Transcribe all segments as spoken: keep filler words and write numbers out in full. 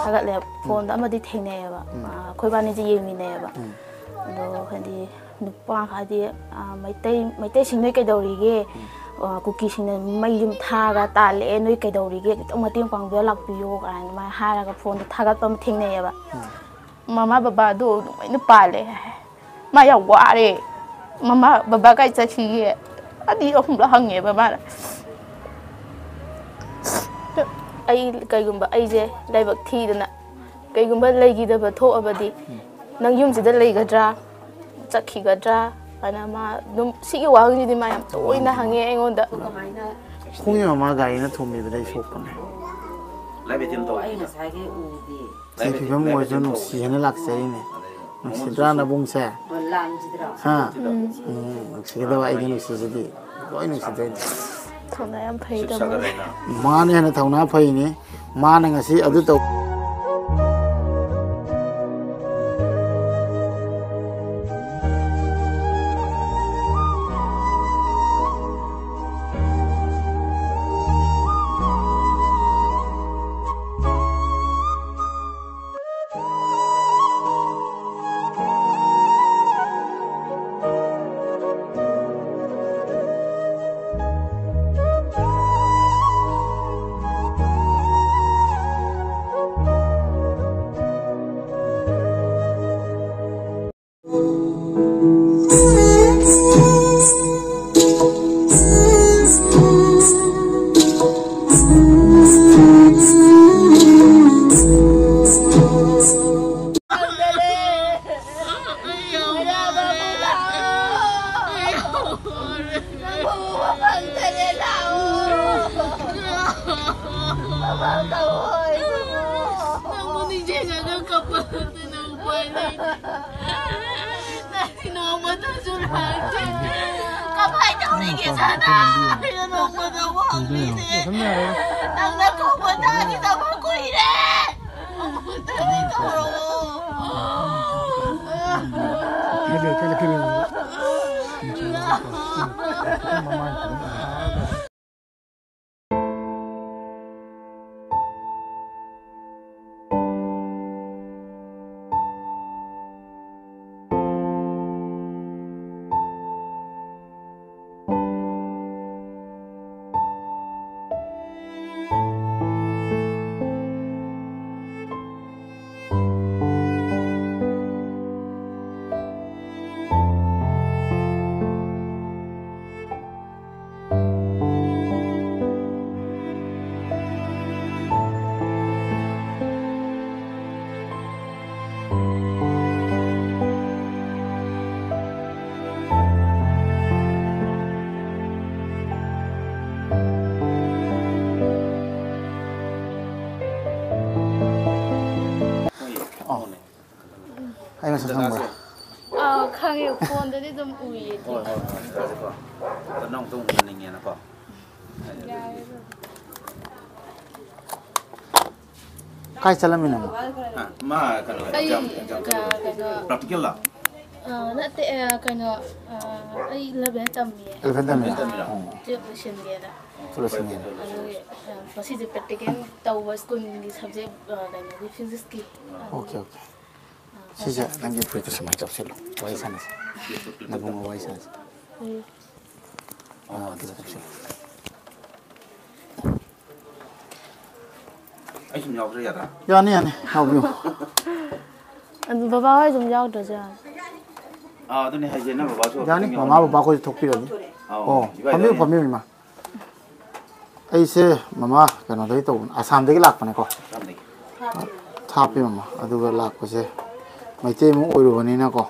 ꯊꯥꯒꯠꯂꯦ, ꯐꯣꯟꯗ ꯑꯃꯗꯤ ꯊꯦꯡꯅꯩꯌꯦꯕ꯫ ꯑꯩꯈꯣꯏꯕꯥꯅꯤꯁꯦ ꯌꯦꯡꯃꯤꯟꯅꯩꯌꯦꯕ꯫ ꯑꯗꯣ ꯍꯥꯏꯗꯤ ꯅꯨꯄꯥ ꯍꯥꯏꯗꯤ, ꯃꯩꯇꯩ ꯃꯩꯇꯩꯁꯤꯡ ꯅꯣꯏ ꯀꯩꯗꯧꯔꯤꯒꯦ? ꯀꯨꯀꯤꯁꯤꯡꯅ ꯃꯩ ꯌꯨꯝ ꯊꯥꯔꯒ ꯇꯥꯜꯂꯛꯑꯦ, ꯅꯣꯏ ꯀꯩꯗꯧꯔꯤꯒꯦ? ꯈꯤꯇꯪ ꯃꯇꯦꯡ ꯄꯥꯡꯕꯤꯌꯣ, ꯂꯥꯛꯄꯤꯌꯣ ꯀꯥꯏꯅ ꯑꯗꯨꯃꯥꯏꯅ ꯍꯥꯏꯔꯒ ꯐꯣꯟꯗ ꯊꯥꯒꯠꯄ ꯑꯃ ꯊꯦꯡꯅꯩꯌꯦꯕ꯫ ꯃꯃꯥ ꯕꯕꯥꯗꯣ ꯑꯗꯨꯃꯥꯏꯅ ꯄꯥꯜꯂꯦ ꯍꯥꯏ꯫ ꯃꯥ ꯌꯥꯝ ꯋꯥꯔꯦ꯫ ꯃꯃꯥ ꯕꯕꯥ ꯀꯥꯏ ꯆꯠꯈꯤꯒꯦ? ꯑꯅꯤ ꯑꯍꯨꯝꯂꯛ ꯍꯪꯉꯦꯕ ꯃꯥꯅ꯫ ꯑꯩ ꯀꯩꯒꯨꯝꯕ ꯑꯩꯁꯦ ꯂꯥꯏꯕꯛ ꯊꯤꯗꯅ ꯀꯩꯒꯨꯝꯕ ꯂꯩꯈꯤꯗꯕ ꯊꯣꯛꯑꯕꯗꯤ ꯅꯪ ꯌꯨꯝꯁꯤꯗ ꯂꯩꯒꯗ꯭ꯔꯥ? ꯆꯠꯈꯤꯒꯗ꯭ꯔꯥ? ꯍꯥꯏꯅ ꯃꯥ ꯑꯗꯨꯝ ꯁꯤꯒꯤ ꯋꯥꯍꯪꯁꯤꯗꯤ ꯃꯥ ꯌꯥꯝ ꯇꯣꯏꯅ ꯍꯪꯉꯦ ꯑꯩꯉꯣꯟꯗ꯫ ꯈꯣꯡꯒꯤ ꯃꯃꯥ ꯒꯥꯔꯤꯅ ꯊꯣꯝꯕꯤꯕꯗꯩ ꯁꯣꯛꯄꯅꯦ꯫ ꯁꯤ ꯐꯤꯕꯝ ꯑꯣꯏꯔꯁꯨ ꯅꯨꯡꯁꯤ ꯍꯥꯏꯅ ꯂꯥꯛꯆꯔꯤꯅꯦ꯫ ꯅꯨꯡꯁꯤꯗ꯭ꯔꯥ ꯅꯕꯨꯡꯁꯦ? ꯍꯥ? ꯎꯝ, ꯅꯨꯡꯁꯤꯒꯗꯕ ꯑꯩꯒꯤ ꯅꯨꯡꯁꯤꯁꯤꯗꯤ ꯂꯣꯏ ꯅꯨꯡꯁꯤꯗꯣꯏꯅꯤ꯫ ꯊꯧꯅꯥ ꯌꯥꯝ ꯐꯩꯗ ꯃꯣꯏ꯫ ꯃꯥꯅ ꯍꯦꯟꯅ ꯊꯧꯅꯥ ꯐꯩꯅꯤ꯫ ꯃꯥꯅ ꯉꯁꯤ ꯑꯗꯨ ꯇꯧ꯫ ꯅꯪꯕꯨ ꯅꯤꯡꯁꯤꯡꯉꯒ ꯀꯞꯄ ꯅꯠꯇꯅ ꯎꯄꯥꯏ ꯂꯩꯇꯦ꯫ ꯅꯪꯗꯤ ꯅꯣꯡꯃꯇꯁꯨ ꯂꯥꯛꯇꯦ꯫ ꯀꯃꯥꯏ ꯇꯧꯔꯤꯒꯦ ꯁꯅꯥ? ꯑꯩꯅ ꯅꯣꯡꯃꯇ ꯎꯍꯧꯗ꯭ꯔꯤꯁꯦ꯫ ꯅꯪꯅ ꯊꯣꯛꯄ ꯇꯥꯈꯤꯗꯕ ꯀꯨꯏꯔꯦ꯫ ꯑꯃꯨꯛꯇꯗꯤ ꯀꯧꯔꯛꯑꯣ꯫ ꯑꯩ ꯃꯁꯛ ꯈꯪꯕ꯭ꯔꯥ? ꯑꯥ, ꯈꯪꯉꯦ, ꯐꯣꯟꯗꯗꯤ ꯑꯗꯨꯝ ꯎꯏꯌꯦ꯫ ꯍꯣꯏ, ꯍꯣꯏ, ꯍꯣꯏ, ꯍꯣꯏ, ꯍꯣꯏ꯫ ꯑꯗꯣ ꯅꯪ ꯑꯃꯨꯛꯇꯪ ꯎꯅꯅꯤꯡꯉꯦꯅꯀꯣ꯫ ꯌꯥꯏꯌꯦ ꯑꯗꯨꯝ꯫ ꯀꯥꯏ ꯆꯠꯂꯝꯃꯤꯅꯣ? ꯑꯥ, ꯃꯥ ꯀꯩꯅꯣ, ꯑꯩ, exam, exam ꯑ, ꯆꯠꯂꯨꯕ꯫ ꯀꯩꯅꯣ, practical ꯂꯣ? ꯑ, ꯅꯠꯇꯦ, ꯑ, ꯀꯩꯅꯣ, ꯑ, ꯑꯩ eleven ꯇꯝꯃꯤꯌꯦ꯫ Eleven ꯇꯝꯃꯤꯔꯣ? ꯑꯥ, ꯑꯣ꯫ Twelve ꯂꯣꯏꯁꯤꯟꯒꯦꯅ꯫ Twelve ꯂꯣꯏꯁꯤꯟꯒꯦꯅ꯫ ꯑꯗꯨꯒꯤ, ꯑ, ꯉꯁꯤꯁꯦ practical ꯇꯧꯕ ꯁ꯭ꯀꯨꯜꯒꯤ subject, ꯑ, ꯀꯩꯅꯣꯒꯤ physics ꯀꯤ꯫ Okay, okay. ꯁꯤꯁꯦ ꯅꯪꯒꯤ ꯐꯨꯔꯤꯠꯇ ꯁꯨꯃꯥꯏꯅ ꯆꯞꯁꯤꯜꯂꯣ꯫ ꯋꯥꯔꯤ ꯁꯥꯟꯅꯁꯤ꯫ ꯅꯕꯨꯡꯒ ꯋꯥꯔꯤ ꯁꯥꯟꯅꯁꯤ꯫ ꯎꯝ꯫ ꯑꯥ, ꯑꯗꯨꯗ ꯆꯞꯁꯤꯜꯂꯣ꯫ ꯑꯩ ꯁꯨꯝ ꯌꯥꯎꯗ꯭ꯔ ꯌꯥꯗ꯭ꯔꯥ? ꯌꯥꯅꯤ, ꯌꯥꯅꯤ꯫ ꯌꯥꯎꯕꯤꯌꯨ꯫ ꯑꯗꯨ ꯕꯕꯥ ꯍꯣꯏ ꯑꯗꯨꯝ ꯌꯥꯎꯗ꯭ꯔꯁꯨ ꯌꯥꯅꯤ꯫ ꯑꯥ, ꯑꯗꯨꯅꯦ ꯍꯥꯏꯁꯦ, ꯅꯪ ꯕꯕꯥꯁꯨ ꯌꯥꯅꯤ, ꯈꯤꯇꯪ ꯃꯃꯥ ꯌꯥꯎꯍꯟꯅꯤꯡꯉꯤ꯫ ꯕꯕꯥ ꯑꯩꯈꯣꯏꯁꯨ ꯊꯣꯛꯄꯤꯔꯅꯤ꯫ ꯑꯥꯎ, ꯑꯣ, ꯏꯕꯥꯏ ꯐꯝꯕꯤꯌꯨ, ꯌꯥꯎꯍꯟꯅꯤꯡꯉꯤ꯫ ꯐꯝꯕꯤꯌꯨ, ꯏꯃꯥ꯫ ꯑꯩꯁꯦ ꯃꯃꯥ ꯀꯩꯅꯣꯗꯒꯤ ꯇꯧꯕꯅꯦ, ꯑꯁꯥꯝꯗꯒꯤ ꯂꯥꯛꯄꯅꯦꯀꯣ꯫ ꯑꯁꯥꯝꯗꯒꯤ꯫ ꯊꯥꯞꯄꯤ ꯃꯃꯥ꯫ ꯑꯗꯨꯒ ꯂꯥꯛꯄꯁꯦ ꯃꯩꯇꯩ ꯑꯃ ꯑꯣꯏꯔꯨꯕꯅꯤꯅꯀꯣ,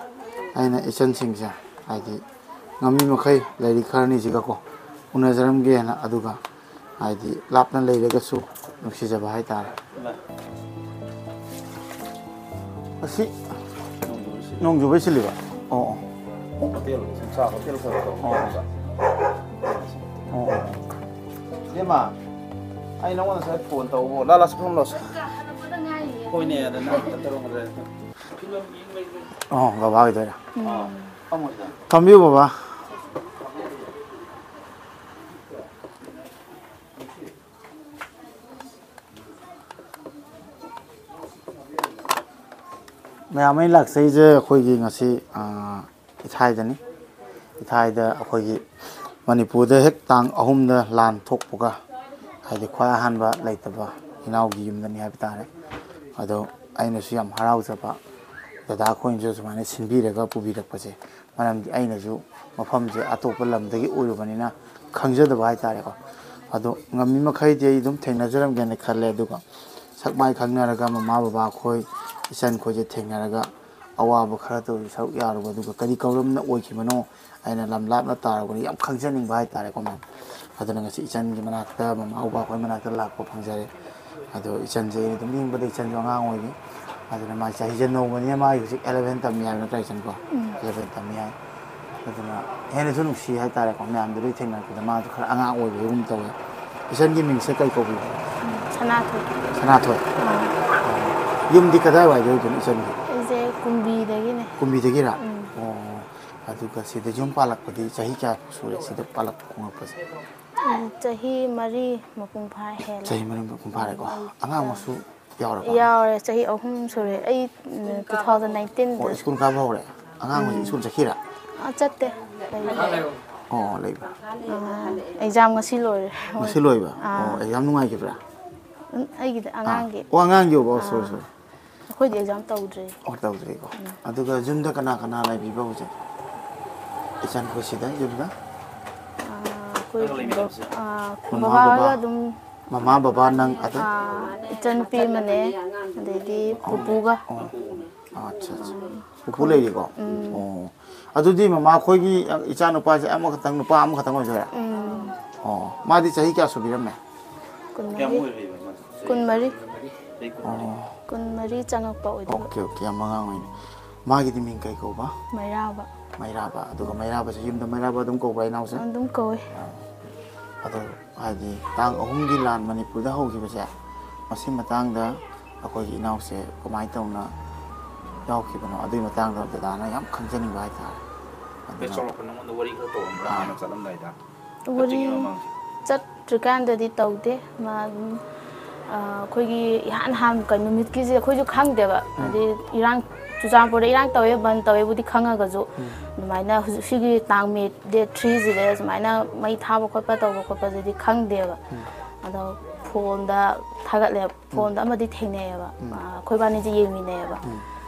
ꯑꯩꯅ ꯏꯆꯟꯁꯤꯡꯁꯦ ꯍꯥꯏꯗꯤ ꯉꯝꯃꯤ ꯃꯈꯩ ꯂꯥꯏꯔꯤꯛ ꯈꯔꯅꯤꯁꯤꯒꯀꯣ ꯎꯅꯖꯔꯝꯒꯦꯅ, ꯑꯗꯨꯒ ꯍꯥꯏꯗꯤ ꯂꯥꯞꯅ ꯂꯩꯔꯒꯁꯨ ꯅꯨꯡꯁꯤꯖꯕ ꯍꯥꯏꯇꯥꯔꯦ꯫ ꯑꯁꯤ ꯅꯣꯡꯖꯨꯕꯩ ꯁꯤꯜꯂꯤꯕ? ꯑꯣ, ꯑꯣ꯫ ꯍꯣꯇꯦꯜ, ꯁꯤꯝꯁꯥ ꯍꯣꯇꯦꯜ ꯈꯔ ꯇꯧꯕ ꯑꯣ꯫ ꯃꯇꯝꯗ꯫ ꯑꯣ, ꯑꯣ꯫ ꯏꯕꯦꯝꯃ, ꯑꯩ ꯅꯉꯣꯟꯗ ꯉꯁꯥꯏ ꯐꯣꯟ ꯇꯧꯕ꯫ ꯂꯥ, ꯂꯥ, ꯁꯤ ꯐꯝ ꯂꯥꯎ, ꯁꯤ꯫ ꯍꯜꯂꯛꯄꯗ ꯉꯥꯏꯔꯤꯌꯦ꯫ ꯍꯣꯏꯅꯦ, ꯑꯗ ꯅꯪ ꯈꯛꯇ ꯇꯧꯔꯝꯒꯗ꯭ꯔꯥ? ꯐꯤꯂꯝ ꯌꯦꯡ ꯂꯩꯕꯩ꯫ ꯑꯣ, ꯕꯕꯥ ꯑꯣꯏꯗꯣꯏꯔꯥ? ꯑꯥ, ꯐꯝꯃꯣ ꯁꯤꯗ꯫ ꯐꯝꯕꯤꯌꯨ, ꯕꯕꯥ꯫ ꯃꯌꯥꯝ ꯑꯩꯅ ꯂꯥꯛꯆꯩꯁꯦ ꯑꯩꯈꯣꯏꯒꯤ ꯉꯁꯤ, ꯑꯥ, ꯏꯊꯥꯏꯗꯅꯤ꯫ ꯏꯊꯥꯏꯗ ꯑꯩꯈꯣꯏꯒꯤ ꯃꯅꯤꯄꯨꯔꯗ ꯍꯦꯛ ꯇꯥꯡ ꯑꯍꯨꯝꯗ ꯂꯥꯟ ꯊꯣꯛꯄꯒ, ꯍꯥꯏꯗꯤ ꯈ꯭ꯋꯥꯏ ꯑꯍꯥꯟꯕ ꯂꯩꯇꯕ ꯏꯅꯥꯎꯒꯤ ꯌꯨꯝꯗꯅꯤ ꯍꯥꯏꯕ ꯇꯥꯔꯦ꯫ ꯑꯗꯣ ꯑꯩꯅꯁꯨ ꯌꯥꯝ ꯍꯔꯥꯎꯖꯕ, ꯗꯗꯥ ꯑꯩꯈꯣꯏꯅꯁꯨ ꯁꯨꯃꯥꯏꯅ ꯁꯤꯟꯕꯤꯔꯒ ꯄꯨꯕꯤꯔꯛꯄꯁꯦ꯫ ꯃꯔꯝꯗꯤ ꯑꯩꯅꯁꯨ ꯃꯐꯝꯁꯦ ꯑꯇꯣꯞꯄ ꯂꯝꯗꯒꯤ ꯑꯣꯏꯔꯨꯕꯅꯤꯅ ꯈꯪꯖꯗꯕ ꯍꯥꯏꯇꯥꯔꯦꯀꯣ꯫ ꯑꯗꯣ ꯉꯝꯃꯤ ꯃꯈꯩꯗꯤ ꯑꯩ ꯑꯗꯨꯝ ꯊꯦꯡꯅꯖꯔꯝꯒꯦꯅ ꯈꯜꯂꯦ꯫ ꯑꯗꯨꯒ ꯁꯛ ꯃꯥꯏ ꯈꯪꯅꯔꯒ ꯃꯃꯥ ꯕꯕꯥ ꯈꯣꯏ, ꯏꯆꯟ ꯈꯣꯏꯁꯦ ꯊꯦꯡꯅꯔꯒ ꯑꯋꯥꯕ ꯈꯔꯇ ꯑꯣꯏꯔꯁꯨ ꯁꯔꯨꯛ ꯌꯥꯔꯨꯕ, ꯑꯗꯨꯒ ꯀꯔꯤ ꯀꯧꯔꯝꯅ ꯑꯣꯏꯈꯤꯕꯅꯣ, ꯑꯩꯅ ꯂꯝ ꯂꯥꯞꯅ ꯇꯥꯔꯨꯕꯅ ꯌꯥꯝ ꯈꯪꯖꯅꯤꯡꯕ ꯍꯥꯏꯇꯥꯔꯦꯀꯣ ꯃꯦꯝ꯫ ꯑꯗꯨꯅ ꯉꯁꯤ ꯏꯆꯟꯒꯤ ꯃꯅꯥꯛꯇ, ꯃꯃꯥ ꯕꯕꯥ ꯈꯣꯏ ꯃꯅꯥꯛꯇ ꯂꯥꯛꯄ ꯐꯪꯖꯔꯦ꯫ ꯑꯗꯣ ꯏꯆꯟꯁꯦ ꯑꯩꯅ ꯑꯗꯨꯝ ꯌꯦꯡꯕꯗ ꯏꯆꯟꯁꯨ ꯑꯉꯥꯡ ꯑꯣꯏꯔꯤ꯫ ꯑꯗꯨꯅ ꯃꯥꯒꯤ ꯆꯍꯤꯁꯦ ꯅꯧꯕꯅꯤꯅ ꯃꯥꯒꯤ ꯍꯧꯖꯤꯛ ꯑꯦꯂꯚꯦꯟ ꯇꯝꯃꯤ ꯍꯥꯏꯕ ꯅꯠꯇ꯭ꯔꯥ ꯏꯆꯟꯀꯣ? ꯎꯝ꯫ ꯑꯦꯂꯚꯦꯟ ꯇꯝꯃꯤ ꯍꯥꯏ꯫ ꯑꯗꯨꯅ ꯍꯦꯟꯅꯁꯨ ꯅꯨꯡꯁꯤ ꯍꯥꯏꯇꯥꯔꯦꯀꯣ, ꯃꯌꯥꯝꯗꯨꯗꯒꯤ ꯊꯦꯡꯅꯔꯛꯄꯗ ꯃꯥꯁꯨ ꯈꯔ ꯑꯉꯥꯡ ꯑꯣꯏꯕꯒꯨꯝ ꯇꯧꯋꯦ꯫ ꯏꯆꯟꯒꯤ ꯃꯤꯡꯁꯦ ꯀꯩ ꯀꯧꯕꯤꯕꯅꯣ? ꯎꯝ, ꯁꯅꯥꯊꯣꯏ꯫ ꯁꯅꯥꯊꯣꯏ꯫ ꯑꯥ꯫ ꯌꯨꯝꯗꯤ ꯀꯗꯥꯏꯋꯥꯏꯗ ꯑꯣꯏꯗꯣꯏꯅꯣ ꯏꯆꯟꯒꯤ? ꯑꯩꯁꯦ ꯀꯨꯝꯕꯤꯗꯒꯤꯅꯦ꯫ ꯀꯨꯝꯕꯤꯗꯒꯤꯔꯥ? ꯎꯝ꯫ ꯑꯣ꯫ ꯑꯗꯨꯒ ꯁꯤꯗ ꯌꯨꯝ ꯄꯥꯜꯂꯛꯄꯗꯤ ꯆꯍꯤ ꯀꯌꯥ ꯁꯨꯔꯦ ꯁꯤꯗ ꯄꯥꯜꯂꯛꯄ ꯍꯣꯡꯂꯛꯄꯁꯦ? ꯎꯝ, ꯆꯍꯤ ꯃꯔꯤ ꯃꯄꯨꯡ ꯐꯥ ꯍꯦꯜꯂꯦ꯫ ꯆꯍꯤ ꯃꯔꯤ ꯃꯄꯨꯡ ꯐꯥꯔꯦꯀꯣ꯫ ꯎꯝ, ꯑꯩ ꯑꯉꯥꯡ ꯃꯁꯨ ꯌꯥꯎꯔꯕ? ꯌꯥꯎꯔꯦ, ꯆꯍꯤ ꯑꯍꯨꯝ ꯁꯨꯔꯦ꯫ ꯑꯩ ꯎꯝ, ꯇꯨ ꯊꯥꯎꯖꯟ ꯅꯥꯏꯟꯇꯤꯟꯗ꯫ ꯑꯣ, ꯁ꯭ꯀꯨꯜ ꯀꯥꯕ ꯍꯧꯔꯦ? ꯑꯉꯥꯡ ꯍꯧꯖꯤꯛ ꯁ꯭ꯀꯨꯜ ꯆꯠꯈꯤꯔꯥ? ꯑꯥ, ꯆꯠꯇꯦ꯫ ꯂꯩꯌꯦ꯫ ꯑꯣ, ꯂꯩꯕ꯭ꯔꯥ? ꯑꯥ, ꯑꯦꯛꯖꯥꯝ ꯉꯁꯤ ꯂꯣꯏꯔꯦ꯫ ꯉꯁꯤ ꯂꯣꯏꯕ? ꯑꯥ꯫ ꯑꯣ, ꯑꯦꯛꯖꯥꯝ ꯅꯨꯡꯉꯥꯏꯈꯤꯕ꯭ꯔꯥ? ꯎꯝ, ꯑꯩꯒꯤꯗꯤ ꯑꯥ꯫ ꯑꯉꯥꯡꯒꯤ꯫ ꯑꯣ, ꯑꯉꯥꯡꯒꯤ ꯑꯣꯏꯕ? ꯑꯣ, ꯁꯣꯔꯤ, ꯑꯥ꯫ ꯁꯣꯔꯤ꯫ ꯑꯩꯈꯣꯏꯗꯤ ꯑꯦꯛꯖꯥꯝ ꯇꯧꯗ꯭ꯔꯤ꯫ ꯑꯣ, ꯇꯧꯗ꯭ꯔꯤꯀꯣ꯫ ꯑꯗꯨꯒ ꯌꯨꯝꯗ ꯀꯅꯥ ꯀꯅꯥ ꯂꯩꯕꯤꯕ ꯍꯧꯖꯤꯛ? ꯏꯆꯟꯈꯣꯏ ꯁꯤꯗ ꯌꯨꯝꯗ? ꯑꯥ, ꯑꯩꯈꯣꯏ ꯕꯕꯥ-, ꯑꯥ, ꯃꯃꯥ, ꯕꯕꯥꯒ ꯕꯕꯥ? ꯑꯗꯨꯝ, ꯃꯃꯥ, ꯕꯕꯥ, ꯅꯪ ꯑꯗ? ꯑꯥ, ꯏꯆꯟꯅꯨꯄꯤ ꯑꯃꯅꯦ, ꯑꯗꯩꯗꯤ ꯄꯨꯄꯨꯒ꯫ ꯑꯣ, ꯑꯠꯆꯥ, ꯑꯠꯆꯥ꯫ ꯄꯨꯄꯨ ꯂꯩꯔꯤꯀꯣ? ꯑꯣ꯫ ꯑꯗꯨꯗꯤ ꯃꯃꯥ ꯈꯣꯏꯒꯤ ꯏꯆꯥ ꯅꯨꯄꯥꯁꯦ ꯑꯃꯈꯛꯇꯪ, ꯅꯨꯄꯥ ꯑꯃꯈꯛꯇꯪ ꯑꯣꯏꯗꯣꯏꯔꯥ? ꯎꯝ, ꯑꯣ꯫ ꯃꯥꯗꯤ ꯆꯍꯤ ꯀꯌꯥ ꯁꯨꯕꯤꯔꯝꯃꯦ? ꯀꯨꯟꯃꯔꯤ꯫ ꯀꯨꯟꯃꯔꯤ꯫ ꯑꯣ꯫ ꯀꯨꯟꯃꯔꯤ ꯆꯪꯉꯛꯄ ꯑꯣꯏꯗꯣꯏꯕ꯫ ꯑꯣꯀꯦ, ꯑꯣꯀꯦ, ꯌꯥꯝ ꯑꯉꯥꯡ ꯑꯣꯏꯅꯦ꯫ ꯃꯥꯒꯤꯗꯤ ꯃꯤꯡ ꯀꯩ ꯀꯧꯕ? ꯃꯩꯔꯥꯕ꯫ ꯃꯩꯔꯥꯕ꯫ ꯑꯗꯨꯒ ꯃꯩꯔꯥꯕꯁꯦ ꯌꯨꯝꯗ ꯃꯩꯔꯥꯕ ꯑꯗꯨꯝ ꯀꯧꯕ꯭ꯔꯥ ꯏꯅꯥꯎꯁꯦ? ꯑꯗꯨꯝ ꯀꯧꯋꯦ꯫ ꯑꯗꯣ ꯍꯥꯏꯗꯤ ꯇꯥꯡ ꯑꯍꯨꯝꯒꯤ ꯂꯥꯟ ꯃꯅꯤꯄꯨꯔꯗ ꯍꯧꯈꯤꯕꯁꯦ, ꯃꯁꯤ ꯃꯇꯥꯡꯗ ꯑꯩꯈꯣꯏꯒꯤ ꯏꯅꯥꯎꯁꯦ ꯀꯃꯥꯏꯅ ꯇꯧꯅ ꯌꯥꯎꯈꯤꯕꯅꯣ, ꯑꯗꯨꯒꯤ ꯃꯇꯥꯡꯗ ꯗꯗꯥꯅ ꯌꯥꯝ ꯈꯪꯖꯅꯤꯡꯕ ꯍꯥꯏꯇꯥꯔꯦ꯫ ꯑꯗꯨꯅ ꯆꯥꯎꯔꯥꯛꯄ ꯅꯉꯣꯟꯗ ꯋꯥꯔꯤ ꯈꯔ ꯇꯧꯔꯝꯕ꯭ꯔꯥ ꯑꯥ꯫ ꯍꯥꯟꯅ ꯆꯠꯂꯝꯗꯥꯏꯗ? ꯋꯥꯔꯤ ꯆꯠꯇ꯭ꯔꯤꯉꯩ ꯃꯃꯥꯡꯁꯦ? ꯆꯠꯇ꯭ꯔꯤꯀꯥꯟꯗꯗꯤ ꯇꯧꯗꯦ꯫ ꯃꯥ ꯑꯗꯨꯝ, ꯑꯥ, ꯑꯩꯈꯣꯏꯒꯤ ꯏꯍꯥꯟ ꯍꯥꯟꯕ ꯀꯩ ꯅꯨꯃꯤꯠꯀꯤꯁꯦ ꯑꯩꯈꯣꯏꯁꯨ ꯈꯪꯗꯦꯕ꯫ ꯎꯝ꯫ ꯍꯥꯏꯗꯤ ꯏꯔꯥꯡ, ꯆꯨꯔꯆꯥꯟꯄꯨꯔꯗ ꯏꯔꯥꯡ ꯇꯧꯋꯦ, ꯕꯟ ꯇꯧꯋꯦꯕꯨꯗꯤ ꯈꯪꯉꯒꯁꯨ, ꯎꯝ꯫ ꯑꯗꯨꯃꯥꯏꯅ ꯍꯧꯖꯤꯛ ꯁꯤꯒꯤ ꯇꯥꯡ ꯃꯦ ꯗꯦꯠ ꯊ꯭ꯔꯤꯁꯤꯗ ꯁꯨꯃꯥꯏꯅ ꯃꯩ ꯊꯥꯕ ꯈꯣꯠꯄ ꯇꯧꯕ ꯈꯣꯠꯄꯁꯤꯗꯤ ꯈꯪꯗꯦꯕ꯫ ꯎꯝ꯫ ꯑꯗꯣ ꯐꯣꯟꯗ ꯊꯥꯒꯠꯂꯦ, ꯐꯣꯟꯗ ꯑꯃꯗꯤ ꯊꯦꯡꯅꯩꯌꯦꯕ꯫ ꯎꯝ꯫ ꯑꯥ, ꯑꯩꯈꯣꯏꯕꯥꯅꯤꯁꯦ ꯌꯦꯡꯃꯤꯟꯅꯩꯌꯦꯕ꯫ ꯎꯝ꯫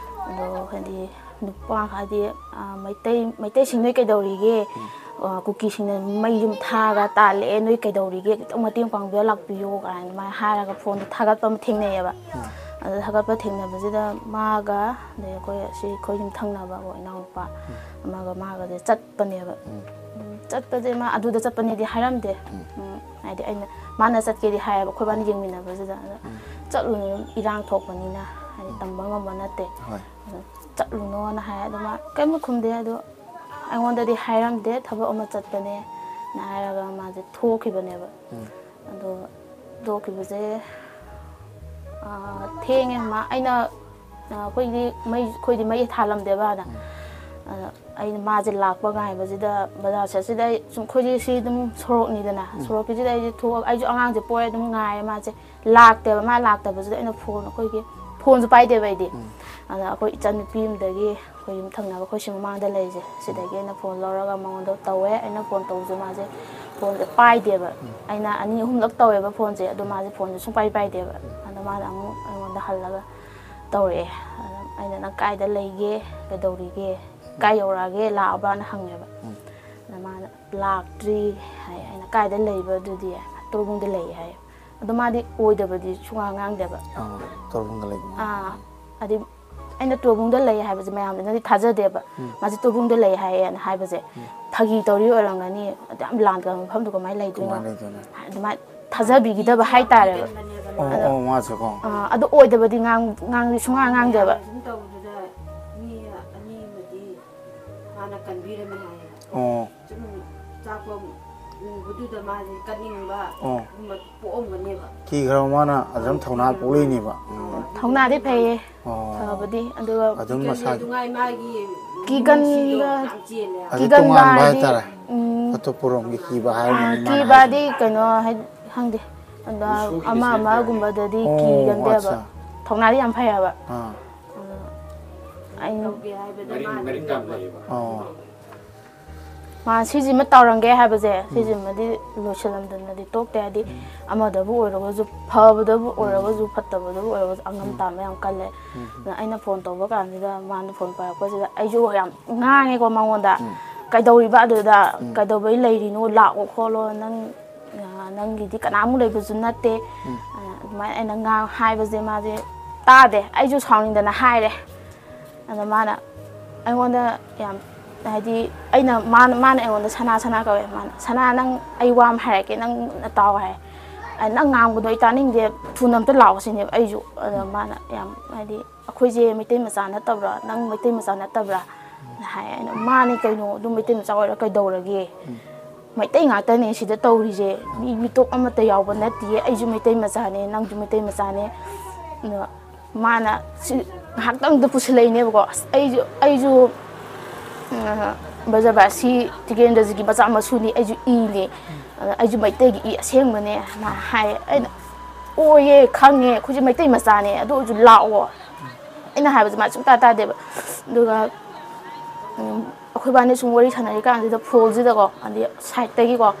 ꯑꯗꯣ ꯍꯥꯏꯗꯤ ꯅꯨꯄꯥ ꯍꯥꯏꯗꯤ, ꯑꯥ, ꯃꯩꯇꯩ, ꯃꯩꯇꯩꯁꯤꯡ ꯅꯣꯏ ꯀꯩꯗꯧꯔꯤꯒꯦ? ꯎꯝ꯫ ꯑ, ꯀꯨꯀꯤꯁꯤꯡꯅ ꯃꯩ ꯌꯨꯝ ꯊꯥꯔꯒ ꯇꯥꯜꯂꯛꯑꯦ, ꯅꯣꯏ ꯀꯩꯗꯧꯔꯤꯒꯦ, ꯈꯤꯇꯪ ꯃꯇꯦꯡ ꯄꯥꯡꯕꯤꯌꯨ ꯂꯥꯛꯄꯤꯌꯨ ꯀꯥꯏꯅ ꯑꯗꯨꯃꯥꯏꯅ ꯍꯥꯏꯔꯒ ꯐꯣꯟꯗꯣ ꯊꯥꯒꯠꯄ ꯑꯃ ꯊꯦꯡꯅꯩꯌꯦꯕ꯫ ꯑꯗꯨ ꯊꯥꯒꯠꯄ ꯊꯦꯡꯅꯕꯁꯤꯗ ꯃꯥꯒ, ꯑꯗꯩ ꯑꯩꯈꯣꯏ ꯑꯁꯤ ꯑꯩꯈꯣꯏ ꯌꯨꯝꯊꯪꯅꯕ ꯑꯩꯈꯣꯏ ꯏꯅꯥꯎꯅꯨꯄꯥ ꯑꯃꯒ ꯃꯥꯒꯁꯦ ꯆꯠꯄꯅꯦꯕ꯫ ꯎꯝ, ꯆꯠꯄꯁꯦ ꯃꯥ ꯑꯗꯨꯗ ꯆꯠꯄꯅꯦꯗꯤ ꯍꯥꯏꯔꯝꯗꯦ꯫ ꯎꯝ, ꯍꯥꯏꯗꯤ ꯑꯩꯅ, ꯃꯥꯅ ꯆꯠꯀꯦꯗꯤ ꯍꯥꯏꯌꯦꯕ, ꯑꯩꯈꯣꯏꯕꯥꯅꯤ ꯌꯦꯡꯃꯤꯟꯅꯕꯁꯤꯗ꯫ ꯑꯗ ꯆꯠꯂꯨꯅꯨ, ꯏꯔꯥꯡ ꯊꯣꯛꯄꯅꯤꯅ, ꯍꯥꯏꯗꯤ ꯇꯝꯕ ꯉꯝꯕ ꯅꯠꯇꯦ꯫ ꯍꯣꯏ꯫ ꯑꯗ ꯆꯠꯂꯨꯅꯣꯅ ꯍꯥꯏ꯫ ꯑꯗꯣ ꯃꯥ ꯀꯔꯤꯝ ꯈꯨꯝꯗꯦ꯫ ꯑꯗꯣ ꯑꯩꯉꯣꯟꯗꯗꯤ ꯍꯥꯏꯔꯝꯗꯦ, ꯊꯕꯛ ꯑꯃ ꯆꯠꯄꯅꯦꯅ ꯍꯥꯏꯔꯒ ꯃꯥꯁꯦ ꯊꯣꯛꯈꯤꯕꯅꯦꯕ꯫ ꯎꯝ꯫ ꯑꯗꯣ ꯊꯣꯛꯈꯤꯕꯁꯦ, ꯑꯥ, ꯊꯦꯡꯉꯦ꯫ ꯃꯥ, ꯑꯩꯅ, ꯑꯥ, ꯑꯩꯈꯣꯏꯗꯤ ꯃꯩ, ꯑꯩꯈꯣꯏꯗꯤ ꯃꯩ ꯊꯥꯜꯂꯝꯗꯦꯕ ꯍꯥꯟꯅ꯫ ꯎꯝ꯫ ꯑꯗ ꯑꯩꯅ ꯃꯥꯁꯦ ꯂꯥꯛꯄ ꯉꯥꯏꯕꯁꯤꯗ, ꯕꯖꯥꯔ ꯆꯠꯁꯤꯗ ꯑꯩ ꯁꯨꯝ, ꯑꯩꯈꯣꯏꯗꯤ ꯁꯤ ꯑꯗꯨꯝ ꯁꯣꯔꯣꯛꯅꯤꯗꯅ, ꯎꯝ꯫ ꯁꯣꯔꯣꯛꯀꯤꯁꯤꯗ ꯑꯩꯁꯦ ꯊꯣꯛꯑꯒ, ꯑꯩꯁꯨ ꯑꯉꯥꯡꯁꯦ ꯄꯣꯔꯦ ꯑꯗꯨꯝ ꯉꯥꯏꯔꯦ ꯃꯥꯁꯦ꯫ ꯂꯥꯛꯇꯦꯕ꯫ ꯃꯥ ꯂꯥꯛꯇꯕꯁꯤꯗ ꯑꯩꯅ ꯐꯣꯟ, ꯑꯩꯈꯣꯏꯒꯤ ꯐꯣꯟꯁꯨ ꯄꯥꯏꯗꯦꯕ ꯑꯩꯗꯤ꯫ ꯎꯝ꯫ ꯑꯗ ꯑꯩꯈꯣꯏ ꯏꯆꯟꯅꯨꯄꯤ ꯑꯃꯗꯒꯤ, ꯑꯩꯈꯣꯏ ꯌꯨꯝ ꯊꯪꯅꯕ ꯑꯩꯈꯣꯏ ꯁꯤ ꯃꯃꯥꯡꯗ ꯂꯩꯔꯤꯁꯦ, ꯁꯤꯗꯒꯤ ꯑꯩꯅ ꯐꯣꯟ ꯂꯧꯔꯒ ꯃꯉꯣꯟꯗ ꯇꯧꯋꯦ꯫ ꯑꯩꯅ ꯐꯣꯟ ꯇꯧꯕꯁꯦ ꯃꯥꯁꯦ ꯐꯣꯟꯁꯦ ꯄꯥꯏꯗꯦꯕ꯫ ꯎꯝ꯫ ꯑꯩꯅ ꯑꯅꯤ ꯑꯍꯨꯝꯂꯛ ꯇꯧꯋꯦꯕ ꯐꯣꯟꯁꯦ, ꯑꯗꯣ ꯃꯥꯁꯦ ꯐꯣꯟꯁꯦ ꯁꯨꯡꯄꯥꯏ ꯄꯥꯏꯗꯦꯕ꯫ ꯑꯗꯣ ꯃꯥꯅ ꯑꯃꯨꯛ ꯑꯩꯉꯣꯟꯗ ꯍꯜꯂꯒ ꯇꯧꯔꯛꯑꯦ꯫ ꯑꯗ ꯑꯩꯅ, "ꯅꯪ ꯀꯥꯏꯗ ꯂꯩꯒꯦ? ꯀꯩꯗꯧꯔꯤꯒꯦ? ꯀꯥꯏ ꯌꯧꯔꯛꯑꯒꯦ? ꯂꯥꯛꯑꯕ꯭ꯔꯥꯅ?" ꯍꯪꯉꯦꯕ꯫ ꯎꯝ꯫ ꯑꯗ ꯃꯥꯅ, "ꯂꯥꯛꯇ꯭ꯔꯤ" ꯍꯥꯏ꯫ ꯑꯩꯅ, "ꯀꯥꯏꯗ ꯂꯩꯕ ꯑꯗꯨꯗꯤ?" "ꯇꯣꯔꯕꯨꯡꯗ ꯂꯩ" ꯍꯥꯏ꯫ ꯑꯗꯣ ꯃꯥꯗꯤ ꯑꯣꯏꯗꯕꯗꯤ ꯁꯨꯡꯉꯥꯡ ꯉꯥꯡꯗꯦꯕ꯫ ꯑꯥ, ꯇꯣꯔꯕꯨꯡꯗ ꯂꯩꯕ꯫ ꯑꯥ, ꯍꯥꯏꯗꯤ ꯑꯩꯅ ꯇꯣꯔꯕꯨꯡꯗ ꯂꯩ ꯍꯥꯏꯕꯁꯦ ꯃꯌꯥꯝꯗꯨꯅꯗꯤ ꯊꯥꯖꯗꯦꯕ꯫ ꯎꯝ꯫ ꯃꯥꯁꯦ ꯇꯣꯔꯕꯨꯡꯗ ꯂꯩ ꯍꯥꯏꯌꯦꯅ ꯍꯥꯏꯕꯁꯦ ꯎꯝ꯫ ꯐꯥꯒꯤ ꯇꯧꯔꯤ ꯑꯣꯏꯔꯝꯒꯅꯤ, ꯑꯗꯨ ꯌꯥꯝ ꯂꯥꯟꯗꯕ ꯃꯐꯝꯗꯣ ꯀꯃꯥꯏꯅ ꯂꯩꯗꯣꯏꯅꯣ? ꯀꯃꯥꯏꯅ ꯂꯩꯗꯣꯏꯅꯣ? ꯑꯗꯨꯃꯥꯏꯅ ꯊꯥꯖꯕꯤꯈꯤꯗꯕ ꯍꯥꯏꯇꯥꯔꯦꯕ꯫ ꯑꯣ, ꯑꯗꯣ, ꯑꯣ, ꯃꯥꯁꯦꯀꯣ꯫ ꯑꯥ, ꯑꯗꯨ ꯑꯣꯏꯗꯕꯗꯤ ꯉꯥꯡ-, ꯉꯥꯡꯗꯤ ꯁꯨꯡꯉꯥꯡ ꯉꯥꯡꯗꯦꯕ꯫ ꯁꯨꯝ ꯇꯧꯕꯗꯨꯗ ꯃꯤ ꯑꯅꯤ ꯑꯃꯗꯤ ꯃꯥꯅ ꯀꯟꯕꯤꯔꯝꯃꯦ ꯍꯥꯏꯌꯦꯕ꯫ ꯑꯣ꯫ ꯁꯨꯝ ꯆꯥꯛꯄ ꯎꯕꯗꯨꯗ ꯃꯥꯁꯦ ꯀꯟꯅꯤꯡꯕ ꯑꯣ꯫ ꯒꯨꯝꯕ ꯄꯣꯛꯑꯝꯒꯅꯦꯕ꯫ ꯀꯤꯈ꯭ꯔꯕ ꯃꯥꯅ ꯑꯗꯨꯝ ꯊꯧꯅꯥ ꯄꯣꯛꯂꯛꯏꯅꯦꯕ꯫ ꯎꯝ꯫ ꯊꯧꯅꯥꯗꯤ ꯐꯩꯌꯦ꯫ ꯑꯣ꯫ ꯐꯕꯗꯤ꯫ ꯑꯗꯨꯒ ꯑꯗꯨꯝ ꯃꯁꯥꯒꯤ ꯑꯗꯨꯉꯥꯏ ꯃꯥꯒꯤ ꯀꯤꯒꯟꯕ, ꯅꯨꯡꯁꯤꯗꯣ ꯌꯥꯝ ꯆꯦꯜꯂꯦ ꯍꯥꯏꯕ꯫ ꯑꯗꯨ ꯀꯤꯒꯟꯕ ꯇꯣꯉꯥꯟꯕ ꯍꯥꯏꯗꯤ, ꯍꯥꯏꯇꯥꯔꯦ꯫ ꯎꯝ, ꯑꯇꯣꯞꯄ ꯔꯣꯝꯒꯤ ꯀꯤꯕ ꯍꯥꯏꯔꯒꯅꯤ ꯑꯥ, ꯃꯥꯅ ꯀꯤꯕꯗꯤ ꯍꯥꯏꯁꯤꯅ꯫ ꯀꯩꯅꯣ ꯍꯥꯏ-, ꯈꯪꯗꯦ꯫ ꯑꯗ ꯑꯃ ꯑꯃꯒꯨꯝꯕꯗꯗꯤ ꯑꯣ, ꯀꯤꯒꯟꯗꯦꯕ꯫ ꯑꯠꯆꯥ꯫ ꯊꯧꯅꯥꯗꯤ ꯌꯥꯝ ꯐꯩ ꯍꯥꯏꯕ꯫ ꯑꯥ꯫ ꯑꯗꯣ ꯑꯩꯅ ꯇꯧꯒꯦ ꯍꯥꯏꯕꯗ ꯃꯔꯤꯟ, ꯃꯥꯅ ꯃꯔꯤꯟ ꯌꯥꯝ ꯇꯧꯕ꯫ ꯂꯩꯌꯦꯕ꯫ ꯑꯣ꯫ ꯃꯥ ꯁꯤꯁꯤꯃ ꯇꯧꯔꯝꯒꯦ ꯍꯥꯏꯕꯁꯦ, ꯎꯝ꯫ ꯁꯤꯁꯤꯃꯗꯤ ꯂꯣꯏꯁꯤꯜꯂꯝꯗꯅꯗꯤ ꯇꯣꯛꯇꯦ꯫ ꯍꯥꯏꯗꯤ, ꯎꯝ꯫ ꯑꯃꯗꯕꯨ ꯑꯣꯏꯔꯒꯁꯨ, ꯐꯕꯗꯕꯨ ꯎꯝ꯫ ꯑꯣꯏꯔꯒꯁꯨ, ꯐꯠꯇꯕꯗꯕꯨ ꯑꯣꯏꯔꯒꯁꯨ, ꯑꯉꯝ ꯎꯝ꯫ ꯇꯥꯟꯕ ꯌꯥꯝ ꯀꯜꯂꯦ꯫ ꯎꯝ꯫ ꯑꯗꯨꯅ ꯑꯩꯅ ꯐꯣꯟ ꯇꯧꯕ ꯀꯥꯟꯁꯤꯗ, ꯃꯥꯅ ꯐꯣꯟ ꯄꯥꯏꯔꯛꯄꯁꯤꯗ, ꯑꯩꯁꯨ ꯌꯥꯝ ꯉꯥꯡꯉꯦꯀꯣ ꯃꯉꯣꯟꯗ꯫ ꯎꯝ꯫ "ꯀꯩꯗꯧꯔꯤꯕ ꯑꯗꯨꯗ? ꯀꯩꯗꯧꯕꯩ ꯂꯩꯔꯤꯅꯣ? ꯂꯥꯛꯑꯣ ꯈꯣꯠꯂꯣ, ꯅꯪ, ꯑ, ꯅꯪꯒꯤꯗꯤ ꯀꯅꯥꯃꯨꯛ ꯂꯩꯕꯁꯨ ꯅꯠꯇꯦ"꯫ ꯑ, ꯑꯗꯨꯃꯥꯏꯅ ꯑꯩꯅ ꯉꯥꯡ ꯍꯥꯏꯕꯁꯦ ꯃꯥꯁꯦ ꯇꯥꯗꯦ꯫ ꯑꯩꯁꯨ ꯁꯥꯎꯅꯤꯡꯗꯅ ꯍꯥꯏꯔꯦ꯫ ꯑꯗ ꯃꯥꯅ ꯑꯩꯉꯣꯟꯗ ꯌꯥꯝ, ꯍꯥꯏꯗꯤ, ꯑꯩꯅ, ꯃꯥꯅ, ꯃꯥꯅ ꯑꯩꯉꯣꯟꯗ "ꯁꯅꯥ, ꯁꯅꯥ" ꯀꯧꯋꯦ꯫ ꯃꯥꯅ, "ꯁꯅꯥ, ꯅꯪ, ꯑꯩ ꯋꯥ ꯑꯃ ꯍꯥꯏꯔꯛꯀꯦ, ꯅꯪ ꯃꯨꯟꯅ ꯇꯥꯎ" ꯍꯥꯏ꯫ "ꯑ, ꯅꯪ ꯉꯥꯡꯕꯗꯣ ꯑꯩ ꯇꯥꯅꯤꯡꯗꯦ, ꯊꯨꯅ ꯑꯝꯇ ꯂꯥꯛꯑꯣ" ꯁꯤꯅꯦꯕ꯫ ꯑꯩꯁꯨ, ꯑꯗ ꯃꯥꯅ ꯌꯥꯝ, ꯍꯥꯏꯗꯤ, "ꯑꯩꯈꯣꯏꯁꯦ ꯃꯩꯇꯩ ꯃꯆꯥ ꯅꯠꯇꯕ꯭ꯔꯥ? ꯅꯪ ꯃꯩꯇꯩ ꯃꯆꯥ ꯅꯠꯇꯕ꯭ꯔꯥ?" ꯍꯥꯏ꯫ ꯑꯩꯅ, "ꯃꯥꯅꯦ ꯀꯩꯅꯣ, ꯑꯗꯨꯝ ꯃꯩꯇꯩ ꯃꯆꯥ ꯑꯣꯏꯔ ꯀꯩꯗꯧꯔꯒꯦ? ꯃꯩꯇꯩ ꯉꯥꯛꯇꯅꯦ ꯁꯤꯗ ꯇꯧꯔꯤꯁꯦ, ꯃꯤ ꯃꯤꯇꯣꯞ ꯑꯃꯠꯇ ꯌꯥꯎꯕ ꯅꯠꯇꯤꯌꯦ, ꯑꯩꯁꯨ ꯃꯩꯇꯩ ꯃꯆꯥꯅꯦ, ꯅꯪꯁꯨ ꯃꯩꯇꯩ ꯃꯆꯥꯅꯦ"꯫ ꯑꯗꯣ ꯃꯥꯅ ꯁꯤ ꯉꯥꯏꯍꯥꯛꯇꯪꯗ ꯄꯨꯁꯤꯜꯂꯛꯏꯅꯦꯕꯀꯣ꯫ ꯑꯁ, ꯑꯩꯁꯨ, ꯑꯩꯁꯨ, ꯑ, ꯕ꯭ꯔꯖꯕꯥꯁꯤ ꯇꯤꯀꯦꯟꯗ꯭ꯔꯖꯤꯠꯀꯤ ꯃꯆꯥ ꯃꯁꯨꯅꯤ, ꯑꯩꯁꯨ ꯏꯅꯦ, ꯑꯗ ꯑꯩꯁꯨ ꯃꯩꯇꯩꯒꯤ ꯏ ꯑꯁꯦꯡꯕꯅꯦ꯫ ꯃꯥ ꯍꯥꯏ꯫ ꯑꯩꯅ, "ꯑꯣꯏꯌꯦ, ꯈꯪꯉꯦ, ꯑꯩꯈꯣꯏꯁꯨ ꯃꯩꯇꯩ ꯃꯆꯥꯅꯦ, ꯑꯗꯨ ꯑꯣꯏꯔꯁꯨ ꯂꯥꯛꯑꯣ"꯫ ꯑꯩꯅ ꯍꯥꯏꯕꯁꯦ ꯃꯥ ꯁꯨꯡꯇꯥ ꯇꯥꯗꯦꯕ꯫ ꯑꯗꯨꯒ, ꯎꯝ, ꯑꯩꯈꯣꯏꯕꯥꯅꯤ ꯁꯨꯝ ꯋꯥꯔꯤ ꯁꯥꯟꯅꯔꯤꯀꯥꯟꯁꯤꯗ ꯐꯣꯟꯁꯤꯗꯀꯣ, ꯑꯗꯩ ꯁꯥꯏꯠꯇꯒꯤꯀꯣ,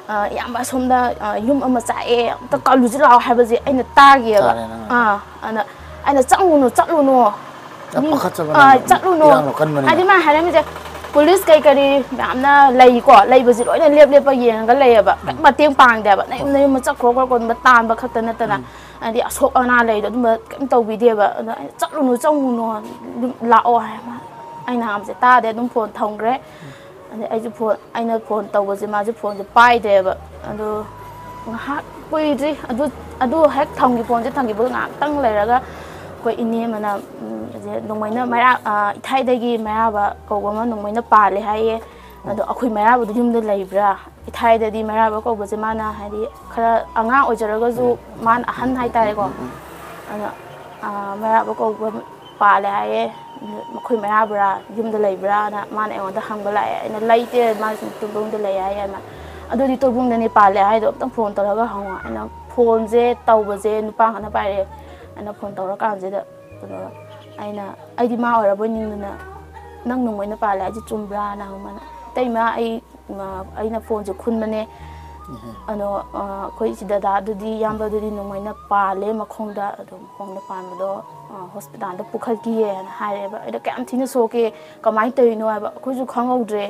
ꯑ, "ꯏꯌꯥꯝꯕ, ꯑꯁꯣꯝꯗ, ꯑ, ꯌꯨꯝ ꯑꯃ ꯆꯥꯛꯑꯦ, ꯑꯝꯇ ꯀꯜꯂꯨꯁꯤ ꯂꯥꯛꯑꯣ" ꯍꯥꯏꯕꯁꯦ ꯑꯩꯅ ꯇꯥꯈꯤꯑꯕ꯫ ꯇꯥꯔꯦ ꯅꯪꯅ꯫ ꯑꯥ, ꯑꯗ ꯑꯩꯅ, "ꯆꯪꯉꯨꯅꯨ, ꯆꯠꯂꯨꯅꯨ, ꯌꯥꯝ ꯃꯤ, ꯄꯥꯈꯠꯆꯕ ꯑ, ꯅꯪꯅ, ꯆꯠꯂꯨꯅꯨ"꯫ ꯏꯔꯥꯡꯗꯣ ꯀꯟꯕꯅꯤꯅ꯫ ꯍꯥꯏꯗꯤ ꯃꯥ ꯍꯥꯏꯔꯝꯃꯤꯁꯦ, ꯄꯨꯂꯤꯁ ꯀꯩ ꯀꯔꯤ ꯃꯌꯥꯝꯅ ꯂꯩꯀꯣ, ꯂꯩꯕꯁꯤ ꯂꯣꯏꯅ ꯂꯦꯞ ꯂꯦꯞꯄ ꯌꯦꯡꯉꯒ ꯂꯩꯌꯦꯕ, ꯀꯩꯝ ꯃꯇꯦꯡ ꯄꯥꯡꯗꯦꯕ꯫ "ꯅꯌꯨꯝ, ꯅꯌꯨꯝꯗ ꯆꯠꯈ꯭ꯔꯣ ꯈꯣꯠꯈ꯭ꯔꯣ" ꯑꯗꯨꯝꯕ ꯇꯥꯟꯕ ꯈꯛꯇ ꯅꯠꯇꯅ, ꯍꯥꯏꯗꯤ ꯑꯁꯣꯛ ꯑꯅꯥ ꯂꯩꯗꯣ ꯑꯗꯨꯝꯕ ꯀꯩꯝ ꯇꯧꯕꯤꯗꯦꯕ꯫ ꯑꯗꯣ ꯑꯩꯅ, "ꯆꯠꯂꯨꯅꯨ, ꯆꯪꯉꯨꯅꯨ, ꯑꯗꯨꯝ ꯂꯥꯛꯑꯣ" ꯍꯥꯏ꯫ ꯃꯥ, ꯑꯩꯅ ꯍꯥꯏꯕꯁꯦ ꯇꯥꯗꯦ, ꯑꯗꯨꯝ ꯐꯣꯟ ꯊꯝꯈ꯭ꯔꯦ꯫ ꯑꯗꯩ ꯑꯩꯁꯨ ꯐꯣꯟ, ꯑꯩꯅ ꯐꯣꯟ ꯇꯧꯕꯁꯦ ꯃꯥꯁꯦ ꯐꯣꯟꯁꯦ ꯄꯥꯏꯗ꯭ꯔꯦꯕ꯫ ꯑꯗꯣ ꯉꯥꯏꯍꯥꯛ ꯀꯨꯏꯗ꯭ꯔꯤ, ꯑꯗꯨ, ꯑꯗꯨ ꯍꯦꯛ ꯊꯝꯈꯤ, ꯐꯣꯟꯁꯦ ꯊꯝꯈꯤꯕꯒ ꯉꯥꯏꯍꯥꯛꯇꯪ ꯂꯩꯔꯒ ꯑꯩꯈꯣꯏ ꯏꯅꯦ ꯑꯃꯅ, ꯎꯝ, ꯁꯦ ꯅꯣꯡꯃꯩꯅ ꯃꯩꯔꯥ-, ꯑ, ꯏꯊꯥꯏꯗꯒꯤ ꯃꯩꯔꯥꯕ ꯀꯧꯕ ꯑꯃ ꯅꯣꯡꯃꯩꯅ ꯄꯥꯜꯂꯦ ꯍꯥꯏꯌꯦ꯫ ꯑꯗꯣ ꯑꯩꯈꯣꯏ ꯃꯩꯔꯥꯕꯗꯣ ꯌꯨꯝꯗ ꯂꯩꯕ꯭ꯔꯥ? ꯏꯊꯥꯏꯗꯗꯤ ꯃꯩꯔꯥꯕ ꯀꯧꯕꯁꯦ ꯃꯥꯅ ꯍꯥꯏꯗꯤ ꯈꯔ ꯑꯉꯥꯡ ꯑꯣꯏꯖꯔꯒꯁꯨ ꯃꯥꯅ ꯑꯍꯟ ꯍꯥꯏꯇꯥꯔꯦꯀꯣ꯫ ꯑꯗꯣ, ꯑ, ꯃꯩꯔꯥꯕ ꯀꯧꯕ ꯄꯥꯜꯂꯦ ꯍꯥꯏꯌꯦ꯫ "ꯃꯈꯣꯏ ꯃꯩꯔꯥꯕ꯭ꯔꯥ, ꯌꯨꯝꯗ ꯂꯩꯕ꯭ꯔꯥꯅ" ꯃꯥꯅ ꯑꯩꯉꯣꯟꯗ ꯍꯪꯕ ꯂꯥꯛꯑꯦ꯫ ꯑꯩꯅ, "ꯂꯩꯇꯦ, ꯃꯥ ꯁꯨꯝ ꯇꯣꯏꯕꯨꯡꯗ ꯂꯩ" ꯍꯥꯏꯌꯦ꯫ ꯃꯥ, "ꯑꯗꯨꯗꯤ ꯇꯣꯏꯕꯨꯡꯗꯅꯦ ꯄꯥꯜꯂꯦ ꯍꯥꯏꯗꯣ, ꯑꯝꯇꯪ ꯐꯣꯟ ꯇꯧꯔꯒ ꯍꯪꯉꯣ"꯫ ꯑꯩꯅ ꯐꯣꯟꯁꯦ ꯇꯧꯕꯁꯦ ꯅꯨꯄꯥ ꯉꯥꯛꯅ ꯄꯥꯏꯔꯛꯑꯦ꯫ ꯑꯩꯅ ꯐꯣꯟ ꯇꯧꯔꯀꯥꯟꯁꯤꯗ, ꯀꯩꯅꯣ, ꯑꯩꯅ, ꯑꯩꯗꯤ ꯃꯥ ꯑꯣꯏꯔꯕꯣꯏ ꯅꯤꯡꯗꯅ, "ꯅꯪ ꯅꯣꯡꯃꯩꯅ ꯄꯥꯜꯂꯦ ꯍꯥꯏꯁꯦ ꯆꯨꯝꯕ꯭ꯔꯥꯅ?" ꯍꯪꯕ꯫ ꯃꯥꯅ, "ꯏꯇꯩꯃ, ꯑꯩ, ꯑ, ꯑꯩꯅ ꯐꯣꯟꯁꯦ ꯈꯨꯟꯕꯅꯦ, ꯑꯗꯣ ꯑꯩꯈꯣꯏ ꯏꯆꯦ ꯗꯗꯥꯗꯨꯗꯤ, ꯏꯌꯥꯝꯕꯗꯨꯗꯤ ꯅꯣꯡꯃꯩꯅ ꯄꯥꯜꯂꯦ ꯃꯈꯣꯡꯗ꯫ ꯑꯗꯣ ꯃꯈꯣꯡꯗ ꯄꯥꯟꯕꯗꯣ ꯍꯣꯁꯄꯤꯇꯥꯜꯗ ꯄꯨꯈꯠꯈꯤꯌꯦꯅ ꯍꯥꯏꯔꯦꯕ꯫ ꯑꯩꯅ ꯀꯌꯥꯝ ꯊꯤꯅ ꯁꯣꯛꯀꯦ, ꯀꯃꯥꯏꯅ ꯇꯧꯔꯤꯅꯣ ꯍꯥꯏꯕ ꯑꯩꯈꯣꯏꯁꯨ ꯈꯪꯍꯧꯗ꯭ꯔꯦ꯫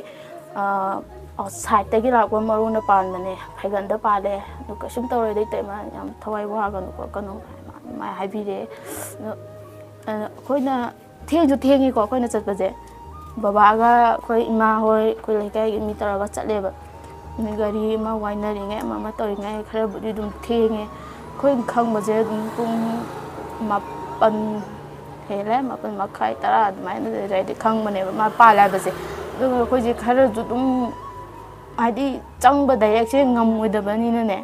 ꯁꯥꯏꯠꯇꯒꯤ ꯂꯥꯛꯄ ꯃꯔꯨꯅ ꯄꯥꯟꯕꯅꯦ, ꯐꯩꯒꯟꯗ ꯄꯥꯜꯂꯦ꯫ ꯑꯗꯨ ꯀꯩꯁꯨꯝ ꯇꯧꯔꯣꯏꯗ, ꯏꯇꯩꯃ, ꯌꯥꯝ ꯊꯋꯥꯏ ꯋꯥꯒꯅꯨ ꯈꯣꯠꯀꯅꯨ ꯍꯥꯏꯅ ꯑꯗꯨꯃꯥꯏꯅ ꯍꯥꯏꯕꯤꯔꯦ꯫ ꯑꯗꯣ ꯑꯩꯈꯣꯏꯅ ꯊꯦꯡꯁꯨ ꯊꯦꯡꯉꯤꯀꯣ ꯑꯩꯈꯣꯏꯅ ꯆꯠꯄꯁꯦ꯫ ꯕꯕꯥꯒ ꯑꯩꯈꯣꯏ ꯏꯃꯥ ꯍꯣꯏ, ꯑꯩꯈꯣꯏ ꯂꯩꯀꯥꯏꯒꯤ ꯃꯤ ꯇꯧꯔꯒ ꯆꯠꯂꯦꯕ꯫ ꯒꯥꯔꯤ ꯑꯃ ꯋꯥꯏꯅꯔꯤꯉꯩ, ꯑꯃ ꯑꯃ ꯇꯧꯔꯤꯉꯩ ꯈꯔꯕꯨꯗꯤ ꯑꯗꯨꯝ ꯊꯦꯡꯉꯦ꯫ ꯑꯩꯈꯣꯏꯅ ꯈꯪꯕꯁꯦ ꯑꯗꯨꯝ ꯄꯨꯡ ꯃꯥꯄꯟ ꯍꯦꯜꯂꯦ, ꯃꯥꯄꯟ ꯃꯈꯥꯏ, ꯇꯔꯥ ꯑꯗꯨꯃꯥꯏꯅ ꯑꯗꯨꯗꯥꯏꯗ ꯈꯪꯕꯅꯦꯕ ꯃꯥ ꯄꯥꯜꯂꯦ ꯍꯥꯏꯕꯁꯦ꯫ ꯑꯗꯨꯒ ꯑꯩꯈꯣꯏꯁꯦ ꯈꯔꯁꯨ ꯑꯗꯨꯝ, ꯍꯥꯏꯗꯤ, ꯆꯪꯕ ꯗꯥꯏꯔꯦꯛꯁꯦ ꯉꯝꯃꯣꯏꯗꯕꯅꯤꯅꯅꯦ꯫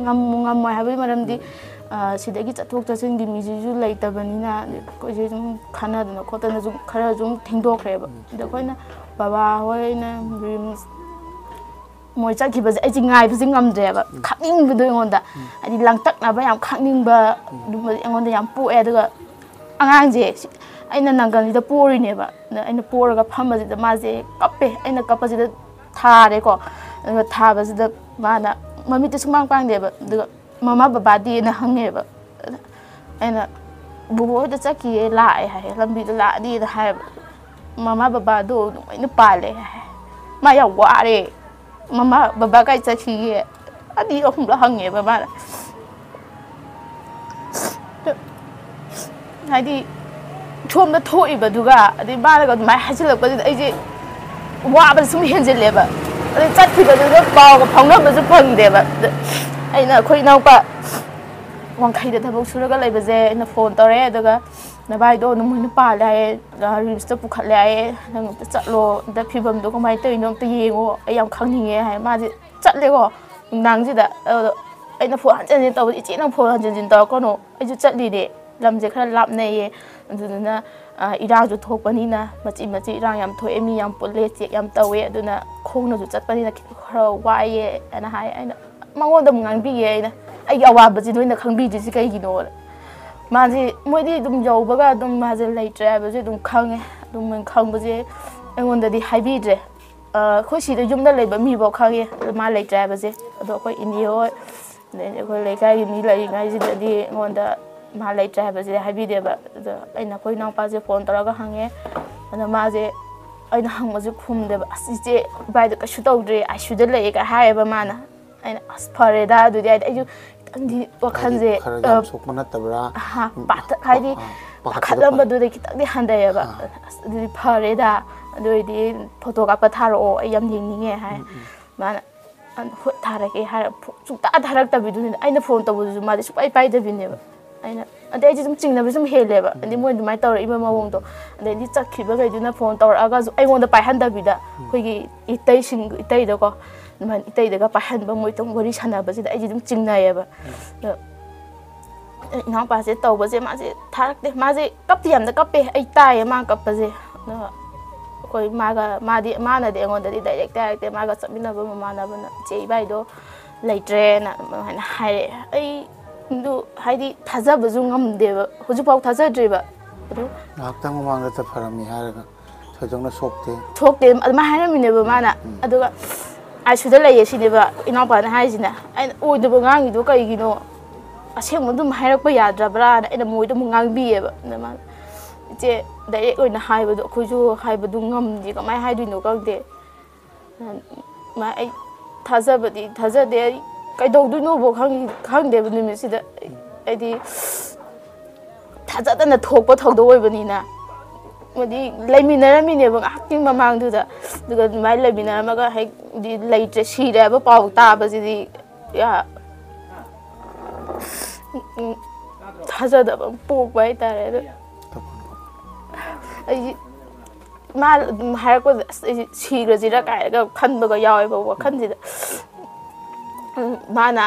ꯉꯝꯃꯨ ꯉꯝꯃꯣꯏ ꯍꯥꯏꯕꯒꯤ ꯃꯔꯝꯗꯤ, ꯁꯤꯗꯒꯤ ꯆꯠꯊꯣꯛ ꯆꯠꯁꯤꯟꯒꯤ ꯃꯤꯁꯤꯁꯨ ꯂꯩꯇꯕꯅꯤꯅ꯫ ꯑꯩꯈꯣꯏꯁꯦ ꯁꯨꯝ ꯈꯟꯅꯗꯅ ꯈꯣꯠꯇꯅ ꯁꯨꯝ ꯈꯔ ꯁꯨꯝ ꯊꯦꯡꯗꯣꯛꯈ꯭ꯔꯦꯕ꯫ ꯑꯗꯣ ꯑꯩꯈꯣꯏꯅ, ꯕꯕꯥ ꯍꯣꯏꯅ ꯔꯤꯝꯁ ꯃꯣꯏ ꯆꯠꯈꯤꯕꯁꯦ ꯑꯩꯁꯦ ꯉꯥꯏꯕꯁꯦ ꯉꯝꯗ꯭ꯔꯦꯕ꯫ ꯈꯪꯅꯤꯡꯕꯗꯣ ꯑꯩꯉꯣꯟꯗ, ꯍꯥꯏꯗꯤ, ꯂꯥꯡꯇꯛꯅꯕ ꯌꯥꯝ ꯈꯪꯅꯤꯡꯕ ꯑꯗꯨꯝꯕꯗꯤ ꯑꯩꯉꯣꯟꯗ ꯌꯥꯝ ꯄꯣꯛꯑꯦ꯫ ꯑꯗꯨꯒ ꯑꯉꯥꯡꯁꯦ ꯁꯤ-, ꯑꯩꯅ ꯅꯪꯒꯜꯁꯤꯗ ꯄꯣꯔꯤꯅꯦꯕ꯫ ꯑꯗ ꯑꯩꯅ ꯄꯣꯔꯒ ꯐꯝꯕꯁꯤꯗ ꯃꯥꯁꯦ ꯀꯞꯄꯦ꯫ ꯑꯩꯅ ꯀꯞꯄꯁꯤꯗ ꯊꯥꯔꯦꯀꯣ꯫ ꯑꯗꯨꯒ ꯊꯥꯕꯁꯤꯗ ꯃꯥꯅ ꯃꯃꯤꯠꯇꯤ ꯁꯨꯡꯄꯥꯡ ꯄꯥꯡꯗꯦꯕ꯫ ꯑꯗꯨꯒ "ꯃꯃꯥ, ꯕꯕꯥꯗꯤꯅ?" ꯍꯪꯉꯦꯕ꯫ ꯑꯩꯅ "ꯕꯣꯕꯣ ꯍꯣꯏꯗ ꯆꯠꯈꯤꯌꯦ, ꯂꯥꯛꯑꯦ" ꯍꯥꯏꯌꯦ, "ꯂꯝꯕꯤꯗ ꯂꯥꯛꯑꯅꯤꯅ" ꯍꯥꯏꯌꯦꯕ꯫ "ꯃꯃꯥ ꯕꯕꯥꯗꯣ ꯅꯣꯡꯃꯩꯅ ꯄꯥꯜꯂꯦ" ꯍꯥꯏ꯫ ꯃꯥ ꯌꯥꯝ ꯋꯥꯔꯦ꯫ "ꯃꯃꯥ ꯕꯕꯥ ꯀꯥꯏ ꯆꯠꯈꯤꯒꯦ?" ꯑꯅꯤ ꯑꯍꯨꯝꯂꯛ ꯍꯪꯉꯦꯕ ꯃꯥꯅ꯫ ꯍꯥꯏꯗꯤ, ꯁꯣꯝꯗ ꯊꯣꯛꯏꯕꯗꯨꯒ ꯑꯗꯩ ꯃꯥꯅꯒ ꯑꯗꯨꯃꯥꯏꯅ ꯍꯥꯏꯖꯤꯜꯂꯛꯄꯁꯤꯗ ꯑꯩꯁꯦ ꯋꯥꯕꯁꯦ ꯁꯨꯝ ꯍꯦꯟꯖꯤꯜꯂꯦꯕ꯫ ꯑꯗꯩ ꯆꯠꯈꯤꯕꯗꯨꯒ ꯄꯥꯎꯒ ꯐꯥꯎꯅꯕꯁꯨ ꯐꯪꯗꯦꯕ꯫ ꯑꯗ ꯑꯩꯅ ꯑꯩꯈꯣꯏ ꯏꯅꯥꯎꯄꯥ ꯋꯥꯡꯈꯩꯗ ꯊꯕꯛ ꯁꯨꯔꯒ ꯂꯩꯕꯁꯦ ꯑꯩꯅ ꯐꯣꯟ ꯇꯧꯔꯦ꯫ ꯑꯗꯨꯒ "ꯅꯚꯥꯏꯗꯣ ꯅꯣꯡꯃꯩꯅ ꯄꯥꯜꯂꯦ ꯍꯥꯏꯌꯦ, ꯔꯤꯝꯁꯇ ꯄꯨꯈꯠꯂꯦ ꯍꯥꯏꯌꯦ, ꯅꯪ ꯑꯝꯇ ꯆꯠꯂꯣ, ꯑꯝꯇ ꯐꯤꯕꯝꯗꯣ ꯀꯃꯥꯏꯅ ꯇꯧꯔꯤꯅꯣ ꯑꯝꯇ ꯌꯦꯡꯉꯣ, ꯑꯩ ꯌꯥꯝ ꯈꯪꯅꯤꯡꯉꯦ" ꯍꯥꯏ꯫ ꯃꯥꯁꯦ ꯆꯠꯂꯦꯀꯣ ꯅꯨꯡꯗꯥꯡꯁꯤꯗ꯫ ꯑꯗꯣ ꯑꯩꯅ ꯐꯣꯟ ꯍꯟꯖꯤꯟ ꯍꯟꯖꯤꯟ ꯇꯧꯕꯗ, "ꯏꯆꯦ, ꯅꯪ ꯐꯣꯟ ꯍꯟꯖꯤꯟ ꯍꯟꯖꯤꯟ ꯇꯧꯔꯛꯀꯅꯨ, ꯑꯩꯁꯨ ꯆꯠꯂꯤꯅꯦ, ꯂꯝꯁꯦ ꯈꯔ ꯂꯥꯞꯅꯩꯌꯦ, ꯑꯗꯨꯗꯨꯅ, ꯑ, ꯏꯔꯥꯡꯁꯨ ꯊꯣꯛꯄꯅꯤꯅ ꯃꯆꯤ ꯃꯆꯤ ꯏꯔꯥꯡ ꯌꯥꯝ ꯊꯣꯛꯑꯦ, ꯃꯤ ꯌꯥꯝ ꯄꯨꯜꯂꯦ, ꯆꯦꯛ ꯌꯥꯝ ꯇꯧꯋꯦ, ꯑꯗꯨꯅ ꯈꯣꯡꯅꯁꯨ ꯆꯠꯄꯅꯤꯅ ꯈꯔ ꯋꯥꯏꯌꯦ" ꯍꯥꯏꯅ ꯍꯥꯏ꯫ ꯑꯩꯅ ꯃꯉꯣꯟꯗ ꯑꯃꯨꯛ ꯉꯥꯡꯕꯤꯌꯦ꯫ ꯑꯩꯅ, "ꯑꯩꯒꯤ ꯑꯋꯥꯕꯁꯤ ꯅꯣꯏꯅ ꯈꯪꯕꯤꯗ꯭ꯔꯤꯁꯤ ꯀꯩꯒꯤꯅꯣꯅ?" ꯃꯥꯁꯦ, ꯃꯣꯏꯗꯤ ꯑꯗꯨꯝ ꯌꯧꯕꯒ ꯑꯗꯨꯝ ꯃꯥꯁꯦ ꯂꯩꯇ꯭ꯔꯦ ꯍꯥꯏꯕꯁꯦ ꯑꯗꯨꯝ ꯈꯪꯉꯦ꯫ ꯑꯗꯨꯝ ꯈꯪꯕꯁꯦ ꯑꯩꯉꯣꯟꯗꯗꯤ ꯍꯥꯏꯕꯤꯗ꯭ꯔꯦ꯫ ꯑꯩꯈꯣꯏ ꯁꯤꯗ ꯌꯨꯝꯗ ꯂꯩꯕ ꯃꯤꯐꯥꯎ ꯈꯪꯉꯦ ꯃꯥ ꯂꯩꯇ꯭ꯔꯦ ꯍꯥꯏꯕꯁꯦ꯫ ꯑꯗꯣ ꯑꯩꯈꯣꯏ ꯏꯅꯦ ꯍꯣꯏ, ꯑꯗꯩꯗꯤ ꯑꯩꯈꯣꯏ ꯂꯩꯀꯥꯏꯒꯤ ꯃꯤ ꯂꯩꯔꯤꯉꯩꯁꯤꯗꯗꯤ ꯑꯩꯉꯣꯟꯗ ꯃꯥ ꯂꯩꯇ꯭ꯔꯦ ꯍꯥꯏꯕꯁꯦ ꯍꯥꯏꯕꯤꯗꯦꯕ꯫ ꯑꯗꯣ ꯑꯩꯅ ꯑꯩꯈꯣꯏ ꯏꯅꯥꯎꯄꯥꯁꯦ ꯐꯣꯟ ꯇꯧꯔꯒ ꯍꯪꯉꯦ꯫ ꯑꯗꯣ ꯃꯥꯁꯦ, ꯑꯩꯅ ꯍꯪꯕꯁꯦ ꯈꯨꯝꯗꯦꯕ꯫ "ꯑꯁ ꯏꯆꯦ, ꯏꯕꯥꯏꯗꯣ ꯀꯩꯁꯨ ꯇꯧꯗ꯭ꯔꯦ, ꯑꯥꯏ ꯁꯤ ꯌꯨꯗ ꯂꯩꯌꯦ"ꯀ ꯍꯥꯏꯌꯦꯕ ꯃꯥꯅ꯫ ꯑꯩꯅ, "ꯑꯁ ꯐꯔꯦꯗ ꯑꯗꯨꯗꯤ", ꯍꯥꯏꯗꯤ ꯑꯩꯁꯨ ꯈꯤꯇꯪꯗꯤ ꯍꯥꯏꯗꯤ ꯋꯥꯈꯜꯁꯦ, ꯈꯔ ꯑ, ꯌꯥꯝ ꯁꯣꯛꯄ ꯅꯠꯇꯕ꯭ꯔꯥ? ꯑꯍꯥ, ꯎꯝ, ꯄꯥꯈꯠ-, ꯍꯥꯏꯗꯤ ꯑ, ꯄꯥꯈꯠꯄꯗꯣ ꯐ-, ꯄꯥꯈꯠꯂꯝꯕꯗꯨꯗꯩ ꯈꯤꯇꯪꯗꯤ ꯍꯟꯊꯩꯌꯦꯕ꯫ ꯑꯥ꯫ "ꯑꯁ ꯑꯗꯨꯗꯤ ꯐꯔꯦꯗ, ꯑꯗꯨ ꯑꯣꯏꯗꯤ ꯐꯣꯇꯣ ꯀꯥꯞꯄ ꯊꯥꯔꯛꯑꯣ, ꯑꯩ ꯌꯥꯝ ꯌꯦꯡꯅꯤꯡꯉꯦ", ꯍꯥꯏ꯫ ꯎꯝ, ꯎꯝ꯫ ꯃꯥꯅ, "ꯑ, ꯍꯣꯏ ꯊꯥꯔꯛꯀꯦ" ꯍꯥꯏꯔ ꯐꯣ-, ꯁꯨꯡꯊꯥ ꯊꯥꯔꯛꯇꯕꯤꯗꯨꯅꯦ꯫ ꯑꯩꯅ ꯐꯣꯟ ꯇꯧꯕꯗꯨꯁꯨ ꯃꯥꯗꯤ ꯁꯨꯡꯄꯥꯏ ꯄꯥꯏꯗꯕꯤꯅꯦꯕ꯫ ꯑꯩꯅ, ꯑꯗꯩ ꯑꯩꯁꯦ ꯑꯗꯨꯝ ꯆꯤꯡꯅꯕꯁꯨ ꯑꯗꯨꯝ ꯍꯦꯜꯂꯦꯕ꯫ ꯍꯥꯏꯗꯤ ꯃꯣꯏ ꯑꯗꯨꯃꯥꯏꯅ ꯇꯧꯔꯛꯏꯕ ꯃꯑꯣꯡꯗꯣ꯫ ꯑꯗꯩꯗꯤ ꯆꯠꯈꯤꯕꯈꯩꯗꯨꯅ ꯐꯣꯟ ꯇꯧꯔꯛꯑꯒꯁꯨ ꯑꯩꯉꯣꯟꯗ ꯄꯥꯏꯍꯟꯗꯕꯤꯗ, ꯎꯝ꯫ ꯑꯩꯈꯣꯏꯒꯤ ꯏꯇꯩꯁꯤꯡ, ꯏꯇꯩꯗꯀꯣ, ꯑꯗꯨꯃꯥꯏꯅ ꯏꯇꯩꯗꯒ ꯄꯥꯏꯍꯟꯕ, ꯃꯣꯏ ꯑꯗꯨꯝ ꯋꯥꯔꯤ ꯁꯥꯟꯅꯕꯁꯤꯗ ꯑꯩꯁꯦ ꯑꯗꯨꯝ ꯆꯤꯡꯅꯩꯌꯦꯕ꯫ ꯎꯝ꯫ ꯑꯗꯣ ꯏꯅꯥꯎꯄꯥꯁꯦ ꯇꯧꯕꯁꯦ ꯃꯥꯁꯦ ꯊꯥꯔꯛꯇꯦ꯫ ꯃꯥꯁꯦ ꯀꯞꯇꯤ ꯌꯥꯝꯅ ꯀꯞꯄꯦ, ꯑꯩ ꯇꯥꯏꯌꯦ ꯃꯥ ꯀꯞꯄꯁꯦ꯫ ꯑꯗꯣ ꯑꯩꯈꯣꯏ ꯃꯥꯒ, ꯃꯥꯗꯤ, ꯃꯥꯅꯗꯤ ꯑꯩꯉꯣꯟꯗꯗꯤ ꯗꯥꯏꯔꯦꯛꯇꯤ ꯍꯥꯏꯔꯛꯇꯦ꯫ ꯃꯥꯒ ꯆꯠꯃꯤꯟꯅꯕ ꯃꯃꯥꯟꯅꯕꯅ, "ꯏꯆꯦ, ꯏꯕꯥꯏꯗꯣ ꯂꯩꯇ꯭ꯔꯦꯅ" ꯑꯗꯨꯃꯥꯏꯅ ꯍꯥꯏꯔꯛꯑꯦ꯫ ꯑꯩ ꯑꯗꯨ ꯍꯥꯏꯗꯤ ꯊꯥꯖꯕꯁꯨ ꯉꯝꯗꯦꯕ, ꯍꯧꯖꯤꯛꯐꯥꯎ ꯊꯥꯖꯗ꯭ꯔꯤꯕ꯫ ꯑꯗꯨ ꯉꯥꯏꯍꯥꯛꯇꯪ ꯃꯃꯥꯡꯗ ꯐꯔꯝꯃꯤ ꯍꯥꯏꯔꯒ ꯊꯣꯏꯗꯣꯛꯅ ꯁꯣꯛꯇꯦ꯫ ꯁꯣꯛꯇꯦ ꯑꯗꯨꯃꯥꯏꯅ ꯍꯥꯏꯔꯝꯃꯤꯅꯦꯕ ꯃꯥꯅ꯫ ꯎꯝ꯫ ꯑꯗꯨꯒ "ꯑꯥꯏ ꯁꯤ ꯌꯨꯗ ꯂꯩꯌꯦ" ꯁꯤꯅꯦꯕ ꯏꯅꯥꯎꯄꯥꯅ ꯍꯥꯏꯔꯤꯁꯤꯅ꯫ ꯑꯩꯅ, "ꯑꯣꯏꯗꯕ ꯉꯥꯡꯉꯤꯗꯣ ꯀꯩꯒꯤꯅꯣ? ꯑꯁꯦꯡꯕ ꯑꯗꯨꯝ ꯍꯥꯏꯔꯛꯄ ꯌꯥꯗ꯭ꯔꯕ꯭ꯔꯥꯅ" ꯑꯩꯅ ꯃꯣꯏꯗ ꯑꯃꯨꯛ ꯉꯥꯡꯕꯤꯌꯦꯕ꯫ ꯑꯗ ꯃꯥꯅ, "ꯏꯆꯦ, ꯗꯥꯏꯔꯦꯛ ꯑꯣꯏꯅ ꯍꯥꯏꯕꯗꯣ ꯑꯩꯈꯣꯏꯁꯨ ꯍꯥꯏꯕꯗꯨ ꯉꯝꯗꯦ, ꯀꯃꯥꯏꯅ ꯍꯥꯏꯗꯣꯏꯅꯣ ꯈꯪꯗꯦ"꯫ ꯃꯥ, ꯑꯩ ꯊꯥꯖꯕꯗꯤ ꯊꯥꯖꯗꯦ꯫ ꯑꯩ ꯀꯩꯗꯧꯗꯣꯏꯅꯣꯕꯨ ꯈꯪ-, ꯈꯪꯗꯦꯕ ꯅꯨꯃꯤꯠꯁꯤꯗ꯫ ꯑꯩꯗꯤ ꯊꯥꯖꯗꯅ ꯊꯣꯛꯄ ꯊꯧꯗꯣꯛ ꯑꯣꯏꯕꯅꯤꯅ꯫ ꯍꯥꯏꯗꯤ ꯂꯩꯃꯤꯟꯅꯔꯝꯃꯤꯅꯦꯕ ꯉꯥꯏꯍꯥꯛꯀꯤ ꯃꯃꯥꯡꯗꯨꯗ꯫ ꯑꯗꯨꯒ ꯑꯗꯨꯃꯥꯏꯅ ꯂꯩꯃꯤꯟꯅꯔꯝꯃꯒ ꯍꯦꯛ ꯗꯤ ꯂꯩꯇ꯭ꯔꯦ, ꯁꯤꯔꯦ ꯍꯥꯏꯕ ꯄꯥꯎ ꯇꯥꯕꯁꯤꯗꯤ, ꯌꯥ-, ꯊꯥꯖꯗꯕ ꯑꯃ ꯄꯣꯛꯄ ꯍꯥꯏꯇꯥꯔꯦ꯫ ꯑꯗꯣ ꯑꯩ ꯃꯥ ꯑꯗꯨꯝ ꯍꯥꯏꯔꯛꯄꯗ, "ꯑꯁ, ꯑꯩꯁꯦ ꯁꯤꯈ꯭ꯔꯁꯤꯔ?" ꯀꯥꯏꯅꯒ ꯈꯟꯕꯒ ꯌꯥꯎꯋꯦꯕ ꯋꯥꯈꯜꯁꯤꯗ꯫ ꯎꯝ, ꯃꯥꯅ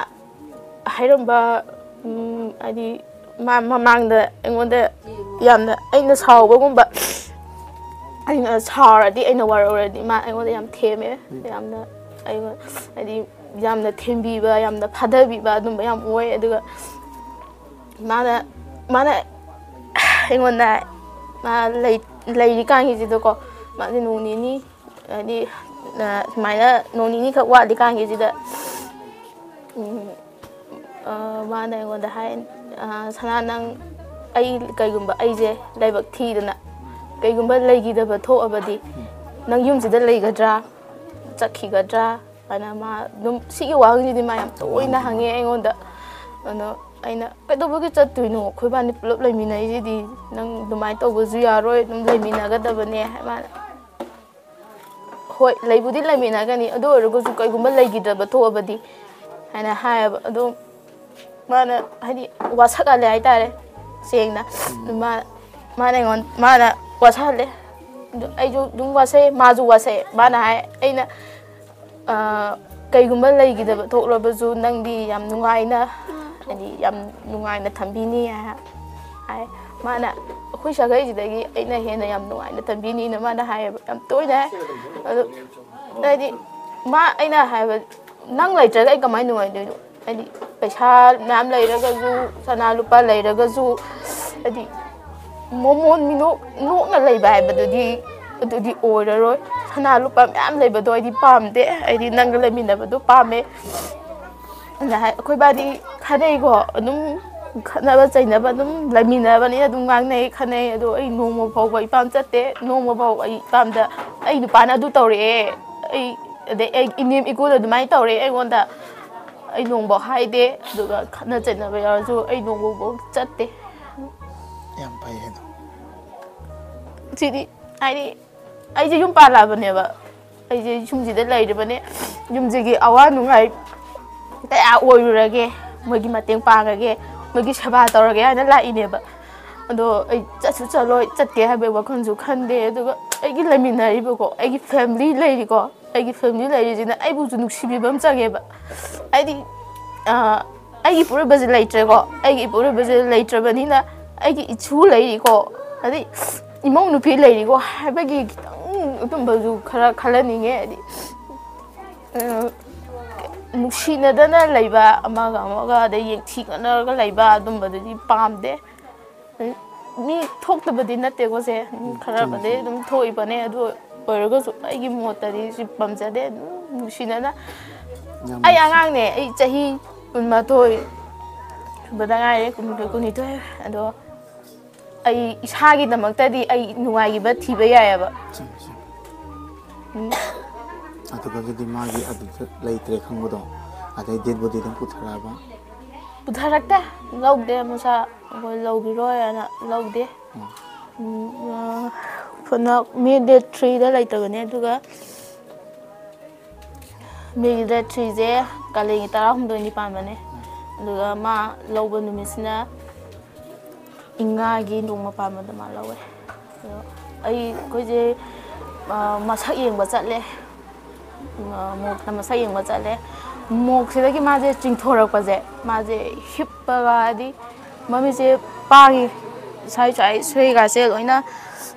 ꯍꯥꯏꯔꯝꯕ, ꯎꯝ, ꯍꯥꯏꯗꯤ ꯃꯥ ꯃꯃꯥꯡꯗ ꯑꯩꯉꯣꯟꯗ ꯌꯥꯝꯅ, ꯑꯩꯅ ꯁꯥꯎꯕꯒꯨꯝꯕ, ꯑꯩꯅ ꯁꯥꯎꯔꯗꯤ, ꯑꯩꯅ ꯋꯥꯔꯧꯔꯗꯤ ꯃꯥ ꯑꯩꯉꯣꯟꯗ ꯌꯥꯝ ꯊꯦꯝꯃꯦ꯫ ꯌꯥꯝꯅ ꯑꯩꯉꯣꯟ-, ꯍꯥꯏꯗꯤ ꯌꯥꯝꯅ ꯊꯦꯝꯕꯤꯕ, ꯌꯥꯝꯅ ꯐꯥꯊꯕꯤꯕ ꯑꯗꯨꯝꯕ ꯌꯥꯝ ꯑꯣꯏ꯫ ꯑꯗꯨꯒ ꯃꯥꯅ, ꯃꯥꯅ ꯑꯩꯉꯣꯟꯗ, ꯃꯥ ꯂꯩ-, ꯂꯩꯔꯤꯀꯥꯟꯒꯤꯁꯤꯗꯀꯣ, ꯃꯥꯁꯦ ꯅꯣꯡ ꯅꯤꯅꯤ, ꯍꯥꯏꯗꯤ ꯑ, ꯁꯨꯃꯥꯏꯅ ꯅꯣꯡ ꯅꯤꯅꯤꯈꯛ ꯋꯥꯠꯂꯤꯀꯥꯟꯒꯤꯁꯤꯗ, ꯎꯝ, ꯑ, ꯃꯥꯅ ꯑꯩꯉꯣꯟꯗ ꯍꯥꯏ, ꯑ, "ꯁꯅꯥ, ꯅꯪ, ꯑꯩ ꯀꯩꯒꯨꯝꯕ ꯑꯩꯁꯦ ꯂꯥꯏꯕꯛ ꯊꯤꯗꯅ ꯀꯩꯒꯨꯝꯕ ꯂꯩꯈꯤꯗꯕ ꯊꯣꯛꯑꯕꯗꯤ ꯅꯪ ꯌꯨꯝꯁꯤꯗ ꯂꯩꯒꯗ꯭ꯔꯥ, ꯆꯠꯈꯤꯒꯗ꯭ꯔꯥ?" ꯍꯥꯏꯅ ꯃꯥ ꯑꯗꯨꯝ ꯁꯤꯒꯤ ꯋꯥꯍꯪꯁꯤꯗꯤ ꯃꯥ ꯌꯥꯝ ꯇꯣꯏꯅ ꯍꯪꯉꯦ ꯑꯩꯉꯣꯟꯗ꯫ ꯑꯗꯣ ꯑꯩꯅ, "ꯀꯩꯗꯧꯕꯒꯤ ꯆꯠꯇꯣꯏꯅꯣ? ꯑꯩꯈꯣꯏꯕꯥꯅꯤ ꯄꯨꯂꯞ ꯂꯩꯃꯤꯟꯅꯩꯁꯤꯗꯤ, ꯅꯪ ꯑꯗꯨꯃꯥꯏꯅ ꯇꯧꯕꯁꯨ ꯌꯥꯔꯣꯏ, ꯑꯗꯨꯝ ꯂꯩꯃꯤꯟꯅꯒꯗꯕꯅꯦ," ꯍꯥꯏ ꯃꯥꯅ꯫ "ꯍꯣꯏ, ꯂꯩꯕꯨꯗꯤ ꯂꯩꯃꯤꯟꯅꯒꯅꯤ, ꯑꯗꯨ ꯑꯣꯏꯔꯒꯁꯨ ꯀꯩꯒꯨꯝꯕ ꯂꯩꯈꯤꯗ꯭ꯔꯕ ꯊꯣꯛꯑꯕꯗꯤ?" ꯍꯥꯏꯅ ꯍꯥꯏꯌꯦꯕ꯫ ꯑꯗꯣ ꯃꯥꯅ, ꯍꯥꯏꯗꯤ, ꯋꯥꯁꯛꯍꯜꯂꯦ ꯍꯥꯏꯇꯥꯔꯦ, ꯁꯦꯡꯅ꯫ ꯃꯥ-, ꯃꯥꯅ ꯑꯩꯉꯣꯟ-, ꯃꯥꯅ ꯋꯥꯁꯛꯍꯜꯂꯦ꯫ ꯑꯗꯨ ꯑꯩꯁꯨ ꯑꯗꯨꯝ ꯋꯥꯁꯛꯑꯦ, ꯃꯥꯁꯨ ꯋꯥꯁꯛꯑꯦ꯫ ꯃꯥꯅ ꯍꯥꯏ, ꯑꯩꯅ, ꯑ, "ꯀꯩꯒꯨꯝꯕ ꯂꯩꯈꯤꯗꯕ ꯊꯣꯛꯂꯕꯁꯨ ꯅꯪꯗꯤ ꯌꯥꯝ ꯅꯨꯡꯉꯥꯏꯅ, ꯍꯥꯏꯗꯤ, ꯌꯥꯝ ꯅꯨꯡꯉꯥꯏꯅ ꯊꯝꯕꯤꯅꯤ," ꯍꯥꯏ꯫ ꯃꯥꯅ, "ꯑꯩꯈꯣꯏ ꯁꯥꯒꯩꯁꯤꯗꯒꯤ ꯑꯩꯅ ꯍꯦꯟꯅ ꯌꯥꯝ ꯅꯨꯡꯉꯥꯏꯅ ꯊꯝꯕꯤꯅꯤꯅ" ꯃꯥꯅ ꯍꯥꯏꯌꯦꯕ, ꯌꯥꯝ ꯇꯣꯏꯅ ꯍꯥꯏ꯫ ꯑꯗꯨ, ꯍꯥꯏꯗꯤ, ꯃꯥ, ꯑꯩꯅ ꯍꯥꯏꯕ, "ꯅꯪ ꯂꯩꯇ꯭ꯔꯒ ꯑꯩ ꯀꯃꯥꯏꯅ ꯅꯨꯡꯉꯥꯏꯗꯣꯏꯅꯣ?" ꯍꯥꯏꯗꯤ, ꯄꯩꯁꯥ ꯃꯌꯥꯝ ꯂꯩꯔꯒꯁꯨ, ꯁꯅꯥ ꯂꯨꯄꯥ ꯂꯩꯔꯒꯁꯨ, ꯍꯥꯏꯗꯤ, ꯃꯣꯃꯣꯟ ꯃꯤꯅꯣꯛ ꯅꯣꯛꯅ ꯂꯩꯕ ꯍꯥꯏꯕꯗꯨꯗꯤ, ꯑꯗꯨꯗꯤ ꯑꯣꯏꯔꯔꯣꯏ꯫ ꯁꯅꯥ ꯂꯨꯄꯥ ꯃꯌꯥꯝ ꯂꯩꯕꯗꯣ ꯑꯩꯗꯤ ꯄꯥꯝꯗꯦ, ꯑꯩꯗꯤ ꯅꯪꯒ ꯂꯩꯃꯤꯟꯅꯕꯗꯣ ꯄꯥꯝꯃꯦ꯫ ꯑꯗ ꯍꯥꯏ, ꯑꯩꯈꯣꯏ ꯕꯥꯗꯤ ꯈꯠꯅꯩꯀꯣ, ꯑꯗꯨꯝ ꯈꯠꯅꯕ ꯆꯩꯅꯕ ꯑꯗꯨꯝ ꯂꯩꯃꯤꯟꯅꯕꯅꯤꯅ ꯑꯗꯨꯝ ꯉꯥꯡꯅꯩ ꯈꯠꯅꯩ꯫ ꯑꯗꯣ ꯑꯩ ꯅꯣꯡꯃ ꯐꯥꯎꯕ ꯏꯄꯥꯝ ꯆꯠꯇꯦ, ꯅꯣꯡꯃ ꯐꯥꯎꯕ ꯑꯩ ꯏꯄꯥꯝꯗ, "ꯑꯩ ꯅꯨꯄꯥꯅ ꯑꯗꯨ ꯇꯧꯔꯛꯑꯦ, ꯑꯩ, ꯑꯗꯩ ꯑꯩ ꯏꯅꯦꯝ ꯏꯀꯨꯅ ꯑꯗꯨꯃꯥꯏꯅ ꯇꯧꯔꯛꯑꯦ ꯑꯩꯉꯣꯟꯗ", ꯑꯩ ꯅꯣꯡꯐꯥꯎ ꯍꯥꯏꯗꯦ꯫ ꯑꯗꯨꯒ ꯈꯠꯅ ꯆꯩꯅꯕ ꯌꯥꯎꯔꯁꯨ ꯑꯩ ꯅꯣꯡꯃꯐꯥꯎ ꯆꯠꯇꯦ꯫ ꯌꯥꯝ ꯐꯩ ꯑꯗꯣ꯫ ꯁꯤꯗꯤ, ꯍꯥꯏꯗꯤ, ꯑꯩꯁꯦ ꯌꯨꯝ ꯄꯥꯜꯂꯛꯑꯕꯅꯦꯕ, ꯑꯩꯁꯦ ꯌꯨꯝꯁꯤꯗ ꯂꯩꯔꯤꯕꯅꯦ, ꯌꯨꯝꯁꯤꯒꯤ ꯑꯋꯥ ꯅꯨꯡꯉꯥꯏ ꯀꯌꯥ ꯑꯣꯏꯔꯨꯔꯒꯦ, ꯃꯣꯏꯒꯤ ꯃꯇꯦꯡ ꯄꯥꯡꯉꯒꯦ, ꯃꯣꯏꯒꯤ ꯁꯦꯕꯥ ꯇꯧꯔꯒꯦ ꯍꯥꯏꯅ ꯂꯥꯛꯏꯅꯦꯕ꯫ ꯑꯗꯣ ꯑꯩ ꯆꯠꯁꯨ ꯆꯠꯂꯣꯏ, ꯆꯠꯀꯦ ꯍꯥꯏꯕꯒꯤ ꯋꯥꯈꯜꯁꯨ ꯈꯟꯗꯦ꯫ ꯑꯗꯨꯒ ꯑꯩꯒꯤ ꯂꯩꯃꯤꯟꯅꯔꯤꯕꯀꯣ, ꯑꯩꯒꯤ ꯐꯦꯃꯤꯂꯤ ꯂꯩꯔꯤꯀꯣ, ꯑꯩꯒꯤ ꯐꯦꯃꯤꯂꯤ ꯂꯩꯔꯤꯁꯤꯅ ꯑꯩꯕꯨꯁꯨ ꯅꯨꯡꯁꯤꯕꯤꯕ ꯑꯃ ꯆꯪꯉꯦꯕ꯫ ꯍꯥꯏꯗꯤ, ꯑ, ꯑꯩꯒꯤ ꯏꯄꯨꯔꯣꯏꯕꯁꯦ ꯂꯩꯇ꯭ꯔꯦꯀꯣ, ꯑꯩꯒꯤ ꯏꯄꯨꯔꯣꯏꯕꯁꯦ ꯂꯩꯇ꯭ꯔꯕꯅꯤꯅ ꯑꯩꯒꯤ ꯏꯁꯨ ꯂꯩꯔꯤꯀꯣ, ꯑꯗꯩ ꯏꯃꯧ ꯅꯨꯄꯤ ꯂꯩꯔꯤꯀꯣ ꯍꯥꯏꯕꯒꯤ ꯈꯤꯇꯪ ꯑꯗꯨꯝꯕꯁꯨ ꯈꯔ ꯈꯜꯍꯟꯅꯤꯡꯉꯦ꯫ ꯍꯥꯏꯗꯤ, ꯑ, ꯅꯨꯡꯁꯤꯅꯗꯅ ꯂꯩꯕ, ꯑꯃꯒ ꯑꯃꯒ ꯑꯗꯩ ꯌꯦꯡꯊꯤ ꯈꯠꯅꯔꯒ ꯂꯩꯕ ꯑꯗꯨꯝꯕꯗꯨꯗꯤ ꯄꯥꯝꯗꯦ꯫ ꯃꯤ ꯊꯣꯛꯇꯕꯗꯤ ꯅꯠꯇꯦꯀꯣ ꯁꯦ, ꯃꯤ ꯈꯔꯕꯨꯗꯤ ꯑꯗꯨꯝ ꯊꯣꯛꯏꯕꯅꯦ, ꯑꯗꯨ ꯑꯣꯏꯔꯒꯁꯨ ꯑꯩꯒꯤ ꯃꯣꯠꯇꯗꯤ ꯁꯤ ꯄꯥꯝꯖꯗꯦ꯫ ꯑꯗꯨꯝ ꯅꯨꯡꯁꯤꯅꯅ ꯌꯥꯝ ꯑꯩ ꯅꯨꯡꯁꯤ꯫ ꯑꯉꯥꯡꯅꯦ, ꯑꯩ ꯆꯍꯤ ꯀꯨꯟꯃꯥꯊꯣꯏ ꯁꯨꯕꯗ ꯉꯥꯏꯔꯦ, ꯀꯨꯟꯃꯥꯊꯣꯏ, ꯀꯨꯟꯅꯤꯊꯣꯏ꯫ ꯑꯗꯣ ꯑꯩ ꯏꯁꯥꯒꯤꯗꯃꯛꯇꯗꯤ ꯑꯩ ꯅꯨꯡꯉꯥꯏꯈꯤꯕ ꯊꯤꯕ ꯌꯥꯏꯑꯕ꯫ ꯆꯨꯝꯃꯤ, ꯆꯨꯝꯃꯤ꯫ ꯎꯝ꯫ ꯑꯗꯨꯗꯒꯤꯗꯤ ꯃꯥꯒꯤ ꯑꯗꯨꯗ ꯂꯩꯇ꯭ꯔꯦ ꯈꯪꯕꯗꯣ, ꯑꯗꯩ ꯗꯦꯠ ꯕꯣꯗꯤ ꯑꯗꯨꯝ ꯄꯨꯊꯔꯛꯑꯕ꯫ ꯄꯨꯊꯔꯛꯇꯦ, ꯂꯧꯗꯦ, ꯃꯁꯥ ꯑꯩꯈꯣꯏ ꯂꯧꯈꯤꯔꯣꯏ ꯍꯥꯏꯅ ꯂꯧꯗꯦ꯫ ꯎꯝ꯫ ꯎꯝ, ꯑ, ꯐꯅ ꯃꯦ ꯗꯦꯠ ꯊ꯭ꯔꯤꯗ ꯂꯩꯇꯕꯅꯦ, ꯑꯗꯨꯒ ꯃꯦꯒꯤ ꯗꯦꯠ ꯊ꯭ꯔꯤꯁꯦ ꯀꯥꯂꯦꯟꯒꯤ ꯇꯔꯥꯍꯨꯝꯗꯣꯏꯅꯤ ꯄꯥꯟꯕꯅꯦ꯫ ꯑꯗꯨꯒ ꯃꯥ ꯂꯧꯕ ꯅꯨꯃꯤꯠꯁꯤꯅ ꯏꯉꯥꯒꯤ ꯅꯣꯡꯃ ꯄꯥꯟꯕꯗ ꯃꯥ ꯂꯧꯋꯦ꯫ ꯑꯗꯣ ꯑꯩ, ꯑꯩꯈꯣꯏꯁꯦ, ꯑ, ꯃꯁꯛ ꯌꯦꯡꯕ ꯆꯠꯂꯦ꯫ ꯑ, ꯃꯣꯛꯇ ꯃꯁꯛ ꯌꯦꯡꯕ ꯆꯠꯂꯦ꯫ ꯃꯣꯛꯁꯤꯗꯒꯤ ꯃꯥꯁꯦ ꯆꯤꯡꯊꯣꯔꯛꯄꯁꯦ, ꯃꯥꯁꯦ ꯍꯤꯞꯄꯒ, ꯍꯥꯏꯗꯤ, ꯃꯃꯤꯠꯁꯦ ꯄꯥꯡꯉꯤ, ꯁ꯭ꯋꯥꯏ ꯁ꯭ꯋꯥꯏ ꯁ꯭ꯋꯥꯏꯒꯥꯁꯦ ꯂꯣꯏꯅ,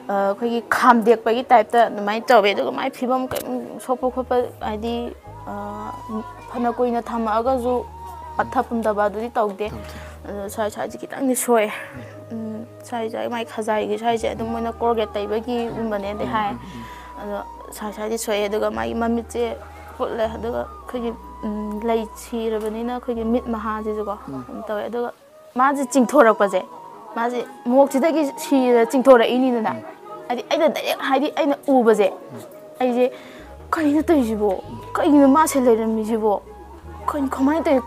ꯑ, ꯑꯩꯈꯣꯏꯒꯤ ꯈꯥꯝꯗꯦꯛꯄꯒꯤ ꯇꯥꯏꯞꯇ ꯑꯗꯨꯃꯥꯏꯅ ꯇꯧꯋꯦ꯫ ꯑꯗꯨꯒ ꯃꯥꯏ ꯐꯤꯕꯝ ꯀꯔꯤꯝ ꯁꯣꯛꯄ ꯈꯣꯠꯄ, ꯍꯥꯏꯗꯤ, ꯑ, ꯐꯅ ꯀꯨꯏꯅ ꯊꯝꯃꯛꯑꯒꯁꯨ ꯄꯠꯊ ꯄꯨꯝꯊꯕ ꯑꯗꯨꯗꯤ ꯇꯧꯗꯦ꯫ ꯇꯧꯗꯦ꯫ ꯑꯗꯣ ꯁ꯭ꯋꯥꯏ ꯁ꯭ꯋꯥꯏꯁꯦ ꯈꯤꯇꯪꯗꯤ ꯁꯣꯛꯑꯦ꯫ ꯎꯝ, ꯁ꯭ꯋꯥꯏ ꯁ꯭ꯋꯥꯏ ꯃꯥꯏ ꯈꯖꯥꯏꯒꯤ ꯁ꯭ꯋꯥꯏꯁꯦ ꯑꯗꯨꯝ ꯃꯣꯏꯅ ꯀꯣꯜꯒꯦꯠ ꯇꯩꯕꯒꯤꯒꯨꯝꯕꯅꯦꯗꯤ ꯎꯝ, ꯍꯥꯏ꯫ ꯎꯝ, ꯎꯝ꯫ ꯑꯗꯣ ꯁ꯭ꯋꯥꯏ ꯁ꯭ꯋꯥꯏꯗꯤ ꯁꯣꯛꯑꯦ꯫ ꯑꯗꯨꯒ ꯃꯥꯒꯤ ꯃꯃꯤꯠꯁꯦ ꯐꯨꯠꯂꯦ꯫ ꯑꯗꯨꯒ ꯑꯩꯈꯣꯏꯒꯤ, ꯎꯝ, ꯂꯩ ꯁꯤꯔꯕꯅꯤꯅ ꯑꯩꯈꯣꯏꯒꯤ ꯃꯤꯠ ꯃꯍꯥꯁꯤꯁꯨꯀꯣ ꯎꯝ꯫ ꯑꯗꯨꯝ ꯇꯧꯋꯦ꯫ ꯑꯗꯨꯒ ꯃꯥꯁꯦ ꯆꯤꯡꯊꯣꯔꯛꯄꯁꯦ, ꯃꯥꯁꯦ ꯃꯣꯛꯁꯤꯗꯒꯤ ꯁꯤꯔ ꯆꯤꯡꯊꯣꯔꯛꯏꯅꯤꯗꯅ꯫ ꯎꯝ꯫ ꯍꯥꯏꯗꯤ ꯑꯩꯅ ꯗꯥꯏꯔꯦꯛ, ꯍꯥꯏꯗꯤ ꯑꯩꯅ ꯎꯕꯁꯦ, ꯎꯝ꯫ ꯑꯩꯁꯦ, "ꯀꯩꯅꯣ ꯇꯧꯔꯤꯁꯤꯕꯣ? ꯀꯩꯒꯤꯅꯣ ꯃꯥꯁꯦ ꯂꯩꯔꯝꯃꯤꯁꯤꯕꯣ? ꯀꯩꯅꯣ, ꯀꯃꯥꯏꯅ ꯇꯧꯔꯤ?"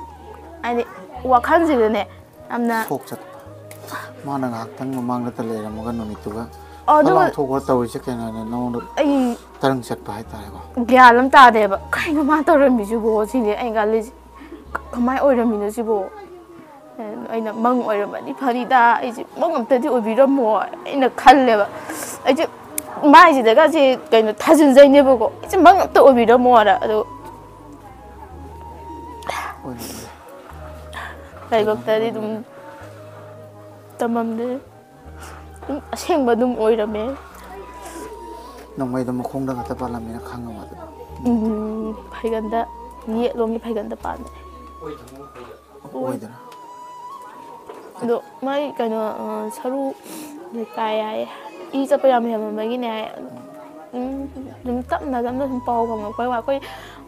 ꯍꯥꯏꯗꯤ ꯋꯥꯈꯜꯁꯤꯗꯅꯦ ꯌꯥꯝꯅ ꯁꯣꯛ ꯆꯠꯄ꯫ ꯃꯥꯅ ꯉꯥꯏꯍꯥꯛꯇꯪ ꯃꯃꯥꯡꯗꯇ ꯂꯩꯔꯝꯃꯒ ꯅꯨꯃꯤꯠꯇꯨꯒ ꯑꯗꯨꯒ ꯐꯠ ꯂꯥꯎꯊꯣꯛꯄ ꯇꯧꯔꯤꯁꯦ ꯀꯩꯅꯣꯅꯦ, ꯅꯉꯣꯟꯗ ꯑꯩ ꯇꯔꯪ ꯆꯠꯄ ꯍꯥꯏꯇꯥꯔꯦꯀꯣ꯫ ꯒ꯭ꯌꯥꯟ ꯑꯃ ꯇꯥꯗꯦꯕ꯫ "ꯀꯩꯅꯣ ꯃꯥ ꯇꯧꯔꯝꯃꯤꯁꯤꯕꯣ?" ꯁꯤꯅꯦ ꯑꯩꯅ ꯈꯜꯂꯤꯁꯦ꯫ "ꯀ-, ꯀꯃꯥꯏꯅ ꯑꯣꯏꯔꯝꯃꯤꯅꯣ ꯁꯤꯕꯣ?" ꯑꯩꯅ, "ꯃꯪ ꯑꯣꯏꯔꯝꯃꯗꯤ ꯐꯅꯤꯗ, ꯑꯩꯁꯦ ꯃꯪ ꯑꯝꯇꯗꯤ ꯑꯣꯏꯕꯤꯔꯝꯃꯣ" ꯑꯩꯅ ꯈꯜꯂꯦꯕ꯫ ꯑꯩꯁꯦ ꯃꯥꯏꯁꯤꯗꯒꯁꯦ ꯀꯩꯅꯣ ꯊꯥꯖꯤꯟꯖꯩꯅꯦꯕꯀꯣ, "ꯑꯩꯁꯦ ꯃꯪ ꯑꯝꯇ ꯑꯣꯏꯕꯤꯔꯝꯃꯣꯅ"꯫ ꯑꯗꯣ ꯑꯣꯏꯔꯝꯃꯣꯏ꯫ ꯂꯥꯏꯕꯛꯇꯗꯤ ꯑꯗꯨꯝ ꯇꯝꯃꯝꯗꯦ꯫ ꯑꯗꯨꯝ ꯑꯁꯦꯡꯕ ꯑꯗꯨꯝ ꯑꯣꯏꯔꯝꯃꯦ꯫ ꯅꯣꯡꯃꯩꯗꯣ ꯃꯈꯣꯡꯗ ꯈꯛꯇ ꯄꯥꯜꯂꯝꯃꯦꯅ ꯈꯪꯉꯕ ꯑꯗꯨ? ꯎꯝ, ꯐꯩꯒꯟꯗ, ꯌꯦꯠꯂꯣꯝꯒꯤ ꯐꯩꯒꯟꯗ ꯄꯥꯟꯕꯅꯦ꯫ ꯑꯣꯏꯗꯣꯏꯔꯥ? ꯑꯗꯣ ꯃꯥꯏ ꯀꯩꯅꯣ, ꯑ, ꯁꯔꯨ ꯀꯥꯏ ꯍꯥꯏꯌꯦ꯫ ꯏ ꯆꯠꯄ ꯌꯥꯝ ꯍꯦꯟꯃꯟꯕꯒꯤꯅꯦ ꯍꯥꯏ꯫ ꯎꯝ, ꯑꯗꯨꯝ ꯇꯞꯅ ꯇꯞꯅ ꯁꯨꯝ ꯄꯥꯎ ꯐꯪꯉꯛꯄꯩ ꯋꯥ꯫ ꯑꯩꯈꯣꯏ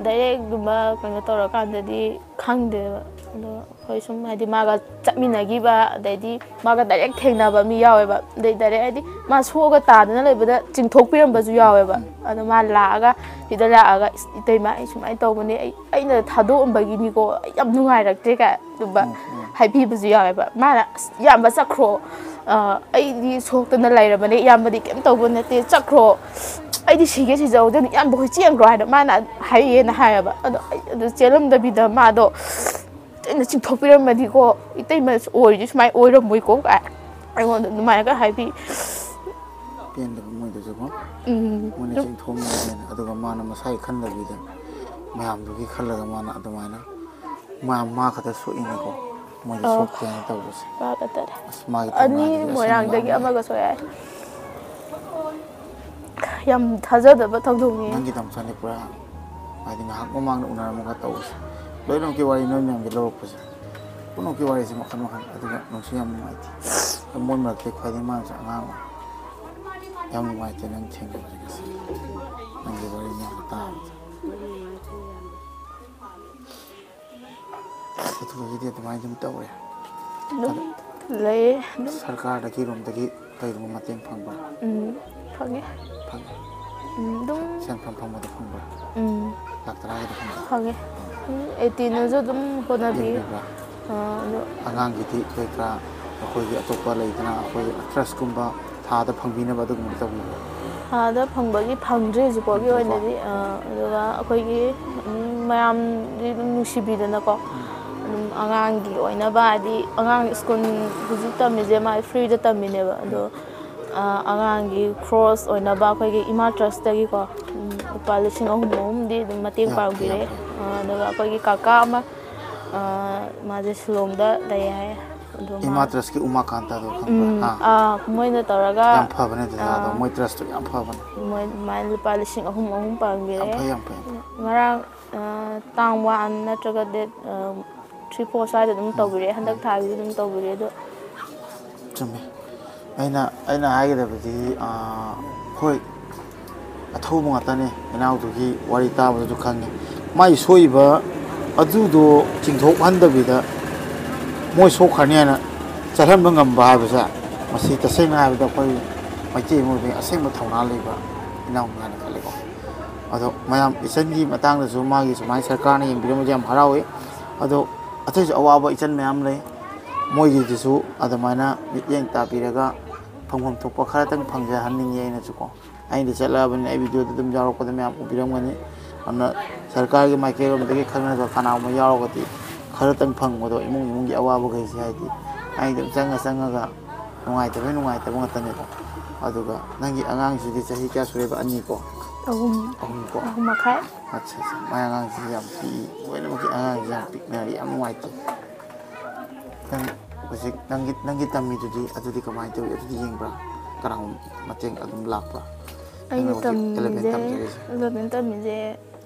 ꯗꯥꯏꯔꯦꯛ ꯑꯗꯨꯝꯕ ꯀꯩꯅꯣ ꯇꯧꯔꯀꯥꯟꯗꯗꯤ ꯈꯪꯗꯦꯕ꯫ ꯑꯗꯣ ꯑꯩꯈꯣꯏ ꯁꯨꯝ ꯍꯥꯏꯗꯤ ꯃꯥꯒ ꯆꯠꯃꯤꯟꯅꯈꯤꯕ, ꯑꯗꯩꯗꯤ ꯃꯥꯒ ꯗꯥꯏꯔꯦꯛ ꯊꯦꯡꯅꯕ ꯃꯤ ꯌꯥꯎꯋꯦꯕ꯫ ꯑꯗꯩ ꯗꯥꯏꯔꯦꯛ ꯍꯥꯏꯗꯤ ꯃꯥ ꯁꯣꯛꯑꯒ ꯇꯥꯗꯅ ꯂꯩꯕꯗ ꯆꯤꯡꯊꯣꯛꯄꯤꯔꯝꯕꯁꯨ ꯌꯥꯎꯋꯦꯕ꯫ ꯑꯗꯣ ꯃꯥ ꯂꯥꯛꯑꯒ, ꯁꯤꯗ ꯂꯥꯛꯑꯒ, "ꯏꯁ, ꯏꯇꯩꯃ, ꯑꯩ ꯁꯨꯃꯥꯏꯅ ꯇꯧꯕꯅꯦ, ꯑꯩ, ꯑꯩꯅ ꯊꯥꯗꯣꯛꯑꯝꯕꯒꯤꯅꯤꯀꯣ, ꯑꯩ ꯌꯥꯝ ꯅꯨꯡꯉꯥꯏꯔꯛꯇ꯭ꯔꯦ" ꯀꯥꯏ ꯑꯗꯨꯝꯕ ꯎꯝ, ꯎꯝ꯫ ꯍꯥꯏꯕꯤꯕꯁꯨ ꯌꯥꯎꯋꯦꯕ꯫ ꯃꯥꯅ, "ꯑꯁ, ꯏꯌꯥꯝꯕ ꯆꯠꯈ꯭ꯔꯣ, ꯑ, ꯑꯩꯗꯤ ꯁꯣꯛꯇꯅ ꯂꯩꯔꯕꯅꯦ, ꯏꯌꯥꯝꯕꯗꯤ ꯀꯩꯝ ꯇꯧꯕ ꯅꯠꯇꯦ, ꯆꯠꯈ꯭ꯔꯣ, ꯑꯩꯗꯤ ꯁꯤꯒꯦ ꯁꯤꯖꯍꯧꯗꯅ ꯏꯌꯥꯝꯕ ꯍꯣꯏ ꯆꯦꯟꯈ꯭ꯔꯣ" ꯍꯥꯏꯅ ꯃꯥꯅ ꯍꯥꯏꯌꯦꯅ ꯍꯥꯏꯌꯦꯕ꯫ ꯑꯗꯣ ꯑꯩ ꯑꯗꯨ ꯆꯦꯜꯂꯝꯗꯕꯤꯗ ꯃꯥꯗꯣ ꯑꯩꯅ ꯆꯤꯡꯊꯣꯛꯄꯤꯔꯝꯃꯗꯤꯀꯣ, ꯏꯇꯩꯃ ꯑꯣꯏꯔꯗꯤ ꯁꯨꯃꯥꯏꯅ ꯑꯣꯏꯔꯝꯃꯣꯏꯀꯣ ꯀꯥꯏ ꯑꯩꯉꯣꯟꯗ ꯑꯗꯨꯃꯥꯏꯅꯒ ꯍꯥꯏꯕꯤ꯫ ꯄꯦꯟꯗꯕ ꯃꯣꯏꯗꯁꯨꯀꯣ꯫ ꯎꯝ꯫ ꯃꯣꯏꯅ ꯆꯤꯡꯊꯣꯛꯅꯕꯅꯦꯅ, ꯑꯗꯨꯒ ꯃꯥꯅ ꯃꯁꯥꯒꯤ ꯈꯟꯗꯕꯤꯗ ꯃꯌꯥꯝꯗꯨꯒꯤ ꯈꯜꯂꯒ ꯃꯥꯅ ꯑꯗꯨꯃꯥꯏꯅ ꯃꯥ, ꯃꯥ ꯈꯛꯇ ꯁꯣꯛꯏꯅꯦꯀꯣ, ꯃꯣꯏꯗꯤ ꯑꯧ꯫ ꯁꯣꯛꯇꯦꯅ ꯇꯧꯕꯁꯦ꯫ ꯃꯥ ꯈꯛꯇꯅꯦ꯫ ꯑꯁ, ꯃꯥꯒꯤ ꯑꯅꯤ ꯊꯧꯅꯥꯗꯨꯗꯤ ꯑꯁꯦꯡꯕ ꯃꯣꯏꯔꯥꯡꯗꯒꯤ ꯌꯥꯝꯅ ꯑꯃꯒ ꯁꯣꯛꯑꯦ꯫ ꯌꯥꯝ ꯊꯥꯖꯗꯕ ꯊꯧꯗꯣꯛꯅꯤ꯫ ꯅꯪꯒꯤ ꯇꯥꯃꯣꯆꯥꯅꯤ ꯄꯨꯔꯥ, ꯍꯥꯏꯗꯤ, ꯉꯥꯏꯍꯥꯛ ꯃꯃꯥꯡꯗ ꯎꯅꯔꯝꯃꯒ ꯇꯧꯕꯁꯦ꯫ ꯂꯣꯏꯅꯃꯛꯀꯤ ꯋꯥꯔꯤ ꯅꯣꯏ ꯃꯌꯥꯝꯒꯤ ꯂꯧꯔꯛꯄꯁꯦ꯫ ꯄꯨꯝꯅꯃꯛꯀꯤ ꯋꯥꯔꯤꯁꯦ ꯃꯈꯜ ꯃꯈꯜ, ꯑꯗꯨꯒ ꯅꯨꯡꯁꯨ ꯌꯥꯝ ꯅꯨꯡꯉꯥꯏꯇꯦ꯫ ꯃꯣꯏ ꯃꯔꯛꯇ ꯈ꯭ꯋꯥꯏꯗꯒꯤ ꯃꯥꯅꯁꯨ ꯑꯉꯥꯡ ꯑꯣꯏ꯫ ꯌꯥꯝ ꯅꯨꯡꯉꯥꯏꯇꯦ ꯅꯪ ꯊꯦꯡꯅꯕꯁꯦ ꯉꯁꯤ꯫ ꯅꯪꯒꯤ ꯋꯥꯔꯤ ꯃꯌꯥꯝꯗꯣ ꯇꯥꯕꯗ꯫ ꯑꯗꯨꯗꯒꯤꯗꯤ ꯑꯗꯨꯃꯥꯏꯅ ꯑꯗꯨꯝ ꯇꯧꯔꯦ꯫ ꯑꯗꯨꯝ ꯑꯗꯣ ꯂꯩꯌꯦ ꯑꯗꯨꯝ꯫ ꯁꯔꯀꯥꯔꯗꯒꯤ ꯔꯣꯝꯗꯒꯤ ꯀꯩꯒꯨꯝꯕ ꯃꯇꯦꯡ ꯐꯪꯕ꯭ꯔꯥ? ꯎꯝ, ꯐꯪꯉꯦ꯫ ꯐꯪꯉꯦ꯫ ꯎꯝ, ꯑꯗꯨꯝ꯫ ꯁꯦꯟꯐꯝ ꯐꯪꯕꯗꯣ ꯐꯪꯕ꯭ꯔꯥ? ꯎꯝ꯫ ꯂꯥꯛ ꯇꯔꯥꯒꯤꯗꯣ ꯐꯪꯕ꯭ꯔꯥ? ꯐꯪꯉꯦ꯫ ꯎꯝ, ꯑꯦꯇꯤꯅꯁꯨ ꯑꯗꯨꯝ ꯍꯣꯠꯅꯕꯤ꯫ ꯌꯦꯡꯕꯤꯕ꯭ꯔꯥ? ꯑꯥ, ꯑꯗꯣ ꯑꯉꯥꯡꯒꯤꯗꯤ ꯀꯩ ꯀꯔꯥ ꯑꯩꯈꯣꯏꯒꯤ ꯑꯇꯣꯞꯄ ꯂꯩꯗꯅ, ꯑꯩꯈꯣꯏ ꯇ꯭ꯔꯁꯀꯨꯝꯕ ꯊꯥꯗ ꯐꯪꯕꯤꯅꯕ ꯑꯗꯨꯒꯨꯝꯕꯗꯤ ꯇꯧꯕꯤꯕ꯭ꯔꯥ? ꯊꯥꯗ ꯐꯪꯕꯒꯤ ꯐꯪꯗ꯭ꯔꯤ ꯍꯧꯖꯤꯛꯐꯥꯎꯒꯤ ꯐꯪꯗ꯭ꯔꯤꯀꯣ? ꯑꯣꯏꯅꯗꯤ꯫ ꯑꯥ, ꯑꯗꯨꯒ ꯑꯩꯈꯣꯏꯒꯤ, ꯎꯝ, ꯃꯌꯥꯝꯗꯤ ꯑꯗꯨꯝ ꯅꯨꯡꯁꯤꯕꯤꯗꯅꯀꯣ꯫ ꯎꯝ꯫ ꯑꯗꯨꯝ ꯑꯉꯥꯡꯒꯤ ꯑꯣꯏꯅꯕ, ꯍꯥꯏꯗꯤ ꯑꯉꯥꯡ ꯁ꯭ꯀꯨꯜ ꯍꯧꯖꯤꯛ ꯇꯝꯃꯤꯁꯦ ꯃꯥ ꯐ꯭ꯔꯤꯗ ꯇꯝꯃꯤꯅꯦꯕ꯫ ꯑꯗꯣ, ꯎꯝ꯫ ꯑꯥ, ꯑꯉꯥꯡꯒꯤ ꯈ꯭ꯔꯣꯁ ꯑꯣꯏꯅꯕ ꯑꯩꯈꯣꯏꯒꯤ ꯏꯃꯥ ꯇ꯭ꯔꯁꯇꯒꯤꯀꯣ, ꯎꯝ, ꯂꯨꯄꯥ ꯂꯤꯁꯤꯡ ꯑꯍꯨꯝ ꯑꯍꯨꯝꯗꯤ ꯑꯗꯨꯝ ꯃꯇꯦꯡ ꯌꯥꯝ ꯐꯩ, ꯌꯥꯝ ꯄꯥꯡꯕꯤꯔꯦ꯫ ꯐꯩ꯫ ꯑꯥ, ꯑꯗꯨꯒ ꯑꯩꯈꯣꯏꯒꯤ ꯀꯥꯀꯥ ꯑꯃ, ꯑꯥ, ꯃꯥꯁꯦ ꯁꯤꯂꯣꯡꯗ ꯂꯩ ꯍꯥꯏ꯫ ꯑꯗꯣ ꯃꯥ ꯏꯃꯥ ꯇ꯭ꯔꯁꯀꯤ ꯎꯃꯥ ꯀꯥꯟꯇꯗꯣ ꯈꯪꯕ꯭ꯔꯥ? ꯎꯝ, ꯑꯥ꯫ ꯑꯥ, ꯃꯣꯏꯅ ꯇꯧꯔꯒ, ꯌꯥꯝ ꯐꯕꯅꯦ ꯗꯗꯥꯗꯣ, ꯑꯥ, ꯃꯣꯏ ꯇ꯭ꯔꯁꯇꯣ ꯌꯥꯝ ꯐꯕꯅꯦ꯫ ꯃꯣꯏ ꯑꯗꯨꯃꯥꯏꯅ ꯂꯨꯄꯥ ꯂꯤꯁꯤꯡ ꯑꯍꯨꯝ ꯑꯍꯨꯝ ꯄꯥꯡꯕꯤꯔꯦ꯫ ꯌꯥꯝ ꯐꯩ, ꯌꯥꯝ ꯐꯩ, ꯌꯥꯝ ꯐꯩ꯫ ꯉꯔꯥꯡ, ꯑꯥ, ꯇꯥꯡ ꯋꯥꯟ ꯅꯠꯇ꯭ꯔꯒ ꯗꯦꯠ, ꯑꯥ, ꯊ꯭ꯔꯤ, ꯐꯣꯔ ꯁ꯭ꯋꯥꯏꯗ ꯑꯗꯨꯝ ꯎꯝ, ꯇꯧꯕꯤꯔꯛꯑꯦ, ꯍꯟꯗꯛ ꯎꯝ꯫ ꯊꯥꯒꯤꯁꯨ ꯑꯗꯨꯝ ꯇꯧꯕꯤꯔꯛꯑꯦ ꯑꯗꯣ꯫ ꯆꯨꯝꯃꯦ꯫ ꯑꯩꯅ, ꯑꯩꯅ ꯍꯥꯏꯒꯗꯕꯗꯤ, ꯑꯥ, ꯍꯣꯏ, ꯑꯊꯧꯕ ꯉꯥꯛꯇꯅꯦ꯫ ꯏꯅꯥꯎꯗꯨꯒꯤ ꯋꯥꯔꯤ ꯇꯥꯕꯗꯁꯨ ꯈꯪꯉꯦ꯫ ꯃꯥꯏ ꯁꯣꯛꯏꯕ ꯑꯗꯨꯗꯣ ꯆꯤꯡꯊꯣꯛꯍꯟꯗꯕꯤꯗ ꯃꯣꯏ ꯁꯣꯛꯈ꯭ꯔꯅꯤ ꯍꯥꯏꯅ ꯆꯠꯍꯟꯕ ꯉꯝꯕ ꯍꯥꯏꯕꯁꯦ, ꯃꯁꯤ ꯇꯁꯦꯡꯅ ꯍꯥꯏꯔꯕꯗ ꯑꯩꯈꯣꯏ ꯃꯩꯇꯩ ꯑꯃ ꯑꯣꯏꯕꯒꯤ ꯑꯁꯦꯡꯕ ꯊꯧꯅꯥ ꯂꯩꯕ ꯏꯅꯥꯎꯅꯤ ꯍꯥꯏꯅ ꯈꯜꯂꯤꯀꯣ꯫ ꯑꯗꯣ ꯃꯌꯥꯝ, ꯏꯆꯟꯒꯤ ꯃꯇꯥꯡꯗꯁꯨ ꯃꯥꯒꯤ ꯁꯨꯃꯥꯏꯅ ꯁꯔꯀꯥꯔꯅ ꯌꯦꯡꯕꯤꯔꯝꯕꯁꯦ ꯌꯥꯝ ꯍꯔꯥꯎꯏ꯫ ꯑꯗꯣ ꯑꯇꯩꯁꯨ ꯑꯋꯥꯕ ꯏꯆꯟ ꯃꯌꯥꯝ ꯂꯩ, ꯃꯣꯏꯒꯤꯗꯨꯁꯨ ꯑꯗꯨꯃꯥꯏꯅ ꯃꯤꯠꯌꯦꯡ ꯇꯥꯕꯤꯔꯒ ꯐꯪꯐꯝ ꯊꯣꯛꯄ ꯈꯔꯇꯪ ꯐꯪꯖꯍꯟꯅꯤꯡꯉꯤ ꯑꯩꯅꯁꯨꯀꯣ꯫ ꯑꯩꯅꯗꯤ ꯆꯠꯂꯛꯑꯕꯅꯤꯅ ꯑꯩ ꯚꯤꯗꯤꯑꯣꯗ ꯑꯗꯨꯝ ꯌꯥꯎꯔꯛꯄꯗ ꯃꯌꯥꯝ ꯎꯕꯤꯔꯝꯒꯅꯤ꯫ ꯑꯗꯨꯅ ꯁꯔꯀꯥꯔꯒꯤ ꯃꯥꯏꯀꯩꯔꯣꯝꯗꯒꯤ ꯈꯪꯅꯕ ꯀꯅꯥꯒꯨꯝꯕ ꯌꯥꯎꯔꯒꯗꯤ ꯈꯔꯇꯪ ꯐꯪꯕꯗꯣ, ꯏꯃꯨꯡ ꯏꯃꯨꯡꯒꯤ ꯑꯋꯥꯕꯈꯩꯁꯦ, ꯍꯥꯏꯗꯤ ꯑꯩꯅ ꯑꯗꯨꯝ ꯆꯪꯉ ꯆꯪꯉꯒ ꯅꯨꯡꯉꯥꯏꯇꯕꯩ ꯅꯨꯡꯉꯥꯏꯇꯕ ꯉꯥꯛꯇꯅꯦꯕ꯫ ꯑꯗꯨꯒ ꯅꯪꯒꯤ ꯑꯉꯥꯡꯁꯤꯗꯤ ꯆꯍꯤ ꯀꯌꯥ ꯁꯨꯔꯦꯕ? ꯑꯅꯤꯀꯣ? ꯑꯍꯨꯝ꯫ ꯑꯍꯨꯝꯀꯣ? ꯑꯍꯨꯝ ꯃꯈꯥꯏ꯫ ꯑꯠꯆꯥ, ꯑꯠꯆꯥ꯫ ꯃꯥꯏ ꯑꯉꯥꯡꯁꯤꯗꯤ ꯌꯥꯝ ꯄꯤꯛꯏ, ꯂꯣꯏꯅꯃꯛꯀꯤ ꯑꯉꯥꯡꯁꯤ ꯌꯥꯝ ꯄꯤꯛꯅꯔꯤ, ꯌꯥꯝ ꯅꯨꯡꯉꯥꯏꯇꯦ꯫ ꯅꯪ ꯍꯧꯖꯤꯛ ꯅꯪꯒꯤ, ꯅꯪꯒꯤ ꯇꯝꯃꯤꯗꯨꯗꯤ ꯑꯗꯨꯗꯤ ꯀꯃꯥꯏꯅ ꯇꯧꯏ? ꯑꯗꯨꯗꯤ ꯌꯦꯡꯕ꯭ꯔꯥ? ꯀꯅꯥꯒꯨꯝꯕ ꯃꯇꯦꯡ ꯑꯗꯨꯝ ꯂꯥꯛꯄ꯭ꯔꯥ? ꯅꯪꯅ ꯑꯩꯅ ꯍꯧꯖꯤꯛ ꯑꯦꯂꯚꯦꯟ ꯇꯝꯃꯤꯁꯦ, ꯇꯝꯖꯔꯤꯁꯦ? ꯑꯦꯂꯚꯦꯟ ꯇꯝꯃꯤꯁꯦ,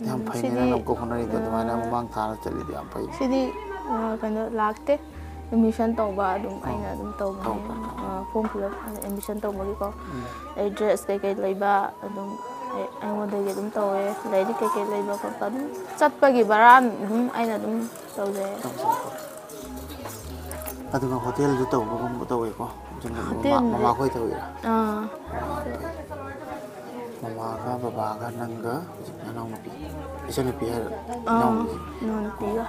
ꯌꯥꯝ ꯎꯝ, ꯐꯩꯅꯦ, ꯁꯤꯗꯤ, ꯅꯪꯅ ꯑꯃꯨꯛꯀ ꯍꯣꯠꯅꯔꯤꯗꯣ ꯑꯗꯨꯃꯥꯏꯅ ꯑ, ꯃꯃꯥꯡ ꯊꯥꯅ ꯆꯠꯂꯤꯗꯣ ꯌꯥꯝ ꯐꯩ꯫ ꯁꯤꯗꯤ, ꯑ, ꯀꯩꯅꯣ ꯂꯥꯛꯇꯦ, ꯑꯦꯗꯃꯤꯁꯟ ꯇꯧꯕ ꯑꯗꯨꯝ ꯑꯥ, ꯑꯩꯅ ꯑꯗꯨꯝ ꯇꯧꯕꯅꯦ꯫ ꯇꯧꯕ꯫ ꯑ, ꯐꯣꯔꯝ ꯐꯤꯜ ꯑꯞ, ꯑꯦꯗꯃꯤꯁꯟ ꯇꯧꯕꯒꯤꯀꯣ꯫ ꯎꯝ꯫ ꯑꯩ ꯗ꯭ꯔꯦꯁ ꯀꯩꯀꯩ ꯂꯩꯕ ꯑꯗꯨꯝ ꯑꯩ, ꯑꯩꯉꯣꯟꯗꯒꯤ ꯑꯗꯨꯝ ꯇꯧꯋꯦ, ꯂꯥꯏꯔꯤꯛ ꯀꯩꯀꯩ ꯂꯩꯕ ꯈꯣꯠꯄ ꯑꯗꯨꯝ ꯆꯠꯄꯒꯤ ꯚꯔꯥ ꯑꯗꯨꯝ ꯑꯩꯅ ꯑꯗꯨꯝ ꯇꯧꯖꯩ꯫ ꯇꯧꯖꯩꯀꯣ꯫ ꯑꯗꯨꯒ ꯍꯣꯇꯦꯜꯁꯨ ꯇꯧꯕꯒꯨꯝꯕ ꯇꯧꯋꯦꯀꯣ꯫ ꯑꯗꯨꯅ ꯃꯃꯥ-, ꯍꯣꯇꯦꯜꯁꯦ, ꯃꯃꯥꯈꯣꯏ ꯇꯧꯔꯤꯔꯥ? ꯑꯥ꯫ ꯃꯃꯥꯒ ꯕꯕꯥꯒ ꯅꯪꯒ ꯍꯧꯖꯤꯛ ꯅꯅꯥꯎꯅꯨꯄꯤ, ꯏꯆꯟꯅꯨꯄꯤ ꯍꯥꯏꯔꯣ? ꯑꯥ, ꯏꯅꯥꯎꯅꯨꯄꯤ? ꯏꯅꯥꯎꯅꯨꯄꯤꯒ,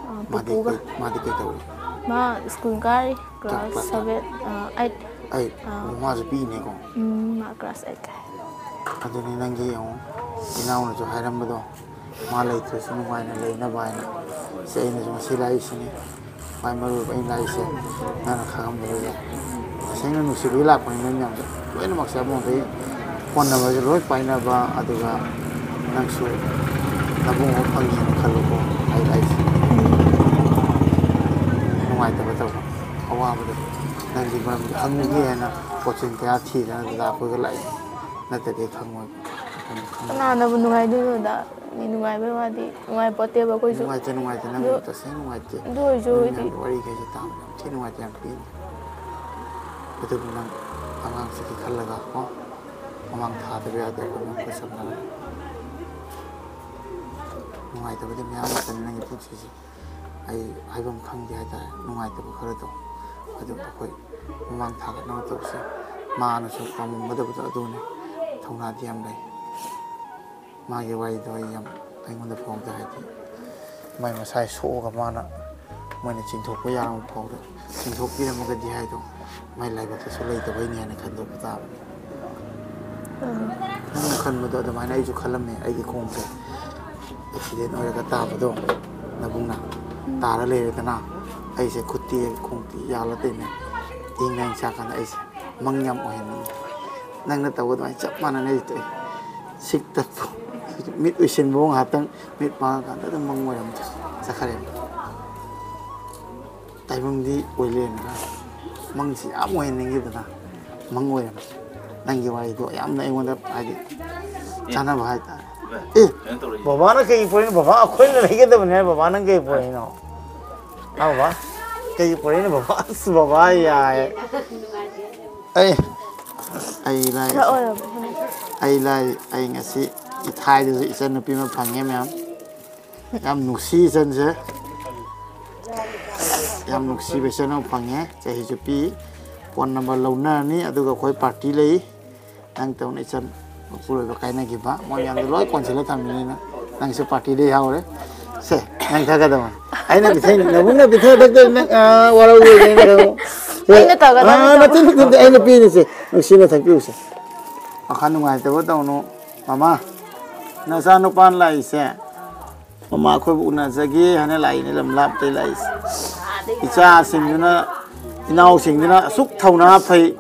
ꯑꯥ, ꯃꯥꯗꯤ ꯄꯨꯄꯨꯒ꯫ ꯀꯩ, ꯃꯥꯗꯤ ꯀꯩ ꯇꯧꯔꯤ? ꯃꯥ ꯁ꯭ꯀꯨꯜ ꯀꯥꯔꯤ, ꯀ꯭ꯂꯥꯁ ꯀ꯭ꯂꯥꯁ ꯀꯌꯥ? ꯁꯚꯦꯟ, ꯑꯥ, ꯑꯩꯠ꯫ ꯑꯩꯠ? ꯑꯥ꯫ ꯑꯣ, ꯃꯥꯁꯨ ꯄꯤꯛꯏꯅꯦꯀꯣ? ꯎꯝ, ꯃꯥ ꯀ꯭ꯂꯥꯁ ꯑꯩꯠ ꯀꯥꯏ꯫ ꯑꯗꯨꯅꯤ ꯅꯪꯒꯤ ꯌꯦꯡꯉꯣ, ꯏꯅꯥꯎꯅꯁꯨ ꯍꯥꯏꯔꯝꯕꯗꯣ, ꯃꯥ ꯂꯩꯇ꯭ꯔꯁꯨ ꯅꯨꯡꯉꯥꯏꯅ ꯂꯩꯅꯕ ꯍꯥꯏꯅ꯫ ꯁꯤ ꯑꯩꯅꯁꯨ ꯉꯁꯤ ꯂꯥꯛꯏꯁꯤꯅꯤ꯫ ꯈ꯭ꯋꯥꯏ ꯃꯔꯨ ꯑꯣꯏꯕ ꯑꯩꯅ ꯂꯥꯛꯏꯁꯦ ꯅꯪꯅ ꯈꯪꯉꯝꯗꯕꯁꯦ꯫ ꯇꯁꯦꯡꯅ ꯅꯨꯡꯁꯤꯕꯒꯤ ꯂꯥꯛꯄꯅꯤ ꯅꯣꯏ ꯃꯌꯥꯝꯁꯦ꯫ ꯂꯣꯏꯅꯃꯛꯁꯦ ꯑꯃꯔꯣꯝꯗꯒꯤ ꯍꯣꯠꯅꯕꯁꯦ ꯂꯣꯏ ꯄꯥꯏꯅꯕ, ꯑꯗꯨꯒ ꯅꯪꯁꯨ ꯅꯕꯨꯡ ꯑꯃ ꯐꯪꯉꯦꯅ ꯈꯜꯂꯨꯀꯣ꯫ ꯑꯩ ꯂꯥꯛꯏꯁꯦ ꯅꯨꯡꯉꯥꯏꯇꯕ ꯇꯧꯕ, ꯑꯋꯥꯕꯗꯣ ꯅꯪꯒꯤ ꯃꯔꯝꯗ ꯈꯪꯒꯦ ꯍꯥꯏꯅ ꯀꯣꯆꯤꯡ ꯀꯌꯥ ꯊꯤꯗꯅ ꯂꯥꯛꯄꯒ ꯂꯥꯛꯏ, ꯅꯠꯇ꯭ꯔꯗꯤ ꯈꯪꯉꯣꯏ꯫ ꯀꯅꯥꯅꯕꯨ ꯅꯨꯡꯉꯥꯏꯗꯣꯏꯅꯣꯗ? ꯃꯤ ꯅꯨꯡꯉꯥꯏꯕꯩ ꯋꯥꯗꯤ ꯅꯨꯡꯉꯥꯏꯄꯣꯠꯇꯦꯕ ꯑꯩꯈꯣꯏꯁꯨ꯫ ꯅꯨꯡꯉꯥꯏꯇꯦ, ꯅꯨꯡꯉꯥꯏꯇꯦ, ꯅꯪ ꯑꯗꯨ, ꯇꯁꯦꯡꯅ ꯅꯨꯡꯉꯥꯏꯇꯦ꯫ ꯑꯗꯨ ꯑꯣꯏꯔꯁꯨ ꯅꯣꯏ ꯍꯥꯏꯗꯤ ꯃꯌꯥꯝꯒꯤ ꯋꯥꯔꯤꯈꯩꯁꯦ ꯇꯥꯕꯗ ꯌꯥꯝ ꯊꯤ ꯅꯨꯡꯉꯥꯏꯇꯦ, ꯌꯥꯝ ꯄꯦꯟꯗꯦ꯫ ꯑꯗꯨꯕꯨ ꯅꯪ ꯑꯉꯥꯡꯁꯤꯒꯤ ꯈꯜꯂꯒ ꯀꯣ, ꯃꯃꯥꯡ ꯊꯥꯗꯕ ꯌꯥꯗꯦ ꯑꯩꯈꯣꯏ ꯃꯌꯥꯝ ꯈꯨꯠꯁꯝꯅꯔꯒ꯫ ꯅꯨꯡꯉꯥꯏꯇꯕꯗꯤ ꯃꯌꯥꯝ ꯂꯥꯛꯀꯅꯤ ꯅꯪꯒꯤ ꯄꯨꯟꯁꯤꯁꯦ꯫ ꯑꯩ ꯍꯥꯏꯐꯝ ꯈꯪꯗꯦ ꯍꯥꯏꯇꯥꯔꯦ, ꯅꯨꯡꯉꯥꯏꯇꯕ ꯈꯔꯗꯣ꯫ ꯑꯗꯨ ꯑꯩꯈꯣꯏ ꯃꯃꯥꯡ ꯊꯥꯒꯠꯅꯕ ꯇꯧꯁꯤ꯫ ꯃꯥꯅꯁꯨ ꯄꯥꯝꯃꯝꯒꯗꯕꯗꯣ ꯑꯗꯨꯅꯤ꯫ ꯊꯧꯅꯥꯗꯤ ꯌꯥꯝ ꯂꯩ꯫ ꯃꯥꯒꯤ ꯋꯥꯔꯤꯗꯣ ꯑꯩ ꯌꯥꯝ, ꯑꯩꯉꯣꯟꯗ ꯐꯥꯎꯗ, ꯍꯥꯏꯗꯤ ꯃꯥꯏ ꯃꯁꯥꯏ ꯁꯣꯛꯑꯒ ꯃꯥꯅ, ꯃꯣꯏꯅ ꯆꯤꯡꯊꯣꯛꯄ ꯌꯥꯔꯕ ꯐꯥꯎꯗ ꯆꯤꯡꯊꯣꯛꯄꯤꯔꯝꯃꯒꯗꯤ ꯍꯥꯏꯗꯣ ꯃꯥꯏ ꯂꯥꯏꯕꯛꯇꯁꯨ ꯂꯩꯇꯕꯩꯅꯦ ꯍꯥꯏꯅ ꯈꯟꯗꯣꯛꯄ ꯇꯥꯕꯅꯤ꯫ ꯅꯪꯅ ꯈꯟꯕꯗꯣ ꯑꯗꯨꯃꯥꯏꯅ ꯑꯩꯁꯨ ꯈꯜꯂꯝꯃꯦ꯫ ꯑꯩꯒꯤ ꯈꯣꯡꯁꯦ ꯑꯦꯛꯁꯤꯗꯦꯟ ꯑꯣꯏꯔꯒ ꯇꯥꯕꯗꯣ, ꯅꯕꯨꯡꯅ ꯇꯥꯔ ꯂꯩꯔꯦꯗꯅ, ꯑꯩꯁꯦ ꯈꯨꯠꯇꯤ ꯈꯣꯡꯇꯤ ꯌꯥꯜꯂ ꯇꯩꯅ ꯏꯪ ꯅꯥꯏꯅ ꯆꯥꯀꯥꯟꯗ ꯑꯩꯁꯦ ꯃꯪ ꯌꯥꯝ ꯑꯣꯏꯍꯟꯅꯤꯡꯉꯤ꯫ ꯅꯪꯅ ꯇꯧꯕ ꯑꯗꯨꯃꯥꯏꯅ ꯆꯞ ꯃꯥꯟꯅꯅ ꯑꯩꯁꯦ ꯇꯧꯏ꯫ ꯁꯤꯛꯇ ꯃꯤꯠ ꯎꯏꯁꯤꯟꯕ ꯉꯥꯏꯍꯥꯛꯇꯪ ꯃꯤꯠ ꯄꯥꯡꯉꯀꯥꯟꯗ ꯑꯗꯨꯝ ꯃꯪ ꯑꯣꯏꯔꯝꯗ꯭ꯔꯦ, ꯆꯠꯈ꯭ꯔꯦ꯫ ꯇꯥꯏꯕꯪꯗꯤ ꯑꯣꯏ ꯂꯩꯔꯝꯃꯦ꯫ ꯃꯪꯁꯤ ꯌꯥꯝ ꯑꯣꯏꯍꯟꯅꯤꯡꯈꯤꯗꯅ ꯃꯪ ꯑꯣꯏꯔꯝꯃꯦ꯫ ꯅꯪꯒꯤ ꯋꯥꯔꯤꯗꯣ ꯌꯥꯝꯅ ꯑꯩꯉꯣꯟꯗ ꯍꯥꯏꯗꯤ ꯆꯥꯟꯅꯕ ꯍꯥꯏꯇꯥꯔꯦ꯫ ꯑꯦ, ꯕꯕꯥꯅ ꯀꯩꯒꯤ ꯄꯨꯔꯛꯏꯅꯣ? ꯕꯕꯥ ꯑꯩꯈꯣꯏꯅ ꯂꯩꯒꯗꯕꯅꯦ ꯍꯥꯏ, ꯕꯕꯥ ꯅꯪ ꯀꯩꯒꯤ ꯄꯨꯔꯛꯏꯅꯣ? ꯍꯥ, ꯕꯕꯥ? ꯀꯩꯒꯤ ꯄꯨꯔꯛꯏꯅꯣ ꯕꯕꯥ? ꯑꯁ, ꯕꯕꯥ ꯌꯥꯏ꯫ ꯑꯩ, ꯑꯩ ꯂꯥꯏ, ꯈꯔ ꯑꯣꯏꯔꯕ ꯈꯪꯗꯦ꯫ ꯑꯩ ꯂꯥꯏ, ꯑꯩ ꯉꯁꯤ ꯏꯊꯥꯏꯗꯁꯨ ꯏꯆꯟꯅꯨꯄꯤ ꯑꯃ ꯐꯪꯉꯦ ꯃꯌꯥꯝ꯫ ꯌꯥꯝ ꯅꯨꯡꯁꯤ ꯏꯆꯟꯁꯦ꯫ ꯌꯥꯝ ꯅꯨꯡꯁꯤꯕ ꯏꯆꯟ ꯑꯃ ꯐꯪꯉꯦ꯫ ꯆꯍꯤꯁꯨ ꯄꯤ꯫ ꯐꯣꯟ ꯅꯝꯕꯔ ꯂꯧꯅꯔꯅꯤ, ꯑꯗꯨꯒ ꯑꯩꯈꯣꯏ ꯄꯥꯔꯇꯤ ꯂꯩ꯫ ꯅꯪ ꯇꯧꯅ ꯏꯆꯟ ꯃꯄꯨꯔꯣꯏꯕ ꯀꯥꯏꯅꯈꯤꯕ, ꯃꯣꯏ ꯃꯌꯥꯝꯗꯣ ꯂꯣꯏ ꯀꯣꯟꯁꯤꯜꯂ ꯊꯝꯃꯤꯅꯤꯅ ꯅꯪꯁꯨ ꯄꯥꯔꯇꯤꯗ ꯌꯥꯎꯔꯦ꯫ ꯁꯦ, ꯅꯪ ꯊꯛꯀꯗꯕꯅꯤ꯫ ꯑꯩꯅ ꯄꯤꯊꯛꯏ, ꯅꯕꯨꯡꯅ ꯄꯤꯊꯛ ꯊꯛꯇꯣꯏ ꯅꯪ, ꯑꯥ, ꯋꯥꯔꯧꯗꯣꯏꯅꯦ ꯅꯪ꯫ ꯁꯦ, ꯑꯩꯅ ꯇꯧꯒꯗꯕꯅꯤ, ꯑꯥ, ꯇꯧ꯫ ꯅꯠꯇꯦ, ꯅꯠꯇꯦ, ꯅꯠꯇꯦ, ꯑꯩꯅ ꯄꯤꯔꯤꯁꯦ꯫ ꯅꯨꯡꯁꯤꯅ ꯊꯛꯄꯤꯔꯨꯁꯦ꯫ ꯋꯥꯈꯜ ꯅꯨꯡꯉꯥꯏꯇꯕ ꯇꯧꯅꯨ꯫ ꯃꯃꯥ, ꯅꯆꯥ ꯅꯨꯄꯥꯅ ꯂꯥꯛꯏꯁꯦ, ꯃꯃꯥ ꯑꯩꯈꯣꯏꯕꯨ ꯎꯅꯖꯒꯦ ꯍꯥꯏꯅ ꯂꯥꯛꯏꯅꯦ, ꯂꯝ ꯂꯥꯞꯇꯩ ꯂꯥꯛꯏꯁꯦ꯫ ꯏꯆꯥꯁꯤꯡꯗꯨꯅ, ꯏꯅꯥꯎꯁꯤꯡꯗꯨꯅ ꯑꯁꯨꯛ ꯊꯧꯅꯥ ꯐꯩ,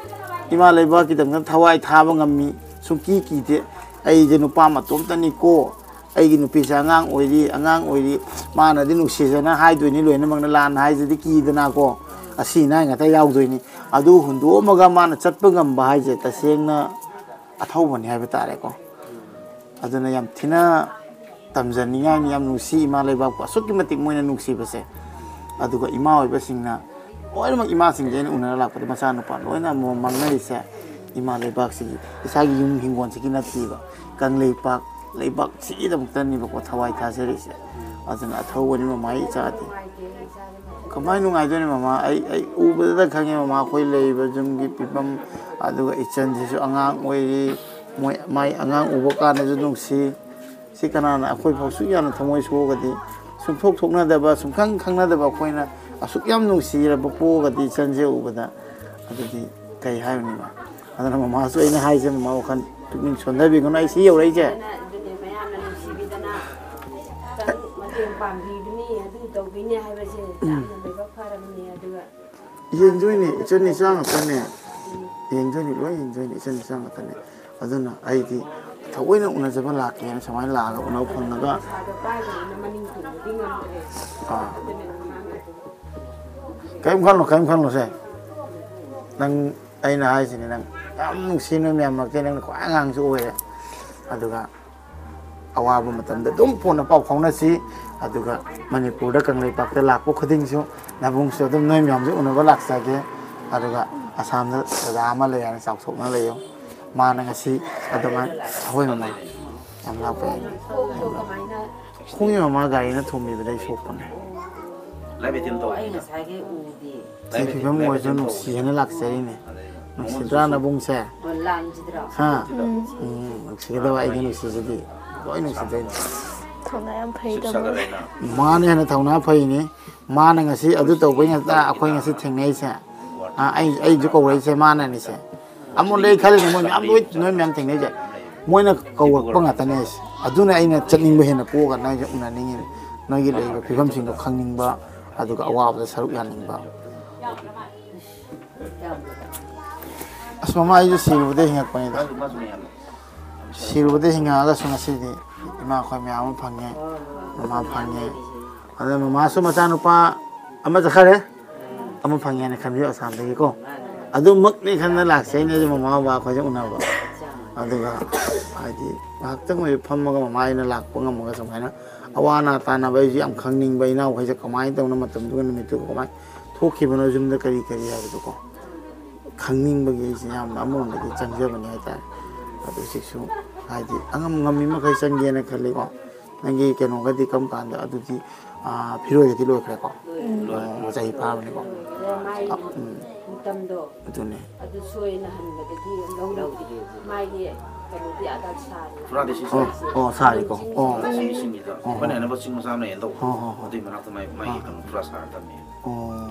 ꯏꯃꯥ ꯂꯩꯕꯥꯛꯀꯤꯗꯃꯛꯇ ꯊꯋꯥꯏ ꯊꯥꯕ ꯉꯝꯃꯤ, ꯁꯨꯡꯀꯤ ꯀꯤꯗꯦ꯫ ꯑꯩꯁꯦ ꯅꯨꯄꯥ ꯃꯇꯣꯝꯇꯅꯤꯀꯣ, ꯑꯩꯒꯤ ꯅꯨꯄꯤꯁꯦ ꯑꯉꯥꯡ ꯑꯣꯏꯔꯤ, ꯑꯉꯥꯡ ꯑꯣꯏꯔꯤ, ꯃꯥꯅꯗꯤ ꯅꯨꯡꯁꯤꯖꯅ ꯍꯥꯏꯗꯣꯏꯅꯤ, ꯂꯣꯏꯅꯃꯛꯅ ꯂꯥꯟꯅ ꯍꯥꯏꯁꯤꯗꯤ ꯀꯤꯗꯅꯀꯣ, ꯑꯁꯤ ꯑꯅꯥ ꯉꯥꯛꯇ ꯌꯥꯎꯗꯣꯏꯅꯤ꯫ ꯑꯗꯨ ꯍꯨꯟꯗꯣꯛꯑꯝꯃꯒ ꯃꯥꯅ ꯆꯠꯄ ꯉꯝꯕ ꯍꯥꯏꯁꯦ ꯇꯁꯦꯡꯅ ꯑꯊꯧꯕꯅꯤ ꯍꯥꯏꯕ ꯇꯥꯔꯦꯀꯣ꯫ ꯑꯗꯨꯅ ꯌꯥꯝ ꯊꯤꯅ ꯇꯝꯖꯅꯤꯡꯉꯥꯏꯅꯤ, ꯌꯥꯝ ꯅꯨꯡꯁꯤ ꯏꯃꯥ ꯂꯩꯕꯥꯛꯄꯨ ꯑꯁꯨꯛꯀꯤ ꯃꯇꯤꯛ ꯃꯣꯏꯅ ꯅꯨꯡꯁꯤꯕꯁꯦ꯫ ꯑꯗꯨꯒ ꯏꯃꯥ ꯑꯣꯏꯕꯁꯤꯡꯅ ꯂꯣꯏꯅꯃꯛ, ꯏꯃꯥꯁꯤꯡꯁꯦ ꯑꯩꯅ ꯎꯅꯔ ꯂꯥꯛꯄꯗ ꯃꯆꯥꯅꯨꯄꯥ ꯂꯣꯏꯅ ꯑꯃꯃꯝ ꯃꯥꯡꯅꯔꯤꯁꯦ ꯏꯃꯥ ꯂꯩꯕꯥꯛꯁꯤꯒꯤ, ꯏꯁꯥꯒꯤ ꯌꯨꯝ ꯍꯤꯡꯒꯣꯜꯁꯤꯒꯤ ꯅꯠꯇꯦꯕ, ꯀꯪꯂꯩꯄꯥꯛ ꯂꯩꯕꯥꯛꯁꯤꯒꯤꯗꯃꯛꯇꯅꯦꯕꯀꯣ ꯊꯋꯥꯏ ꯊꯥꯖꯔꯤꯁꯦ꯫ ꯑꯗꯨꯅ ꯑꯊꯧꯕꯅꯤ ꯃꯃꯥ, ꯏꯆꯥꯗꯤ ꯀꯃꯥꯏꯅ ꯅꯨꯡꯉꯥꯏꯗꯣꯏꯅꯣ ꯃꯃꯥ? ꯑꯩ ꯑꯩ ꯎꯕꯗ ꯈꯪꯉꯦ ꯃꯃꯥ, ꯑꯩꯈꯣꯏ ꯂꯩꯔꯤꯕ ꯌꯨꯝꯒꯤ ꯐꯤꯕꯝ, ꯑꯗꯨꯒ ꯏꯆꯟꯁꯤꯁꯨ ꯑꯉꯥꯡ ꯑꯣꯏꯔꯤ, ꯃꯣꯏ ꯃꯥꯏ ꯑꯉꯥꯡ ꯎꯕ ꯀꯥꯟꯗꯁꯨ ꯅꯨꯡꯁꯤ꯫ ꯁꯤ ꯀꯅꯥꯅ ꯑꯩꯈꯣꯏ ꯐꯥꯎ ꯁꯨꯛ ꯌꯥꯝꯅ ꯊꯃꯣꯏ ꯁꯣꯛꯑꯒꯗꯤ, ꯁꯨꯡꯊꯣꯛ ꯊꯣꯛꯅꯗꯕ, ꯁꯨꯡꯈꯪ ꯈꯪꯅꯗꯕ ꯑꯩꯈꯣꯏꯅ ꯑꯁꯨꯛ ꯌꯥꯝ ꯅꯨꯡꯁꯤꯔꯕ ꯄꯣꯛꯑꯒꯗꯤ ꯏꯆꯟꯁꯦ ꯎꯕꯗ, ꯑꯗꯨꯗꯤ ꯀꯩ ꯍꯥꯏꯔꯨꯅꯤ ꯃꯥ? ꯑꯗꯨꯅ ꯃꯃꯥꯁꯨ ꯑꯩꯅ ꯍꯥꯏꯁꯦ, ꯃꯃꯥ ꯋꯥꯈꯜ ꯄꯨꯛꯅꯤꯡ ꯁꯣꯟꯊꯕꯤꯒꯅꯨ, ꯑꯩ ꯁꯤ ꯌꯧꯔꯛꯏꯁꯦ꯫ ꯑꯗꯨꯅꯦ, ꯃꯌꯥꯝꯅ ꯅꯨꯡꯁꯤꯕꯤꯗꯅ ꯈꯤꯇꯪ ꯃꯇꯦꯡ ꯄꯥꯡꯕꯤꯕꯅꯤ, ꯑꯗꯨ ꯇꯧꯕꯤꯅꯤ ꯍꯥꯏꯕꯁꯦ ꯌꯥꯝꯅ ꯂꯥꯏꯕꯛ ꯐꯔꯕꯅꯤ꯫ ꯑꯗꯨꯒ ꯌꯦꯡꯗꯣꯏꯅꯦ, ꯏꯆꯟ ꯏꯆꯥ ꯉꯥꯛꯇꯅꯦ꯫ ꯌꯦꯡꯗꯣꯏꯅꯦ, ꯂꯣꯏ ꯌꯦꯡꯗꯣꯏꯅꯦ, ꯏꯆꯟ ꯏꯆꯥ ꯉꯥꯛꯇꯅꯦ꯫ ꯑꯗꯨꯅ ꯑꯩꯗꯤ ꯊꯑꯣꯏꯅ ꯎꯅꯖꯕ ꯂꯥꯛꯀꯦꯅ ꯁꯨꯃꯥꯏꯅ ꯂꯥꯛꯑꯒ ꯎꯅꯕ ꯐꯪꯉꯒ꯫ ꯄꯩꯁꯥꯗꯣ ꯄꯥꯏꯗꯕꯅꯤꯅ ꯃꯅꯤꯡ ꯇꯨꯡꯕꯗꯤ ꯉꯝꯗ꯭ꯔꯦ꯫ ꯑꯥ꯫ ꯑꯗꯨꯅ ꯃꯃꯥꯡ ꯀꯔꯤꯝ ꯈꯜꯂꯨ, ꯀꯔꯤꯝ ꯈꯜꯂꯨꯁꯦ꯫ ꯅꯪ, ꯑꯩꯅ ꯍꯥꯏꯁꯤꯅꯤ, ꯅꯪ ꯌꯥꯝ ꯅꯨꯡꯁꯤ, ꯅꯣꯏ ꯃꯌꯥꯝ ꯃꯔꯛꯇ ꯅꯪꯅ ꯈ꯭ꯋꯥꯏ ꯑꯉꯥꯡꯁꯨ ꯑꯣꯏꯔꯦ꯫ ꯑꯗꯨꯒ ꯑꯋꯥꯕ ꯃꯇꯝꯗ ꯑꯗꯨꯝ ꯐꯣꯟꯗ ꯄꯥꯎ ꯐꯥꯎꯅꯁꯤ꯫ ꯑꯗꯨꯒ ꯃꯅꯤꯄꯨꯔꯗ ꯀꯪꯂꯩꯄꯥꯛꯇ ꯂꯥꯛꯄ ꯈꯨꯗꯤꯡꯁꯨ ꯅꯕꯨꯡꯁꯨ ꯑꯗꯨꯝ ꯅꯣꯏ ꯃꯌꯥꯝꯁꯦ ꯎꯅꯕ ꯂꯥꯛꯆꯒꯦ꯫ ꯑꯗꯨꯒ ꯑꯁꯥꯝꯗ ꯗꯗꯥ ꯑꯃ ꯂꯩ ꯍꯥꯏꯅ ꯆꯥꯎꯊꯣꯛꯅ ꯂꯩꯌꯨ꯫ ꯃꯥꯅ ꯉꯁꯤ ꯑꯗꯨꯃꯥꯏꯅ, ꯍꯣꯏ ꯃꯃꯥ, ꯌꯥꯝ ꯂꯥꯞꯄ ꯌꯥꯏ꯫ ꯈꯣꯡꯒꯤ ꯃꯃꯥ ꯒꯥꯔꯤꯅ ꯊꯣꯝꯕꯤꯕꯗꯩ ꯁꯣꯛꯄꯅꯦ꯫ ꯂꯥꯏꯕ ꯏꯊꯤꯟ ꯇꯧ꯫ ꯑꯩ ꯉꯁꯥꯏꯈꯩ ꯎꯗꯦ꯫ ꯁꯤ ꯐꯤꯕꯝ ꯑꯣꯏꯔꯁꯨ ꯅꯨꯡꯁꯤꯅ ꯂꯥꯛꯆꯔꯤꯅꯦ꯫ ꯅꯨꯡꯁꯤꯗ꯭ꯔꯥ ꯅꯕꯨꯡꯁꯦ? ꯑꯣ, ꯂꯥꯡꯁꯤꯗ꯭ꯔꯣ? ꯍꯥ? ꯎꯝ꯫ ꯎꯝ, ꯅꯨꯡꯁꯤꯒꯗꯕ ꯑꯩꯒꯤ ꯅꯨꯡꯁꯤꯁꯤꯗꯤ ꯂꯣꯏ ꯅꯨꯡꯁꯤꯗꯣꯏꯅꯦ꯫ ꯊꯧꯅꯥ ꯌꯥꯝ ꯐꯩ ꯇꯥꯃꯣ꯫ ꯃꯥꯅ ꯍꯦꯟꯅ ꯊꯧꯅꯥ ꯐꯩꯅꯦ꯫ ꯃꯥꯅ ꯉꯁꯤ ꯑꯗꯨ ꯇꯧꯕꯩ ꯅꯠꯇ꯭ꯔꯥ ꯑꯩꯈꯣꯏ ꯉꯁꯤ ꯊꯦꯡꯅꯩꯁꯦ꯫ ꯑ, ꯑꯩ, ꯑꯩꯁꯨ ꯀꯧꯔꯛꯏꯁꯦ ꯃꯥꯅꯅꯤꯁꯦ꯫ ꯑꯃꯨꯛ ꯂꯩ ꯈꯜꯂꯤꯅꯦ, ꯃꯣꯏ ꯃꯌꯥꯝ ꯂꯣꯏ, ꯅꯣꯏ ꯃꯌꯥꯝ ꯊꯦꯡꯅꯩꯁꯦ꯫ ꯃꯣꯏꯅ ꯀꯧꯔꯛꯄ ꯉꯥꯛꯇꯅꯦ ꯍꯥꯏꯁꯦ꯫ ꯑꯗꯨꯅ ꯑꯩꯅ ꯆꯠꯅꯤꯡꯕ ꯍꯦꯟꯅ ꯄꯣꯛꯑꯒ ꯅꯣꯏꯁꯦ ꯎꯅꯅꯤꯡꯉꯤꯅꯦ꯫ ꯅꯣꯏꯒꯤ ꯂꯩꯔꯤꯕ ꯐꯤꯕꯝꯁꯤꯡꯗꯣ ꯈꯪꯅꯤꯡꯕ, ꯑꯗꯨꯒ ꯑꯋꯥꯕꯗ ꯁꯔꯨꯛ ꯌꯥꯅꯤꯡꯕ꯫ ꯑꯁ ꯃꯃꯥ, ꯑꯩꯁꯨ ꯁꯤꯔꯨꯕꯗꯩ ꯍꯤꯡꯉꯛꯄꯅꯤꯗ꯫ ꯁꯤꯔꯨꯕꯗꯩ ꯍꯤꯡꯉꯛꯑꯒꯁꯨ ꯉꯁꯤꯗꯤ ꯏꯃꯥ ꯑꯩꯈꯣꯏ ꯃꯌꯥꯝ ꯑꯃ ꯐꯪꯉꯦ, ꯃꯃꯥ ꯐꯪꯉꯦ꯫ ꯑꯗꯨꯅ ꯃꯃꯥꯁꯨ ꯃꯆꯥꯅꯨꯄꯥ ꯑꯃ ꯆꯠꯈ꯭ꯔꯦ, ꯑꯃ ꯐꯪꯉꯦ ꯍꯥꯏꯅ ꯈꯟꯕꯤꯌꯨ ꯑꯁꯥꯝꯗꯒꯤꯀꯣ꯫ ꯑꯗꯨꯃꯛꯅꯤ ꯈꯟꯅ ꯂꯥꯛꯆꯩꯅꯦ ꯑꯩꯁꯨ ꯃꯃꯥ ꯕꯕꯥ ꯑꯩꯈꯣꯏꯁꯦ ꯎꯅꯕ꯫ ꯑꯗꯨꯒ ꯍꯥꯏꯗꯤ ꯉꯥꯏꯍꯥꯛꯇꯪ ꯑꯣꯏꯁꯨ ꯐꯝꯃꯒ ꯃꯃꯥ ꯑꯩꯅ ꯂꯥꯛꯄ ꯉꯝꯃꯒ ꯁꯨꯃꯥꯏꯅ ꯑꯋꯥ ꯑꯅꯥ ꯇꯥꯟꯅꯕ ꯑꯩꯁꯨ ꯌꯥꯝ ꯈꯪꯅꯤꯡꯕ, ꯏꯅꯥꯎꯈꯩꯁꯦ ꯀꯃꯥꯏꯅ ꯇꯧꯅ ꯃꯇꯝꯗꯨꯒ ꯅꯨꯃꯤꯠꯇꯨꯒ ꯀꯃꯥꯏꯅ ꯊꯣꯛꯈꯤꯕꯅꯣ, ꯌꯨꯝꯗ ꯀꯔꯤ ꯀꯔꯤ ꯍꯥꯏꯕꯗꯣꯀꯣ꯫ ꯈꯪꯅꯤꯡꯕꯒꯤ ꯑꯩꯁꯦ ꯌꯥꯝꯅ ꯑꯃꯔꯣꯝꯗꯗꯤ ꯆꯪꯖꯕꯅꯤ ꯍꯥꯏꯇꯥꯔꯦ꯫ ꯑꯗꯨ ꯍꯧꯖꯤꯛꯁꯨ ꯍꯥꯏꯗꯤ ꯑꯉꯝ ꯉꯝꯃꯤ ꯃꯈꯩ ꯆꯪꯒꯦꯅ ꯈꯜꯂꯤꯀꯣ꯫ ꯅꯪꯒꯤ ꯀꯩꯅꯣꯒꯗꯤ ꯀꯔꯝ ꯀꯥꯟꯗ ꯑꯗꯨꯗꯤ, ꯑꯥ, ꯐꯤꯔꯣꯏꯒꯗꯤ ꯂꯣꯏꯈ꯭ꯔꯦꯀꯣ? ꯎꯝ꯫ ꯑꯣ, ꯆꯍꯤ ꯐꯥꯕꯅꯤꯀꯣ? ꯃꯥꯒꯤ ꯑꯥ, ꯎꯝ꯫ ꯃꯇꯝꯗꯣ ꯑꯗꯨꯅꯦ꯫ ꯑꯗꯨ ꯁꯣꯏꯅ ꯍꯟꯕꯗꯒꯤ ꯂꯧꯗ꯭ꯔꯤ꯫ ꯃꯥꯒꯤ ꯀꯩꯅꯣꯗꯤ ꯑꯥꯗ ꯁꯥꯔꯤ꯫ ꯐꯨꯔꯥꯗꯤ ꯁꯤ ꯑꯣ, ꯁꯥꯔꯤ꯫ ꯑꯣ, ꯁꯥꯔꯤꯀꯣ꯫ ꯑꯣ꯫ ꯑꯁꯤꯒꯤ ꯆꯤꯡꯁꯤꯗ꯫ ꯑꯣ꯫ ꯑꯩꯈꯣꯏꯅ ꯍꯥꯏꯅꯕ ꯆꯤꯡ ꯃꯆꯥ ꯑꯃ ꯂꯩꯌꯦꯅ ꯇꯧꯕ꯫ ꯍꯣ, ꯍꯣ, ꯍꯣ꯫ ꯑꯗꯨꯏ ꯃꯅꯥꯛꯇ ꯃꯥꯏ, ꯃꯥꯒꯤ ꯑꯥ꯫ ꯀꯩꯅꯣ ꯐꯨꯔꯥ ꯁꯥꯔ ꯊꯝꯃꯦ꯫ ꯑꯣ꯫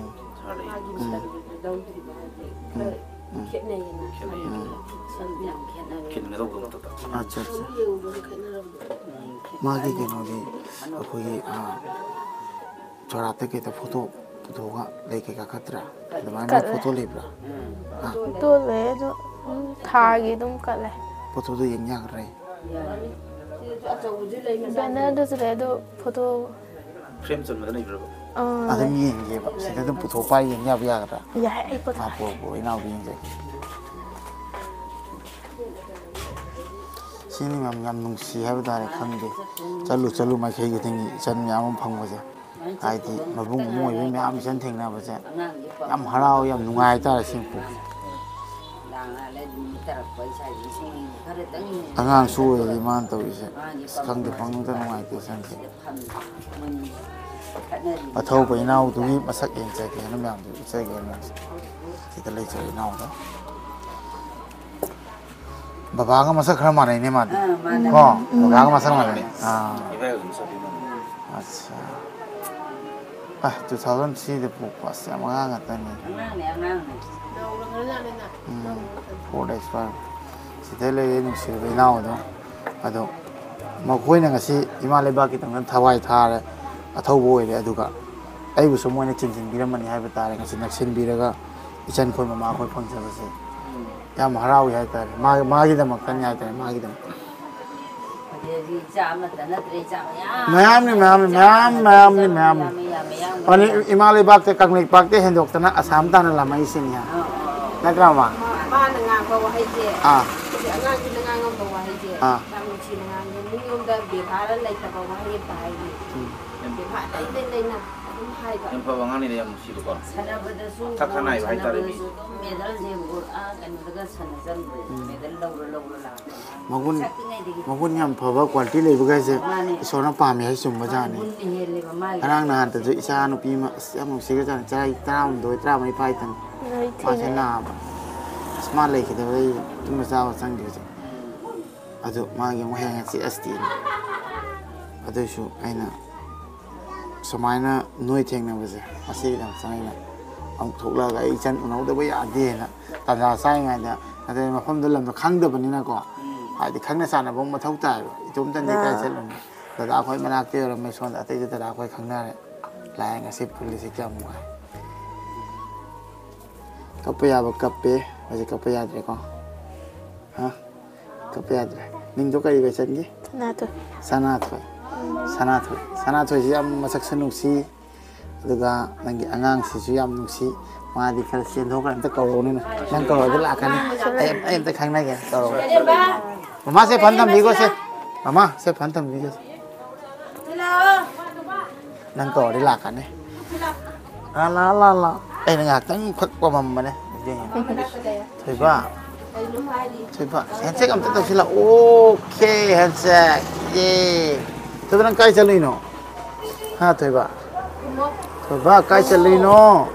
ꯁꯥꯔ ꯂꯩ꯫ ꯃꯥꯒꯤ ꯎꯝ꯫ ꯃꯇꯝꯗꯨꯗꯤ ꯂꯧꯗ꯭ꯔꯤꯕ ꯍꯥꯏꯗꯤ ꯎꯝ꯫ ꯈꯔ ꯎꯝ꯫ ꯈꯦꯠꯅꯩꯌꯦꯅ꯫ ꯈꯦꯠꯅꯩꯌꯦ꯫ ꯃꯇꯝꯗꯤ ꯌꯥꯝ ꯈꯦꯠꯅꯔꯦ꯫ ꯈꯤꯟꯒꯗꯧꯕꯗꯣ ꯃꯊꯛꯇ꯫ ꯑꯠꯆꯥ, ꯑꯠꯆꯥ꯫ ꯌꯦꯡꯕꯗ ꯈꯦꯠꯅꯔꯝꯕ꯫ ꯃꯥꯒꯤ ꯀꯩꯅꯣꯗꯤ ꯑꯩꯈꯣꯏꯒꯤ, ꯑꯥ, ꯆꯣꯔꯥꯠꯇ ꯀꯩꯗ ꯐꯣꯇꯣ ꯄꯨꯊꯣꯛꯑꯒ ꯂꯩ ꯀꯩꯀꯥ ꯀꯠꯇ꯭ꯔꯥ? ꯑꯗꯨꯃꯥꯏꯅ ꯀꯠꯂꯦ꯫ ꯐꯣꯇꯣ ꯂꯩꯕ꯭ꯔꯥ? ꯑꯥ꯫ ꯐꯣꯇꯣ ꯂꯩ, ꯑꯗꯨ ꯑꯗꯨꯝ ꯊꯥꯒꯤ ꯑꯗꯨꯝ ꯀꯠꯂꯦ꯫ ꯐꯣꯇꯣꯗꯣ ꯌꯦꯡ ꯌꯥꯒꯗ꯭ꯔꯥ? ꯌꯥꯅꯤ꯫ ꯁꯤꯗꯁꯨ ꯑꯆꯧꯕꯁꯨ ꯂꯩ, ꯃꯆꯥꯁꯨ ꯂꯩ꯫ ꯕꯦꯅꯔꯗꯁꯨ ꯂꯩ, ꯑꯗꯨ ꯐꯣꯇꯣ ꯐ꯭ꯔꯦꯝ ꯆꯟꯕꯗ ꯂꯩꯕ꯭ꯔꯕ? ꯑꯥ, ꯑꯗꯨꯝ ꯂꯩ꯫ ꯌꯦꯡꯒꯦꯕ꯫ ꯁꯤꯗ ꯑꯗꯨꯝ ꯄꯨꯊꯣꯛꯄ ꯌꯦꯡ ꯌꯥꯕ ꯌꯥꯒꯗ꯭ꯔꯥ? ꯌꯥꯏ, ꯑꯩ ꯄꯨꯊꯣꯛ-, ꯑꯥ, ꯄꯨꯔꯛꯑꯣ, ꯄꯨꯔꯛꯑꯣ, ꯏꯅꯥꯎꯗ ꯌꯦꯡꯖꯒꯦ꯫ ꯁꯤꯅꯤ ꯃꯌꯥꯝ, ꯌꯥꯝ ꯅꯨꯡꯁꯤ ꯍꯥꯏꯕ ꯇꯥꯔꯦ, ꯈꯪꯗꯦ꯫ ꯆꯠꯂꯨ ꯆꯠꯂꯨ ꯃꯥꯏꯀꯩ ꯈꯨꯗꯤꯡꯒꯤ ꯏꯆꯟ ꯃꯌꯥꯝ ꯑꯃ ꯐꯪꯕꯁꯦ꯫ ꯍꯥꯏꯗꯤ ꯃꯕꯨꯡ ꯑꯃ ꯑꯣꯏꯕ ꯃꯌꯥꯝ ꯏꯆꯟ ꯊꯦꯡꯅꯕꯁꯦ ꯌꯥꯝ ꯍꯔꯥꯎ, ꯌꯥꯝ ꯅꯨꯡꯉꯥꯏ ꯍꯥꯏꯇꯥꯔꯦ ꯁꯤ ꯃꯄꯣꯛꯁꯦ꯫ ꯑꯉꯥꯡꯁꯨ ꯑꯣꯏꯔꯗꯤ ꯃꯥꯅ ꯇꯧꯔꯤꯁꯦ꯫ ꯑꯁ, ꯈꯪꯗꯦ, ꯄꯪꯅꯨꯡꯗ ꯅꯨꯡꯉꯥꯏꯇꯦ ꯏꯆꯟꯁꯦ꯫ ꯑꯊꯧꯕ ꯏꯅꯥꯎꯗꯨꯒꯤ ꯃꯁꯛ ꯌꯦꯡꯖꯒꯦꯅ ꯃꯌꯥꯝꯗꯨ ꯎꯠꯆꯒꯦꯅ ꯁꯤꯗ ꯂꯩꯖꯕ ꯏꯅꯥꯎꯗꯣ꯫ ꯕꯕꯥꯒ ꯃꯁꯛ ꯈꯔ ꯃꯥꯟꯅꯩꯅꯦ ꯃꯥꯗꯤ꯫ ꯑꯥ, ꯃꯥꯟꯅꯩ꯫ ꯀꯣ? ꯕꯕꯥꯒ ꯃꯁꯛ ꯃꯥꯟꯅꯩ꯫ ꯑꯥ꯫ ꯏꯕꯥꯏ ꯑꯗꯨꯝ ꯆꯠꯄꯤ ꯃꯥꯟꯅꯩ꯫ ꯑꯠꯆꯥ꯫ ꯑ, two thousand three ꯗ ꯄꯣꯛꯄ, ꯑꯁ, ꯌꯥꯝ ꯑꯉꯥꯡ ꯉꯥꯛꯇꯅꯤ꯫ ꯑꯉꯥꯡꯅꯦ, ꯑꯉꯥꯡꯅꯦ꯫ ꯎꯝ, four ꯗ expire꯫ ꯁꯤꯗ ꯂꯩꯔꯦ ꯅꯨꯡꯁꯤꯔꯕ ꯏꯅꯥꯎ ꯑꯗꯣ꯫ ꯑꯗꯣ ꯃꯈꯣꯏꯅ ꯉꯁꯤ ꯏꯃꯥ ꯂꯩꯕꯥꯛꯀꯤꯗꯃꯛꯇ ꯊꯋꯥꯏ ꯊꯥꯔꯦ, ꯑꯊꯧꯕ ꯑꯣꯏꯔꯦ, ꯑꯗꯨꯒ ꯑꯩꯕꯨꯁꯨ ꯃꯣꯏꯅ ꯆꯤꯡꯁꯤꯟꯕꯤꯔꯝꯃꯅꯤ ꯍꯥꯏꯕ ꯇꯥꯔꯦ꯫ ꯉꯁꯤ ꯅꯛꯁꯤꯟꯕꯤꯔꯒ ꯏꯆꯟꯈꯣꯏ ꯃꯃꯥꯈꯣꯏ ꯐꯪꯖꯕꯁꯦ ꯌꯥꯝ ꯍꯔꯥꯎꯏ ꯍꯥꯏꯇꯥꯔꯦ꯫ ꯃꯥ-, ꯃꯥꯒꯤꯗꯃꯛꯇꯅꯤ ꯍꯥꯏꯇꯥꯔꯦ, ꯃꯥꯒꯤꯗꯃꯛ꯫ ꯑꯗꯨꯗꯤ ꯏꯆꯥ ꯑꯃꯠꯇ ꯅꯠꯇ꯭ꯔꯦ, ꯏꯆꯥ ꯃꯌꯥꯝ꯫ ꯃꯌꯥꯝꯅꯤ, ꯃꯌꯥꯝꯅꯤ, ꯏꯆꯥ ꯃꯌꯥꯝ, ꯑꯃꯠꯇ ꯃꯌꯥꯝꯅꯤ, ꯅꯠꯇ꯭ꯔꯦ, ꯏꯆꯥ ꯃꯌꯥꯝꯅꯤ꯫ ꯃꯌꯥꯝ, ꯃꯌꯥꯝ, ꯃꯌꯥꯝ, ꯃꯌꯥꯝ꯫ ꯏꯃꯥ ꯂꯩꯕꯥꯛꯇ, ꯀꯪꯂꯩꯄꯥꯛꯇ ꯍꯦꯟꯗꯣꯛꯇꯅ ꯑꯁꯥꯝ ꯇꯥꯟꯅ ꯂꯥꯝꯃꯛꯏꯁꯤꯅꯤ, ꯍꯥ? ꯑꯧ, ꯑꯧ, ꯑꯧ꯫ ꯅꯠꯇ꯭ꯔꯥ, ꯃꯥ? ꯃꯥꯅ ꯉꯥꯡꯕ ꯋꯥꯍꯩꯁꯦ, ꯑꯥ꯫ ꯍꯧꯖꯤꯛ ꯑꯉꯥꯡꯁꯤꯅ ꯉꯥꯡꯉꯝꯕ ꯋꯥꯍꯩꯁꯦ, ꯑꯥ꯫ ꯌꯥꯝ ꯅꯨꯡꯁꯤꯅ ꯉꯥꯡꯉꯦ꯫ ꯃꯤꯉꯣꯟꯗ ꯕꯦꯕꯥꯔ ꯂꯩꯇꯕ ꯋꯥꯍꯩ ꯑꯝꯇ ꯍꯥꯏꯗꯦ꯫ ꯎꯝ꯫ ꯕꯦꯕꯥꯔ ꯂꯩ, ꯂꯩ, ꯂꯩꯅ꯫ ꯌꯥꯝ ꯐꯕ ꯑꯉꯥꯡꯅꯤꯅ ꯌꯥꯝ ꯅꯨꯡꯁꯤꯕꯀꯣ꯫ ꯁꯥꯟꯅꯕꯗꯁꯨ ꯊꯛ ꯈꯥ ꯅꯥꯏꯕ ꯍꯥꯏꯇꯥꯔꯦ ꯃꯤ꯫ ꯁꯥꯟꯅꯕꯗꯁꯨ ꯑꯗꯨꯝ ꯃꯦꯗꯜꯁꯦ ꯑꯃꯨꯛ ꯑꯥ ꯀꯩꯅꯣꯗꯒ ꯁꯥꯟꯅꯖꯕꯅꯦ꯫ ꯃꯦꯗꯜ ꯂꯧꯔ ꯂꯧꯔ ꯂꯥꯛꯄ꯫ ꯃꯒꯨꯟ, ꯁꯛꯇꯤꯉꯩꯗꯒꯤ꯫ ꯃꯒꯨꯟ ꯌꯥꯝ ꯐꯕ ꯀ꯭ꯋꯥꯂꯤꯇꯤ ꯂꯩꯕꯒ ꯍꯥꯏꯁꯦ ꯃꯥꯅꯦ꯫ ꯏꯁꯣꯔꯅ ꯄꯥꯝꯃꯦ ꯍꯥꯏꯁꯦ ꯆꯨꯝꯕ ꯖꯥꯠꯅꯤ꯫ ꯃꯒꯨꯟꯅ ꯍꯦꯜꯂꯦꯕ ꯃꯥꯒꯤ꯫ ꯉꯔꯥꯡ ꯅꯍꯥꯟꯇꯁꯨ ꯏꯆꯥ ꯅꯨꯄꯤ ꯑꯃ ꯑꯁ ꯌꯥꯝ ꯅꯨꯡꯁꯤꯈ꯭ꯔꯖꯥꯠꯅꯤ꯫ ꯆꯍꯤ ꯇꯔꯥꯍꯨꯝꯗꯣꯏ, ꯇꯔꯥꯃꯔꯤ ꯐꯥꯏꯇꯅꯤ꯫ ꯃꯥꯁꯦ ꯅꯥꯕ꯫ ꯑꯁ ꯃꯥ ꯂꯩꯈꯤꯗꯕꯗꯩ ꯇꯨꯝꯕ ꯆꯥꯕ ꯆꯪꯗ꯭ꯔꯤꯁꯦ꯫ ꯑꯗꯨ ꯃꯥꯒꯤ ꯑꯃꯨꯛ ꯍꯌꯦꯡ ꯍꯪꯆꯤꯠ ꯑꯁꯇꯤꯅꯤ꯫ ꯑꯗꯨꯏꯁꯨ ꯑꯩꯅ ꯁꯨꯃꯥꯏꯅ ꯅꯣꯏ ꯊꯦꯡꯅꯕꯁꯦ ꯃꯁꯤꯒꯤꯗꯃꯛꯇ ꯑꯩꯅ ꯑꯃꯨꯛ ꯊꯣꯛꯂꯛꯑꯒ ꯑꯩ ꯏꯆꯟ ꯎꯅꯍꯧꯗꯕ ꯌꯥꯗꯦꯅ ꯇꯥꯟꯖꯥ ꯆꯥꯔꯤꯉꯩꯗ, ꯅꯠꯇ꯭ꯔꯗꯤ ꯃꯐꯝꯗꯣ ꯂꯝꯗꯣ ꯈꯪꯗꯕꯅꯤꯅꯀꯣ, ꯍꯥꯏꯗꯤ ꯈꯪꯅ ꯆꯥꯟꯅꯕ ꯑꯃ ꯃꯊꯧ ꯇꯥꯏꯌꯦꯕ꯫ ꯏꯇꯣꯝꯇꯅꯗꯤ ꯀꯥꯏ ꯆꯠꯂꯨꯅꯤ? ꯗꯗꯥ ꯑꯩꯈꯣꯏ ꯃꯅꯥꯛꯇ ꯑꯣꯏꯔꯝꯃꯦ, ꯁꯣꯝꯗ ꯑꯇꯩꯗꯤ ꯗꯗꯥ ꯑꯩꯈꯣꯏ ꯈꯪꯅꯔꯦ꯫ ꯂꯥꯛꯑꯦ ꯉꯁꯤ ꯄꯨꯜꯂꯤꯁꯦ ꯀꯌꯥꯝ ꯅꯨꯡꯉꯥꯏ꯫ ꯀꯞꯄ ꯌꯥꯕ ꯀꯞꯄꯦ, ꯍꯧꯖꯤꯛ ꯀꯞꯄ ꯌꯥꯗ꯭ꯔꯦꯀꯣ꯫ ꯍꯥ? ꯀꯞꯄ ꯌꯥꯗ꯭ꯔꯦ꯫ ꯃꯤꯡꯗꯣ ꯀꯔꯤ ꯀꯧꯏ ꯏꯆꯟꯒꯤ? ꯁꯅꯥꯊꯣꯏ꯫ ꯁꯅꯥꯊꯣꯏ꯫ ꯁꯅꯥꯊꯣꯏ꯫ ꯁꯅꯥꯊꯣꯏꯁꯤ ꯌꯥꯝ ꯃꯁꯛꯁꯨ ꯅꯨꯡꯁꯤ꯫ ꯑꯗꯨꯒ ꯅꯪꯒꯤ ꯑꯉꯥꯡꯁꯤꯁꯨ ꯌꯥꯝ ꯅꯨꯡꯁꯤ꯫ ꯃꯥꯗꯤ ꯈꯔ ꯆꯦꯟꯊꯣꯛꯈ꯭ꯔꯦ꯫ ꯑꯝꯇ ꯀꯧꯔꯛꯎꯅꯦ꯫ ꯅꯪ ꯀꯧꯔꯗꯤ ꯂꯥꯛꯀꯅꯤ꯫ ꯑꯩ, ꯑꯩ ꯑꯝꯇ ꯈꯪꯅꯒꯦ꯫ ꯀꯧꯔꯛꯎ꯫ ꯃꯃꯥꯁꯦ ꯐꯟ ꯊꯝꯕꯤꯈꯣꯁꯦ꯫ ꯃꯃꯥ, ꯁꯦ ꯐꯟ ꯊꯝꯕꯤꯈꯣꯁꯦ꯫ ꯅꯪ ꯀꯧꯔꯗꯤ ꯂꯥꯛꯀꯅꯤ꯫ ꯑꯥ, ꯂꯥ, ꯂꯥ, ꯂꯥ꯫ ꯑꯩꯅ ꯉꯥꯏꯍꯥꯛꯇꯪ ꯈꯛ ꯄꯝꯃꯝꯕꯅꯦ꯫ ꯊꯣꯏꯕ꯫ ꯊꯣꯏꯕ, handshake ꯑꯝꯇ ꯇꯧꯁꯤꯜꯂꯛꯑꯣ꯫ Okay, handshake꯫ ꯌꯦ꯫ ꯊꯣꯏꯕ, ꯅꯪ ꯀꯥꯏ ꯆꯠꯂꯨꯏꯅꯣ? ꯍꯥ, ꯊꯣꯏꯕ? ꯊꯣꯏꯕ, ꯀꯥꯏ ꯆꯠꯂꯨꯏꯅꯣ?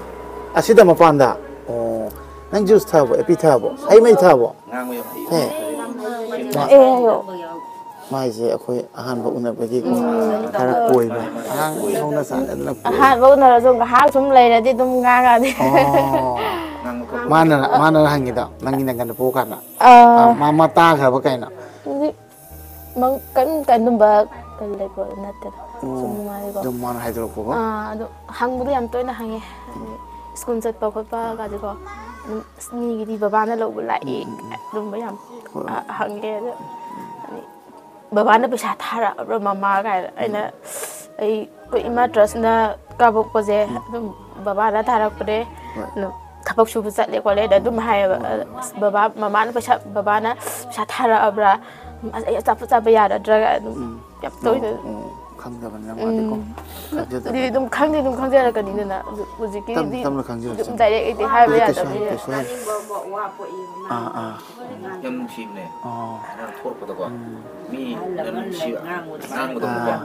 ꯑꯁꯤꯗ ꯃꯄꯥꯟꯗ? ꯑꯣ, ꯅꯪ juice ꯊꯛꯑꯕꯣ? ꯑꯦꯄꯤ ꯊꯛꯑꯕꯣ? ꯍꯩ ꯃꯍꯤ ꯊꯛꯑꯕꯣ? ꯉꯥꯡꯕ ꯌꯥꯝ ꯍꯩ꯫ ꯍꯦ꯫ ꯃꯥ-, ꯑꯦ, ꯍꯥꯏꯌꯣ꯫ ꯃꯥꯏꯁꯦ ꯑꯩꯈꯣꯏ ꯑꯍꯥꯟꯕ ꯎꯅꯕꯒꯤꯀꯣ, ꯎꯝ꯫ ꯈꯔ ꯀꯣꯏꯕ꯫ ꯑꯉꯥꯡ ꯍꯧꯅ ꯁꯥꯟꯅꯗꯅ ꯀꯣꯏꯕ꯫ ꯑꯍꯥꯟꯕ ꯎꯅꯔꯁꯨ ꯉꯥꯏꯍꯥꯛ ꯁꯨꯝ ꯂꯩꯔꯗꯤ ꯑꯗꯨꯝ ꯉꯥꯡꯉꯛꯑꯅꯤ꯫ ꯑꯣ꯫ ꯃꯥꯅ, ꯃꯥꯅ ꯍꯪꯉꯤꯗꯣ, ꯅꯪꯒꯤ ꯅꯪꯒꯟꯗ ꯄꯣꯛꯑꯀꯥꯟꯗ? ꯑꯥ꯫ ꯃꯥ, ꯃꯥ, ꯃꯥ ꯇꯥꯈ꯭ꯔꯕ ꯀꯩꯅꯣ? ꯍꯧꯖꯤꯛ ꯃꯪ-, ꯀꯩꯝ, ꯀꯩꯅꯣꯝꯕ ꯀꯩꯅꯣ ꯂꯩꯕ ꯅꯠꯇꯦꯗ꯫ ꯑꯣ꯫ ꯁꯨꯝ ꯅꯨꯡꯉꯥꯏꯔꯤꯀꯣ꯫ ꯑꯗꯨꯝ ꯃꯥꯅ ꯍꯥꯏꯗꯣꯔꯛꯄꯀꯣ? ꯑꯥ, ꯑꯗꯣ ꯍꯪꯕꯗꯣ ꯌꯥꯝ ꯇꯣꯏꯅ ꯍꯪꯉꯦ꯫ ꯍꯥꯏꯗꯤ ꯁ꯭ꯀꯨꯜ ꯆꯠꯄ ꯈꯣꯠꯄꯒꯁꯦꯀꯣ꯫ ꯑꯗꯨꯝ, "ꯑꯁ, ꯃꯤꯒꯤꯗꯤ ꯕꯕꯥꯅ ꯂꯧꯕ ꯂꯥꯛꯑꯦ", ꯎꯝ, ꯎꯝ, ꯎꯝ꯫ ꯑꯗꯨꯝꯕ ꯌꯥꯝ, ꯍꯣꯏ꯫ ꯑ, ꯍꯪꯉꯦ꯫ ꯑꯗꯣ, ꯍꯥꯏꯗꯤ, "ꯕꯕꯥꯅ ꯄꯩꯁꯥ ꯊꯥꯔꯛꯑꯕ꯭ꯔꯥ, ꯃꯃꯥ?" ꯀꯥꯏꯅ꯫ ꯑꯩꯅ, ꯎꯝ꯫ ꯑꯩ, ꯑꯩꯈꯣꯏ ꯏꯃꯥ ꯇ꯭ꯔꯁꯅ ꯀꯥꯕꯣꯛꯄꯁꯦ, ꯎꯝ꯫ ꯑꯗꯨꯝ ꯕꯕꯥꯅ ꯊꯥꯔꯛꯄꯅꯦ꯫ ꯍꯣꯏ꯫ ꯑꯗꯨꯝ ꯊꯕꯛ ꯁꯨꯕ ꯆꯠꯂꯦ ꯈꯣꯠꯂꯦꯅ ꯑꯗꯨꯝ ꯍꯥꯏꯌꯦꯕ꯫ ꯍꯣꯏ, ꯍꯣꯏ꯫ "ꯑꯁ, ꯕꯕꯥ, ꯃꯃꯥꯅ ꯄꯩꯁꯥ, ꯕꯕꯥꯅ ꯄꯩꯁꯥ ꯊꯥꯔꯛꯑꯕ꯭ꯔꯥ? ꯑꯁ, ꯑꯩ ꯑꯆꯥꯄꯣꯠ ꯆꯥꯕ ꯌꯥꯔꯗ꯭ꯔꯥ?" ꯑꯗꯨꯝ ꯎꯝ꯫ ꯌꯥꯝ ꯇꯣꯏꯅ꯫ ꯑꯣ, ꯑꯣ꯫ ꯈꯪꯗꯕꯅꯤꯅ ꯃꯥꯗꯤꯀꯣ꯫ ꯎꯝ꯫ ꯈꯪꯖꯗꯕꯅꯤ꯫ ꯑꯗꯨꯗꯤ ꯑꯗꯨꯝ ꯈꯪꯗꯤ ꯑꯗꯨꯝ ꯈꯪꯖꯔꯛꯀꯅꯤꯗꯅ, ꯑꯗꯨ ꯍꯧꯖꯤꯛꯀꯤꯗꯤ ꯇꯞꯅ ꯇꯞꯅ ꯈꯪꯖꯔꯛꯆꯅꯤ꯫ ꯑꯗꯨꯝ ꯗꯥꯏꯔꯦꯛ ꯍꯦꯛꯇ ꯍꯥꯏꯕ ꯑꯗꯨꯗꯤ ꯀꯩꯁꯨ ꯍꯥꯏ-, ꯌꯥꯗꯕꯅꯤꯅ꯫ ꯀꯩꯁꯨ ꯍꯥꯏ-, ꯑꯥ, ꯑꯥ꯫ ꯌꯥꯝ ꯅꯨꯡꯁꯤꯕꯅꯦ꯫ ꯑꯣ꯫ ꯅꯪ ꯊꯣꯛꯂꯛꯄꯗꯀꯣ꯫ ꯎꯝ꯫ ꯃꯤ ꯌꯥꯝ ꯅꯨꯡꯁꯤꯕ ꯉꯥꯡꯕꯗꯣꯀꯣ꯫ ꯑꯥ꯫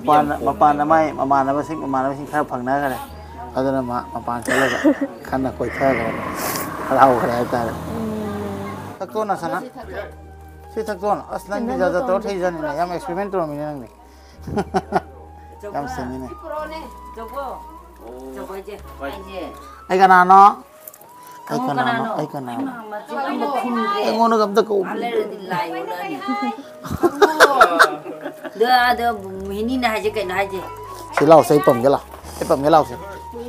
ꯃꯤ ꯌꯥꯝ ꯃꯄꯥꯟꯗ, ꯃꯄꯥꯟꯗ ꯄꯣꯝꯕꯅꯦ꯫ ꯃꯥꯏ ꯃꯃꯥꯟꯅꯕꯁꯤꯡ, ꯃꯃꯥꯟꯅꯕꯁꯤꯡ ꯈꯔ ꯐꯪꯅꯈ꯭ꯔꯦ꯫ ꯑꯗꯨꯅ ꯃꯥ ꯃꯄꯥꯟ ꯆꯠꯂꯒ ꯈꯟꯅ ꯀꯣꯏꯊꯈ꯭ꯔꯦ꯫ ꯍꯔꯥꯎꯈ꯭ꯔꯦ ꯍꯥꯏꯇꯥꯔꯦ꯫ ꯎꯝ꯫ ꯊꯛꯇꯣꯛꯑꯣꯅ ꯁꯅꯥ꯫ ꯁꯤ ꯊꯛꯇꯣꯛꯑꯣꯅ꯫ ꯑꯁ, ꯅꯪꯗꯤ ꯖꯥꯠ ꯖꯥꯠ ꯇꯧꯔ ꯊꯛꯏꯖꯥꯠꯅꯤꯅꯦ꯫ ꯌꯥꯝ experiment ꯇꯧꯔꯝꯃꯤꯅꯦ ꯅꯪꯗꯤ꯫ ꯌꯥꯝ ꯁꯤꯡꯉꯤꯅꯦ꯫ ꯆꯧꯕꯣ꯫ ꯆꯧꯕꯣ ꯍꯥꯏꯁꯦ꯫ ꯑꯩ ꯀꯅꯥꯅꯣ? ꯑꯩ ꯀꯅꯥꯅꯣ? ꯀꯅꯥꯅꯣ? ꯑꯩ ꯀꯅꯥꯅꯣ? ꯏꯃꯥ, ꯃꯆꯤꯟ ꯑꯃ ꯈꯨꯝꯗ꯭ꯔꯦ꯫ ꯑꯩꯉꯣꯟꯗꯒ ꯑꯝꯇ ꯀꯧ-, ꯃꯥ ꯂꯩꯔꯗꯤ ꯂꯥꯏ ꯑꯣꯟꯅꯅꯤ꯫ ꯑꯗꯣ, ꯑꯗꯣ, ꯃꯣꯍꯤꯅꯤꯅ ꯍꯥꯏꯁꯦ ꯀꯩꯅꯣ ꯍꯥꯏꯁꯦ? ꯁꯤ ꯂꯥꯎꯁꯦ, ꯑꯩ ꯄꯝꯒꯦ ꯂꯥꯎ꯫ ꯑꯩ ꯄꯝꯒꯦ ꯂꯥꯎꯁꯦ꯫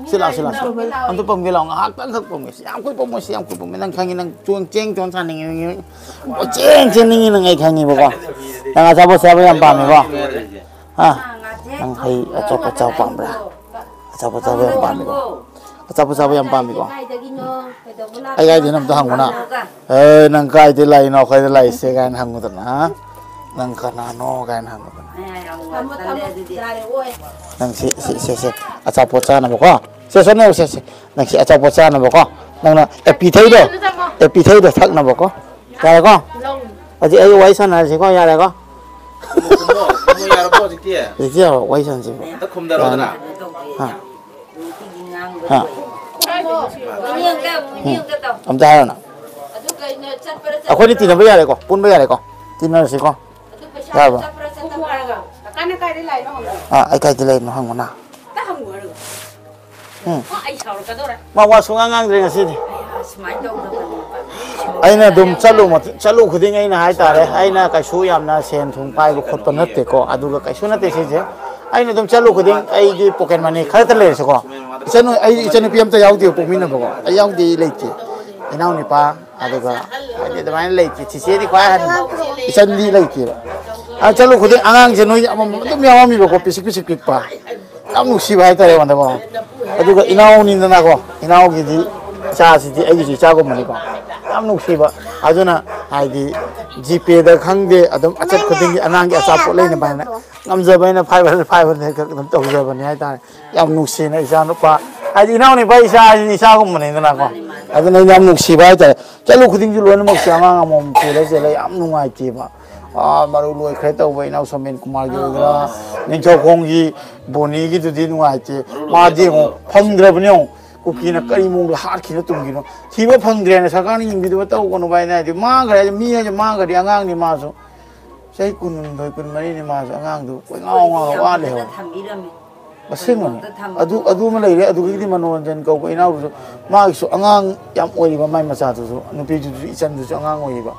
ꯁꯤ ꯂꯥꯎ, ꯁꯤ ꯂꯥꯎ, ꯁꯤ ꯂꯥꯎ꯫ ꯑꯝꯇ ꯄꯝꯒꯦ ꯂꯥꯎ, ꯉꯥꯏꯍꯥꯛꯇꯪ ꯈꯛ ꯄꯝꯒꯦ꯫ ꯁꯤ ꯌꯥꯝ ꯀꯨꯏ ꯄꯝꯃꯣꯏ, ꯁꯤ ꯌꯥꯝ ꯀꯨꯏ ꯄꯝꯃꯣꯏ꯫ ꯅꯪ ꯈꯪꯉꯤ, ꯅꯪ ꯆꯣꯡ-, ꯆꯦꯡ ꯆꯣꯡ ꯁꯥꯅꯤꯡꯉꯤ, ꯅꯪ ꯀꯣꯏꯆꯦꯟ ꯆꯦꯟꯅꯤꯡꯉꯤ ꯅꯪ, ꯑꯩ ꯈꯪꯉꯤꯕꯀꯣ꯫ ꯅꯪ ꯑꯆꯥꯄꯣꯠ ꯆꯥꯕ ꯌꯥꯝ ꯄꯥꯝꯃꯤꯀꯣ꯫ ꯍꯥ? ꯅꯪ ꯍꯩ ꯑꯆꯥꯄꯣꯠ ꯆꯥꯕ ꯄꯥꯝꯕ꯭ꯔꯥ? ꯑꯆꯥꯄꯣꯠ ꯆꯥꯕ ꯌꯥꯝ ꯄꯥꯝꯃꯤꯀꯣ꯫ ꯑꯆꯥꯄꯣꯠ ꯆꯥꯕ ꯌꯥꯝ ꯄꯥꯝꯃꯤꯀꯣ꯫ ꯑꯩ ꯀꯥꯏꯗꯩꯅꯣ ꯑꯝꯇ ꯍꯪꯉꯨꯅ꯫ "ꯑꯦ, ꯅꯪ ꯀꯥꯏꯗꯩ ꯂꯥꯛꯏꯅꯣ? ꯑꯩꯈꯣꯏꯗ ꯂꯥꯛꯏꯁꯦ?" ꯀꯥꯏꯅ ꯍꯪꯉꯨꯗꯅ, ꯍꯥ? "ꯅꯪ ꯀꯅꯥꯅꯣ?" ꯀꯥꯏꯅ ꯍꯪꯉꯨꯗꯅ꯫ ꯅꯪ ꯁꯤ, ꯁꯤ, ꯁꯦ, ꯁꯦ, ꯑꯆꯥꯄꯣꯠ ꯆꯥꯅꯕꯀꯣ꯫ ꯁꯦ, ꯁꯦ, ꯅꯪ ꯁꯦ, ꯁꯦ꯫ ꯅꯪ ꯁꯤ ꯑꯆꯥꯄꯣꯠ ꯆꯥꯅꯕꯀꯣ꯫ ꯅꯪꯅ ꯑꯦꯄꯤ ꯊꯛꯏꯗꯣ, ꯑꯦꯄꯤ ꯊꯛꯏꯗꯣ ꯊꯛꯅꯕꯀꯣ꯫ ꯌꯥꯔꯦꯀꯣ? ꯍꯧꯖꯤꯛ ꯑꯩ ꯋꯥꯔꯤ ꯁꯥꯟꯅꯔꯁꯤꯀꯣ, ꯌꯥꯔꯦꯀꯣ? ꯀꯨꯝꯃꯣ, ꯀꯨꯝꯃꯣ, ꯌꯥꯔꯕꯣ ꯍꯧꯖꯤꯛꯇꯤ? ꯍꯧꯖꯤꯛꯇꯤ ꯌꯥꯔꯕꯣ? ꯋꯥꯔꯤ ꯁꯥꯟꯅꯁꯤꯕꯣ꯫ ꯑꯝꯇ ꯈꯨꯝꯗꯔꯣꯗꯅ꯫ ꯌꯥꯅꯤ꯫ ꯍꯥ꯫ ꯍꯥ꯫ ꯎꯝ꯫ ꯑꯝꯇ ꯍꯥꯏꯔꯣꯅ꯫ ꯑꯩꯈꯣꯏꯗꯤ ꯇꯤꯟꯅꯕ ꯌꯥꯔꯦꯀꯣ, ꯄꯨꯟꯕ ꯌꯥꯔꯦꯀꯣ, ꯇꯤꯟꯅꯔꯁꯤꯀꯣ꯫ ꯌꯥꯔꯕꯣ? ꯑꯥ, ꯑꯩ ꯀꯥꯏꯗ ꯂꯩꯔꯤꯅꯣ ꯍꯪꯉꯨꯅ꯫ ꯎꯝ꯫ ꯃꯥ ꯋꯥ ꯁꯨꯡꯉꯥꯡ ꯉꯥꯡꯗ꯭ꯔꯦ ꯉꯁꯤꯗꯤ꯫ ꯑꯩꯅ ꯑꯗꯨꯝ ꯆꯠꯂꯨ ꯃꯇꯤ-, ꯆꯠꯂꯨ ꯈꯨꯗꯤꯡ ꯑꯩꯅ ꯍꯥꯏꯇꯥꯔꯦ, ꯑꯩꯅ ꯀꯩꯁꯨ ꯌꯥꯝꯅ ꯁꯦꯟ ꯊꯨꯝ ꯄꯥꯏꯕ ꯈꯣꯠꯄ ꯅꯠꯇꯦꯀꯣ, ꯑꯗꯨꯒ ꯀꯩꯁꯨ ꯅꯠꯇꯦ ꯁꯤꯁꯦ꯫ ꯑꯩꯅ ꯑꯗꯨꯝ ꯆꯠꯂꯨ ꯈꯨꯗꯤꯡ ꯑꯩꯒꯤ ꯄꯣꯀꯦꯠ ꯃꯅꯤ ꯈꯔꯇ ꯂꯩꯔꯁꯨꯀꯣ, ꯏꯆꯟ-, ꯑꯩ ꯏꯆꯟꯅꯨꯄꯤ ꯑꯝꯇ ꯌꯥꯎꯗꯦ ꯄꯣꯛꯃꯤꯟꯅꯕꯀꯣ, ꯑꯩ ꯌꯥꯎꯗꯦ, ꯑꯩ ꯂꯩꯇꯦ꯫ ꯏꯅꯥꯎꯅꯨꯄꯥ, ꯑꯗꯨꯒ ꯍꯥꯏꯗꯤ ꯑꯗꯨꯃꯥꯏꯅ ꯂꯩꯇꯦ꯫ ꯆꯤꯆꯦꯗꯤ ꯈ꯭ꯋꯥꯏ ꯑꯍꯟ, ꯏꯆꯟꯗꯤ ꯂꯩꯇꯦꯕ꯫ ꯑ, ꯆꯠꯂꯨ ꯈꯨꯗꯤꯡ ꯑꯉꯥꯡꯁꯦ ꯅꯣꯏ ꯑꯃꯃꯝ ꯑꯗꯨꯝ ꯌꯥꯎꯔꯝꯃꯤꯕꯀꯣ, ꯄꯤꯁꯤꯛ ꯄꯤꯁꯤꯛ ꯄꯤꯛꯄ꯫ ꯌꯥꯝ ꯅꯨꯡꯁꯤꯕ ꯍꯥꯏꯇꯥꯔꯦ ꯑꯩꯉꯣꯟꯗꯀꯣ꯫ ꯑꯗꯨꯒ ꯏꯅꯥꯎꯅꯤꯗꯅꯀꯣ, ꯏꯅꯥꯎꯒꯤꯗꯤ ꯏꯆꯥꯁꯤꯗꯤ ꯑꯩꯒꯤꯁꯨ ꯏꯆꯥꯒꯨꯝꯕꯅꯤꯀꯣ꯫ ꯌꯥꯝ ꯅꯨꯡꯁꯤꯕ꯫ ꯑꯗꯨꯅ ꯍꯥꯏꯗꯤ ꯖꯤꯄꯦꯗ ꯈꯪꯗꯦ, ꯑꯗꯨꯝ ꯑꯆꯠ ꯈꯨꯗꯤꯡꯒꯤ ꯑꯉꯥꯡꯒꯤ ꯑꯆꯥꯄꯣꯠ ꯂꯩꯅꯕ ꯍꯥꯏꯅ ꯉꯝꯖꯕ ꯑꯩꯅ ꯐꯥꯏꯚ ꯍꯟꯗ꯭ꯔꯦꯠ, ꯐꯥꯏꯚ ꯍꯟꯗ꯭ꯔꯦꯠ ꯈꯛ ꯑꯗꯨꯝ ꯇꯧꯖꯕꯅꯤ ꯍꯥꯏꯇꯥꯔꯦ꯫ ꯌꯥꯝ ꯅꯨꯡꯁꯤꯅ ꯏꯆꯥ ꯅꯨꯄꯥ, ꯍꯥꯏꯗꯤ ꯏꯅꯥꯎ ꯅꯨꯄꯥ ꯏꯆꯥ ꯍꯥꯏꯁꯤꯗꯤ ꯏꯆꯥꯒꯨꯝꯕꯅꯤꯗꯅꯀꯣ꯫ ꯑꯗꯨꯅ ꯑꯩꯅ ꯌꯥꯝ ꯅꯨꯡꯁꯤꯕ ꯍꯥꯏꯇꯥꯔꯦ꯫ ꯆꯠꯂꯨ ꯈꯨꯗꯤꯡꯁꯨ ꯂꯣꯏꯅꯃꯛꯁꯦ ꯑꯉꯥꯡ ꯑꯃꯃꯝ ꯆꯦꯜꯂ ꯆꯦꯜꯂ ꯌꯥꯝ ꯅꯨꯡꯉꯥꯏꯇꯦꯕ꯫ ꯑꯥ, ꯃꯔꯨ ꯂꯣꯏꯈ꯭ꯔꯦ ꯇꯧꯕ ꯏꯅꯥꯎ ꯁꯣꯃꯦꯟ ꯀꯨꯃꯥꯔꯒꯤ ꯑꯣꯏꯒꯦꯔꯥ, ꯅꯤꯡꯊꯧꯈꯣꯡꯒꯤ ꯕꯣꯅꯤꯒꯤꯗꯨꯗꯤ ꯅꯨꯡꯉꯥꯏꯇꯦ꯫ ꯃꯥꯗꯤ ꯌꯦꯡꯉꯣ, ꯐꯪꯗ꯭ꯔꯕꯅꯦ ꯌꯦꯡꯉꯣ꯫ ꯀꯨꯀꯤꯅ ꯀꯔꯤ ꯃꯑꯣꯡꯗ ꯍꯥꯠꯈꯤꯅꯣ ꯇꯨꯝꯈꯤꯅꯣ ꯊꯤꯕ ꯐꯪꯗ꯭ꯔꯦꯅ ꯁꯔꯀꯥꯔꯅ ꯌꯦꯡꯕꯤꯗꯕ ꯇꯧꯒꯅꯨ ꯚꯥꯏ꯫ ꯍꯥꯏꯗꯤ ꯃꯥꯡꯈ꯭ꯔꯦ ꯍꯥꯏꯗꯤ ꯃꯤ ꯍꯥꯏꯁꯦ ꯃꯥꯡꯈ꯭ꯔꯗꯤ ꯑꯉꯥꯡꯅꯤ ꯃꯥꯁꯨ꯫ ꯆꯍꯤ ꯀꯨꯟꯍꯨꯝꯗꯣꯏ, ꯀꯨꯟꯃꯔꯤꯅꯤ ꯃꯥꯁꯨ, ꯑꯉꯥꯡꯗꯨ ꯀꯣꯏꯉꯥꯎ ꯉꯥꯎꯔ ꯋꯥ ꯂꯩꯍꯧꯔꯦ꯫ ꯑꯁꯦꯡꯕꯅꯤ꯫ ꯑꯗꯨ, ꯑꯗꯨ ꯑꯃ ꯂꯩꯔꯦ꯫ ꯑꯗꯨꯗꯒꯤꯗꯤ ꯃꯅꯣꯔꯟꯖꯟ ꯀꯧꯕ ꯏꯅꯥꯎꯗꯨꯁꯨ, ꯃꯥꯒꯤꯁꯨ ꯑꯉꯥꯡ ꯌꯥꯝ ꯑꯣꯏꯔꯤꯕ, ꯃꯥꯏ ꯃꯆꯥꯗꯨꯁꯨ, ꯅꯨꯄꯤꯗꯨꯁꯨ, ꯏꯆꯟꯗꯨꯁꯨ ꯑꯉꯥꯡ ꯑꯣꯏꯔꯤꯕ꯫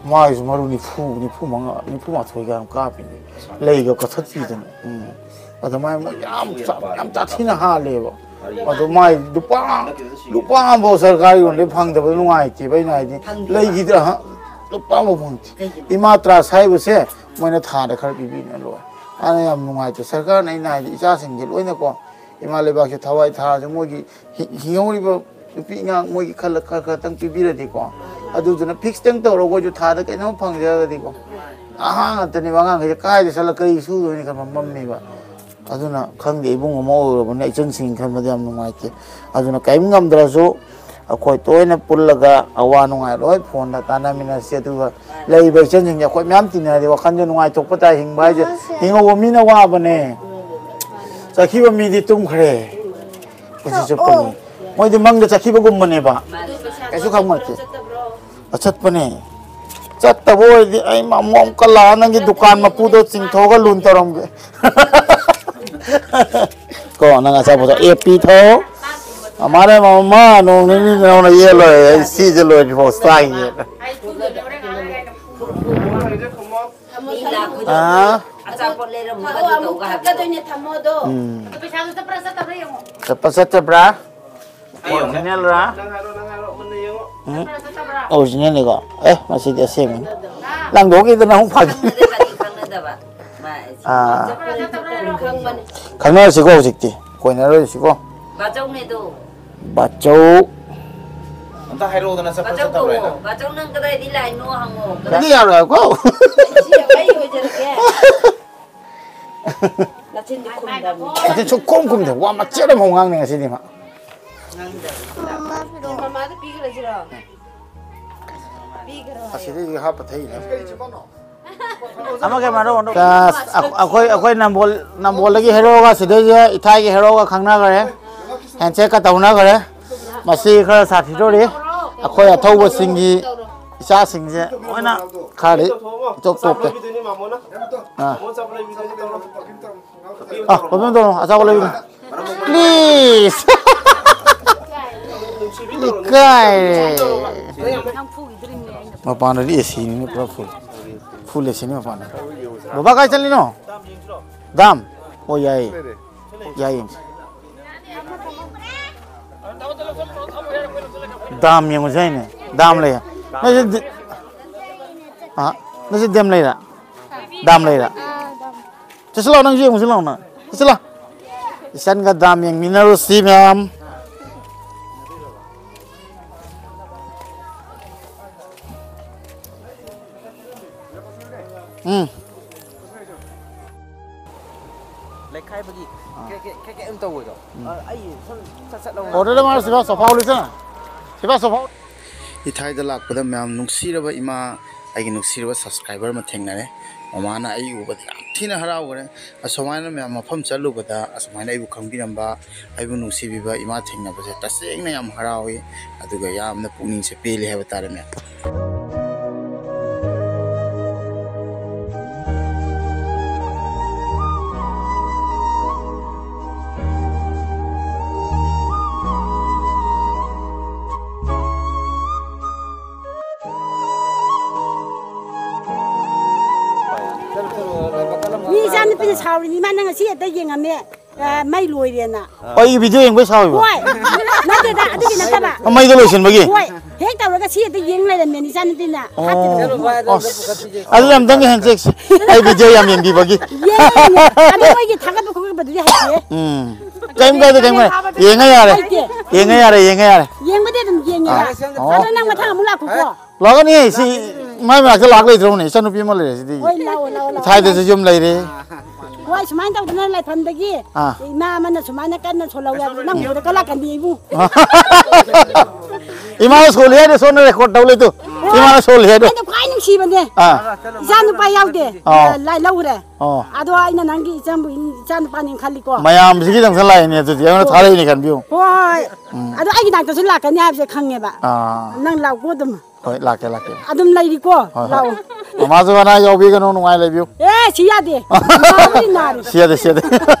ꯃꯥꯒꯤꯁꯨ ꯃꯔꯨ ꯅꯤꯐꯨ, ꯅꯤꯐꯨ ꯃꯉꯥ, ꯅꯤꯐꯨ ꯃꯥꯊꯣꯏꯒ ꯌꯥꯝ ꯀꯥꯞꯄꯤꯅꯦ꯫ ꯂꯩꯒ ꯀꯠꯊꯠꯄꯤꯗꯅ꯫ ꯎꯝ꯫ ꯑꯗꯨꯃꯥꯏꯅ ꯃꯣꯏ ꯌꯥꯝ ꯆꯥ-, ꯌꯥꯝ ꯇꯥꯊꯤꯅ ꯍꯥꯠꯂꯦꯕ꯫ ꯑꯗꯣ ꯃꯥꯏ ꯂꯨꯄꯥ, ꯂꯨꯄꯥ ꯑꯃꯐꯥꯎ ꯁꯔꯀꯥꯔꯒꯤ ꯂꯣꯟꯗꯩ ꯐꯪꯗꯕꯗꯣ ꯅꯨꯡꯉꯥꯏꯇꯦꯕ꯫ ꯑꯩꯅ ꯍꯥꯏꯗꯤ, ꯐꯪꯗꯦꯕ? ꯂꯩꯈꯤꯗ꯭ꯔꯥ? ꯍ? ꯂꯨꯄꯥ ꯑꯃꯐꯥꯎ ꯐꯪꯗꯦ꯫ ꯀꯩꯒꯤꯅꯣ? ꯏꯃꯥ ꯇ꯭ꯔꯥꯁ ꯍꯥꯏꯕꯁꯦ ꯃꯣꯏꯅ ꯊꯥꯗ ꯈꯔ ꯄꯤꯕꯤꯅ ꯂꯣꯏꯔꯦ꯫ ꯑꯗꯨꯅ ꯌꯥꯝ ꯅꯨꯡꯉꯥꯏꯇꯦ꯫ ꯁꯔꯀꯥꯔꯅ, ꯑꯩꯅ ꯍꯥꯏꯗꯤ, ꯏꯆꯥꯁꯤꯡꯁꯦ ꯂꯣꯏꯅꯀꯣ, ꯏꯃꯥ ꯂꯩꯕꯥꯛꯁꯦ ꯊꯋꯥꯏ ꯊꯥꯔꯁꯨ ꯃꯣꯏꯒꯤ ꯍꯤ-, ꯍꯤꯡꯍꯧꯔꯤꯕ ꯅꯨꯄꯤ ꯑꯉꯥꯡ ꯃꯣꯏꯒꯤ ꯈꯜꯂ ꯈꯔ ꯈꯔꯇꯪ ꯄꯤꯕꯤꯔꯗꯤꯀꯣ, ꯑꯗꯨꯗꯨꯅ ꯐꯤꯛꯁꯇꯪ ꯇꯧꯔꯒ ꯑꯩꯈꯣꯏꯁꯨ ꯊꯥꯗ ꯀꯩꯅꯣꯝ ꯐꯪꯖꯔꯒꯗꯤꯀꯣ, ꯑꯉꯥꯡ ꯉꯥꯛꯇꯅꯦꯕ꯫ ꯑꯉꯥꯡꯈꯩꯁꯦ ꯀꯥꯏꯗ ꯆꯠꯂ ꯀꯔꯤ ꯁꯨꯗꯣꯏꯅꯤ ꯈꯟꯕ ꯃꯝꯃꯦꯕ꯫ ꯑꯗꯨꯅ ꯈꯪꯗꯦ, ꯏꯕꯨꯡ ꯑꯃ ꯑꯣꯏꯔꯨꯔꯕꯅꯤꯅ ꯏꯆꯟꯁꯤꯡ ꯈꯟꯕꯗ ꯌꯥꯝ ꯅꯨꯡꯉꯥꯏꯇꯦ꯫ ꯑꯗꯨꯅ ꯀꯔꯤꯝ ꯉꯝꯗ꯭ꯔꯁꯨ ꯑꯩꯈꯣꯏ ꯇꯣꯏꯅ ꯄꯨꯜꯂꯒ ꯑꯋꯥ ꯅꯨꯡꯉꯥꯏ ꯂꯣꯏ ꯐꯣꯟꯗ ꯇꯥꯟꯅꯃꯤꯟꯅꯁꯤ꯫ ꯑꯗꯨꯒ ꯂꯩꯔꯤꯕ ꯏꯆꯟꯁꯤꯡꯁꯦ ꯑꯩꯈꯣꯏ ꯃꯌꯥꯝ ꯇꯤꯟꯅꯔꯗꯤ ꯋꯥꯈꯜꯁꯦ ꯅꯨꯡꯉꯥꯏꯊꯣꯛꯄ ꯇꯥꯏ꯫ ꯍꯤꯡꯕ ꯍꯥꯏꯁꯦ, ꯍꯤꯡꯍꯧꯕ ꯃꯤꯅ ꯋꯥꯕꯅꯦ꯫ ꯆꯠꯈꯤꯕ ꯃꯤꯗꯤ ꯇꯨꯝꯈ꯭ꯔꯦ꯫ ꯄꯨꯟꯁꯤ ꯆꯨꯞꯄꯒꯤ ꯃꯣꯏꯗꯤ ꯃꯪꯗ ꯆꯠꯈꯤꯕꯒꯨꯝꯕꯅꯦꯕ꯫ ꯀꯩꯁꯨ ꯈꯪꯕ ꯅꯠꯇꯦ꯫ ꯑ, ꯆꯠꯄꯅꯦ꯫ ꯆꯠꯇꯕ ꯑꯣꯏꯔꯗꯤ ꯑꯩ ꯑꯃꯨꯛ ꯑꯃꯨꯛꯀ ꯂꯥꯛꯑ ꯅꯪꯒꯤ ꯗꯨꯀꯥꯟ ꯃꯄꯨꯗꯣ ꯆꯤꯡꯊꯣꯛꯑꯒ ꯂꯨꯟ ꯇꯧꯔꯝꯒꯦ꯫ ꯀꯣ, ꯅꯪ ꯑꯆꯥꯄꯣꯠꯇꯣ ꯑꯦ ꯄꯤ ꯊꯧ꯫ ꯑꯃꯥꯅꯦ ꯃꯃꯥ, ꯅꯣꯡ ꯅꯤꯅꯤ ꯅꯉꯣꯟꯗ ꯌꯦꯜꯂꯣꯏ꯫ ꯑꯩ ꯁꯤꯁꯦ ꯂꯣꯏꯗ꯭ꯔꯤꯐꯥꯎ ꯆꯥꯏꯒꯦ꯫ ꯑꯥ? ꯑꯆꯥꯄꯣꯠ ꯂꯩꯔꯝꯃꯒ ꯑꯗꯨ ꯇꯧꯒ ꯍꯥꯏꯕꯗꯣ꯫ ꯎꯝ꯫ ꯑꯗꯨ ꯄꯩꯁꯥꯗꯣ ꯆꯠꯄ꯭ꯔꯥ ꯆꯠꯇꯕ꯭ꯔꯥ ꯌꯦꯡꯉꯣ꯫ ꯆꯠꯄ ꯆꯠꯇꯕ꯭ꯔꯥ? ꯑꯩ ꯌꯦꯡꯉꯣ꯫ ꯑꯣꯔꯤꯖꯤꯅꯦꯜꯔꯥ? ꯅꯪ ꯍꯥꯏꯔꯣ, ꯅꯪ ꯍꯥꯏꯔꯣ, ꯃꯨꯟꯅ ꯌꯦꯡꯉꯣ꯫ ꯎꯝ? ꯆꯠꯄ꯭ꯔꯥ ꯆꯠꯇꯕ꯭ꯔꯥ? ꯑꯣꯔꯤꯖꯤꯅꯦꯜꯅꯤꯀꯣ꯫ ꯑꯦ, ꯃꯁꯤꯗꯤ ꯑꯁꯦꯡꯕꯅꯤ꯫ ꯂꯪꯗꯣꯛꯈꯤꯗꯅ ꯑꯃꯨꯛ ꯐꯥꯒꯤ꯫ ꯈꯪꯅꯗꯦ, ꯈꯪꯅꯗꯕ꯫ ꯃꯥ ꯑꯥ꯫ ꯆꯠꯄ꯭ꯔꯥ ꯆꯠꯇꯕ꯭ꯔꯥ ꯍꯥꯏꯔꯣ꯫ ꯈꯪꯕꯅꯤ꯫ ꯈꯪꯅꯔꯁꯤꯀꯣ ꯍꯧꯖꯤꯛꯇꯤ꯫ ꯀꯣꯏꯅꯔꯣꯏꯁꯤꯀꯣ꯫ ꯕꯥꯆꯧꯅꯦꯗꯣ꯫ ꯕꯥꯆꯧ꯫ ꯑꯝꯇ ꯍꯥꯏꯔꯛꯑꯣꯗꯅ, ꯆꯠꯄ꯭ꯔꯥ ꯕꯥꯆꯧ ꯆꯠꯇꯕ꯭ꯔꯥ ꯍꯥꯏꯅ꯫ ꯀꯧꯋꯣ꯫ ꯕꯥꯆꯧ, ꯅꯪ ꯀꯗꯥꯏꯗꯩ ꯂꯥꯛꯏꯅꯣ ꯍꯪꯉꯣ꯫ ꯑꯗꯨꯗꯤ ꯌꯥꯔꯣꯏꯀꯣ꯫ ꯑꯩ ꯁꯤ ꯑꯩ ꯑꯣꯏꯖꯔꯒꯦ꯫ ꯅꯆꯤꯟꯗꯤ ꯈꯨꯝꯗꯕꯅꯤ꯫ ꯅꯆꯤꯟ ꯁꯨꯛꯈꯨꯝ ꯈꯨꯝꯗꯦ꯫ ꯋꯥ ꯃꯆꯦꯠ ꯑꯃꯐꯥꯎ ꯉꯥꯡꯗꯦ ꯉꯁꯤꯗꯤ ꯃꯥ꯫ ꯃꯃꯥꯗ ꯄꯤꯈ꯭ꯔꯁꯤꯔꯣ? ꯄꯤꯈ꯭ꯔꯣ ꯍꯥꯏꯌꯣ꯫ ꯑꯁꯤꯗꯩꯁꯤꯗ ꯍꯥꯞꯄ ꯊꯛꯏꯅꯦ꯫ ꯑꯃ ꯀꯩ ꯃꯥꯅꯣ? ꯑꯁ, ꯑꯩꯈꯣꯏ, ꯑꯩꯈꯣꯏ ꯅꯝꯕꯣꯜ, ꯅꯝꯕꯣꯜꯗꯒꯤ ꯍꯦꯔꯣꯒ ꯁꯤꯗꯩꯁꯤꯗ ꯏꯊꯥꯏꯒꯤ ꯍꯦꯔꯣꯒ ꯈꯪꯅꯈ꯭ꯔꯦ꯫ ꯍꯦꯟꯁꯦꯛꯀ ꯇꯧꯅꯈ꯭ꯔꯦ꯫ ꯃꯁꯤ ꯈꯔ ꯁꯥꯊꯤꯗꯣꯔꯤ꯫ ꯑꯩꯈꯣꯏ ꯑꯊꯧꯕꯁꯤꯡꯒꯤ ꯏꯆꯥꯁꯤꯡꯁꯦ ꯂꯣꯏꯅ ꯈꯔꯗꯤ ꯏꯇꯣꯞ ꯇꯣꯞꯄꯦ꯫ ꯑꯥ꯫ ꯑꯥ, ꯄꯥꯄꯤꯝ ꯇꯧꯔꯣ, ꯑꯆꯥꯄꯣꯠ ꯂꯩꯕꯤꯌꯨ꯫ Please. ꯏꯀꯥꯏꯔꯦ꯫ ꯃꯄꯥꯟꯗꯗꯤ ꯑꯦ ꯁꯤꯅꯤꯅꯦ ꯄꯨꯔꯥ full꯫ Full ꯑꯦ ꯁꯤꯅꯤ ꯃꯄꯥꯟꯗ꯫ ꯕꯕꯥ ꯀꯥꯏ ꯆꯠꯂꯤꯅꯣ? ꯗꯥꯝ? ꯑꯣ, ꯌꯥꯏꯌꯦ꯫ ꯌꯥꯏꯌꯦ꯫ ꯗꯥꯝ ꯌꯦꯡꯉꯨꯁꯦ ꯍꯥꯏꯅꯦ꯫ ꯗꯥꯝ ꯂꯩ꯫ ꯅꯣꯏꯁꯦ ꯗꯤ-, ꯑ, ꯅꯣꯏꯁꯦ ꯗꯦꯝ ꯂꯩꯔ? ꯗꯥꯝ ꯂꯩꯔ? ꯆꯠꯁꯤꯜꯂꯣ, ꯅꯪꯁꯨ ꯌꯦꯡꯉꯨꯁꯤ ꯂꯥꯎꯅ꯫ ꯆꯠꯁꯤꯜꯂꯣ꯫ ꯏꯆꯟꯒ ꯗꯥꯝ ꯌꯦꯡꯃꯤꯟꯅꯔꯨꯁꯤ ꯃꯌꯥꯝ꯫ ꯎꯝ꯫ ꯂꯩꯈꯥꯏꯕꯒꯤ ꯑꯥ꯫ ꯀ꯭ꯔꯦꯛ ꯀ꯭ꯔꯦꯛ ꯀ꯭ꯔꯦꯛ ꯀ꯭ꯔꯦꯛ ꯑꯗꯨꯝ ꯇꯧꯕꯗꯣ꯫ ꯎꯝ꯫ ꯑ, ꯑꯩ ꯁꯨꯝ ꯁꯠ ꯁꯠ ꯂꯧꯅ ꯑꯣꯔꯗꯔ ꯃꯥꯔ ꯁꯤꯕꯥ ꯁꯣꯐꯥ ꯎꯂꯤꯁ ꯅ? ꯁꯤꯕꯥ ꯁꯣꯐꯥ ꯎ- ꯏꯊꯥꯏꯗ ꯂꯥꯛꯄꯗ ꯃꯌꯥꯝ ꯅꯨꯡꯁꯤꯔꯕ ꯏꯃꯥ, ꯑꯩꯒꯤ ꯅꯨꯡꯁꯤꯔꯕ subscriber ꯑꯃ ꯊꯦꯡꯅꯔꯦ꯫ ꯃꯃꯥꯅ ꯑꯩ ꯎꯕꯗ ꯌꯥꯝ ꯊꯤꯅ ꯍꯔꯥꯎꯈ꯭ꯔꯦ꯫ ꯑꯁꯨꯃꯥꯏꯅ ꯃꯌꯥꯝ ꯃꯐꯝ ꯆꯠꯂꯨꯕꯗ ꯑꯁꯨꯃꯥꯏꯅ ꯑꯩꯕꯨ ꯈꯪꯕꯤꯔꯝꯕ, ꯑꯩꯕꯨ ꯅꯨꯡꯁꯤꯕꯤꯕ ꯏꯃꯥ ꯊꯦꯡꯅꯕꯁꯦ ꯇꯁꯦꯡꯅ ꯌꯥꯝ ꯍꯔꯥꯎꯏ꯫ ꯑꯗꯨꯒ ꯌꯥꯝꯅ ꯄꯨꯛꯅꯤꯡꯁꯦ ꯄꯦꯜꯂꯤ ꯍꯥꯏꯕ ꯇꯥꯔꯦ ꯃꯌꯥꯝ꯫ ꯃꯤ ꯏꯆꯥ ꯅꯨꯄꯤꯅ ꯁꯥꯎꯔꯤꯅꯤ, ꯏꯃꯥ ꯅꯪ ꯉꯁꯤ ꯍꯦꯛꯇ ꯌꯦꯡꯉꯝꯃꯦ꯫ ꯑ, ꯃꯩ ꯂꯣꯏꯔꯦꯅ꯫ ꯑꯣ, ꯑꯩꯒꯤ ꯚꯤꯗꯤꯑꯣ ꯌꯦꯡꯕꯩ ꯁꯥꯎꯔꯤꯕ? ꯍꯣꯏ꯫ ꯅꯠꯇꯦꯗ, ꯑꯗꯨꯒꯤ ꯅꯠꯇꯕ꯫ ꯑ, ꯃꯩꯗꯣ ꯂꯣꯏꯁꯤꯟꯕꯒꯤ? ꯍꯣꯏ꯫ ꯍꯦꯛ ꯇꯧꯔꯒ ꯁꯤ ꯍꯦꯛꯇ ꯌꯦꯡ ꯂꯩꯔꯝꯃꯦ, ꯏꯆꯥꯅꯨꯄꯤꯅ꯫ ꯑꯣ꯫ ꯍꯥꯠꯀꯗꯧꯕ꯫ ꯑꯁ꯫ ꯑꯗꯨꯗꯤ ꯑꯝꯇꯪꯒ ꯍꯦꯟꯁꯦꯛꯁꯤ꯫ ꯑꯩ ꯚꯤꯗꯤꯑꯣ ꯌꯥꯝ ꯌꯦꯡꯕꯤꯕꯒꯤ꯫ ꯌꯦꯡꯉꯦ, ꯌꯦꯡꯉꯦ꯫ ꯑꯗꯨ ꯃꯣꯏꯒꯤ ꯊꯥꯒꯠꯄ ꯈꯣꯠꯀꯠꯄꯗꯨꯗꯤ ꯍꯩꯇꯦ꯫ ꯎꯝ꯫ ꯀꯩꯝ ꯀꯥꯏꯗꯦ, ꯀꯩꯝ ꯀꯥꯏꯗꯦ꯫ ꯌꯦꯡꯉ ꯌꯥꯔꯦ꯫ ꯂꯩꯇꯦ꯫ ꯌꯦꯡꯉ ꯌꯥꯔꯦ, ꯌꯦꯡꯉ ꯌꯥꯔꯦ꯫ ꯌꯦꯡꯕꯗꯤ ꯑꯗꯨꯝ ꯌꯦꯡꯉꯦ꯫ ꯑꯣ꯫ ꯑꯗꯣ ꯅꯪ ꯃꯊꯪ ꯑꯃꯨꯛ ꯂꯥꯛꯈꯣꯀꯣ꯫ ꯂꯥꯛꯀꯅꯤ, ꯁꯤ ꯃꯥꯏ ꯃꯅꯥꯛꯇ ꯂꯥꯛ ꯂꯩꯇ꯭ꯔꯕꯅꯦ, ꯏꯆꯟꯅꯨꯄꯤ ꯑꯃ ꯂꯩꯔꯦ ꯁꯤꯗꯤ꯫ ꯍꯣꯏ, ꯂꯥꯛꯑꯣ, ꯂꯥꯛꯑꯣ, ꯂꯥꯛꯑꯣ꯫ ꯏꯊꯥꯏꯗꯁꯨ ꯌꯨꯝ ꯂꯩꯔꯦ꯫ ꯍꯣꯏ, ꯁꯨꯃꯥꯏꯅ ꯇꯧꯗꯅ ꯂꯥꯏꯐꯝꯗꯒꯤ ꯑꯥ꯫ ꯏꯃꯥ ꯑꯃꯅ ꯁꯨꯃꯥꯏꯅ ꯀꯟꯅ ꯁꯣꯜꯍꯧ ꯌꯥꯕꯗꯣ ꯅꯪ ꯎꯕꯗ ꯀꯂꯛꯀꯅꯤ ꯑꯩꯕꯨ꯫ ꯏꯃꯥꯅ ꯁꯣꯜꯂꯤ ꯍꯥꯏꯅ ꯁꯣꯝꯗ ꯔꯦꯀꯣꯔꯗ ꯇꯧ ꯂꯩꯇꯣ꯫ ꯏꯃꯥꯅ ꯁꯣꯜꯂꯤ ꯍꯥꯏꯅ꯫ ꯑꯩꯅ ꯈ꯭ꯋꯥꯏ ꯅꯨꯡꯁꯤꯕꯅꯦ꯫ ꯑꯥ꯫ ꯏꯆꯥ ꯅꯨꯄꯥ ꯌꯥꯎꯗꯦ꯫ ꯑꯥ꯫ ꯂꯥꯏ ꯂꯧꯈ꯭ꯔꯦ꯫ ꯑꯣ꯫ ꯑꯗꯣ ꯑꯩꯅ ꯅꯪꯒꯤ ꯏꯆꯟꯕꯨ ꯏꯆꯥ ꯅꯨꯄꯥꯅꯤ ꯈꯜꯂꯤꯀꯣ꯫ ꯃꯌꯥꯝꯁꯤꯒꯤꯗꯃꯛꯇ ꯂꯥꯛꯏꯅꯦ ꯑꯗꯨꯗꯤ, ꯑꯩꯉꯣꯟꯗ ꯊꯥꯔꯛꯏꯅꯦ ꯈꯟꯕꯤꯌꯨ꯫ ꯍꯣꯏ꯫ ꯑꯗꯣ ꯑꯩꯒꯤ ꯅꯥꯛꯇꯁꯨ ꯂꯥꯛꯀꯅꯤ ꯍꯥꯏꯕꯁꯦ ꯈꯪꯉꯦꯕ꯫ ꯑꯥ꯫ ꯅꯪ ꯂꯥꯛꯀꯣ ꯑꯗꯨꯝ꯫ ꯍꯣꯏ, ꯂꯥꯛꯀꯦ, ꯂꯥꯛꯀꯦ꯫ ꯑꯗꯨꯝ ꯂꯩꯔꯤꯀꯣ꯫ ꯍꯣꯏ, ꯍꯣꯏ꯫ ꯂꯥꯛꯑꯣ꯫ ꯃꯃꯥꯁꯨ ꯑꯅꯥ ꯌꯥꯎꯕꯤꯒꯅꯨ, ꯅꯨꯡꯉꯥꯏ ꯂꯩꯕꯤꯌꯨ꯫ ꯑꯦ, ꯁꯤ ꯌꯥꯗꯦ꯫ ꯅꯥꯕꯗꯤ ꯅꯥꯔꯦ꯫ ꯁꯤ ꯌꯥꯗꯦ, ꯁꯤ ꯌꯥꯗꯦ꯫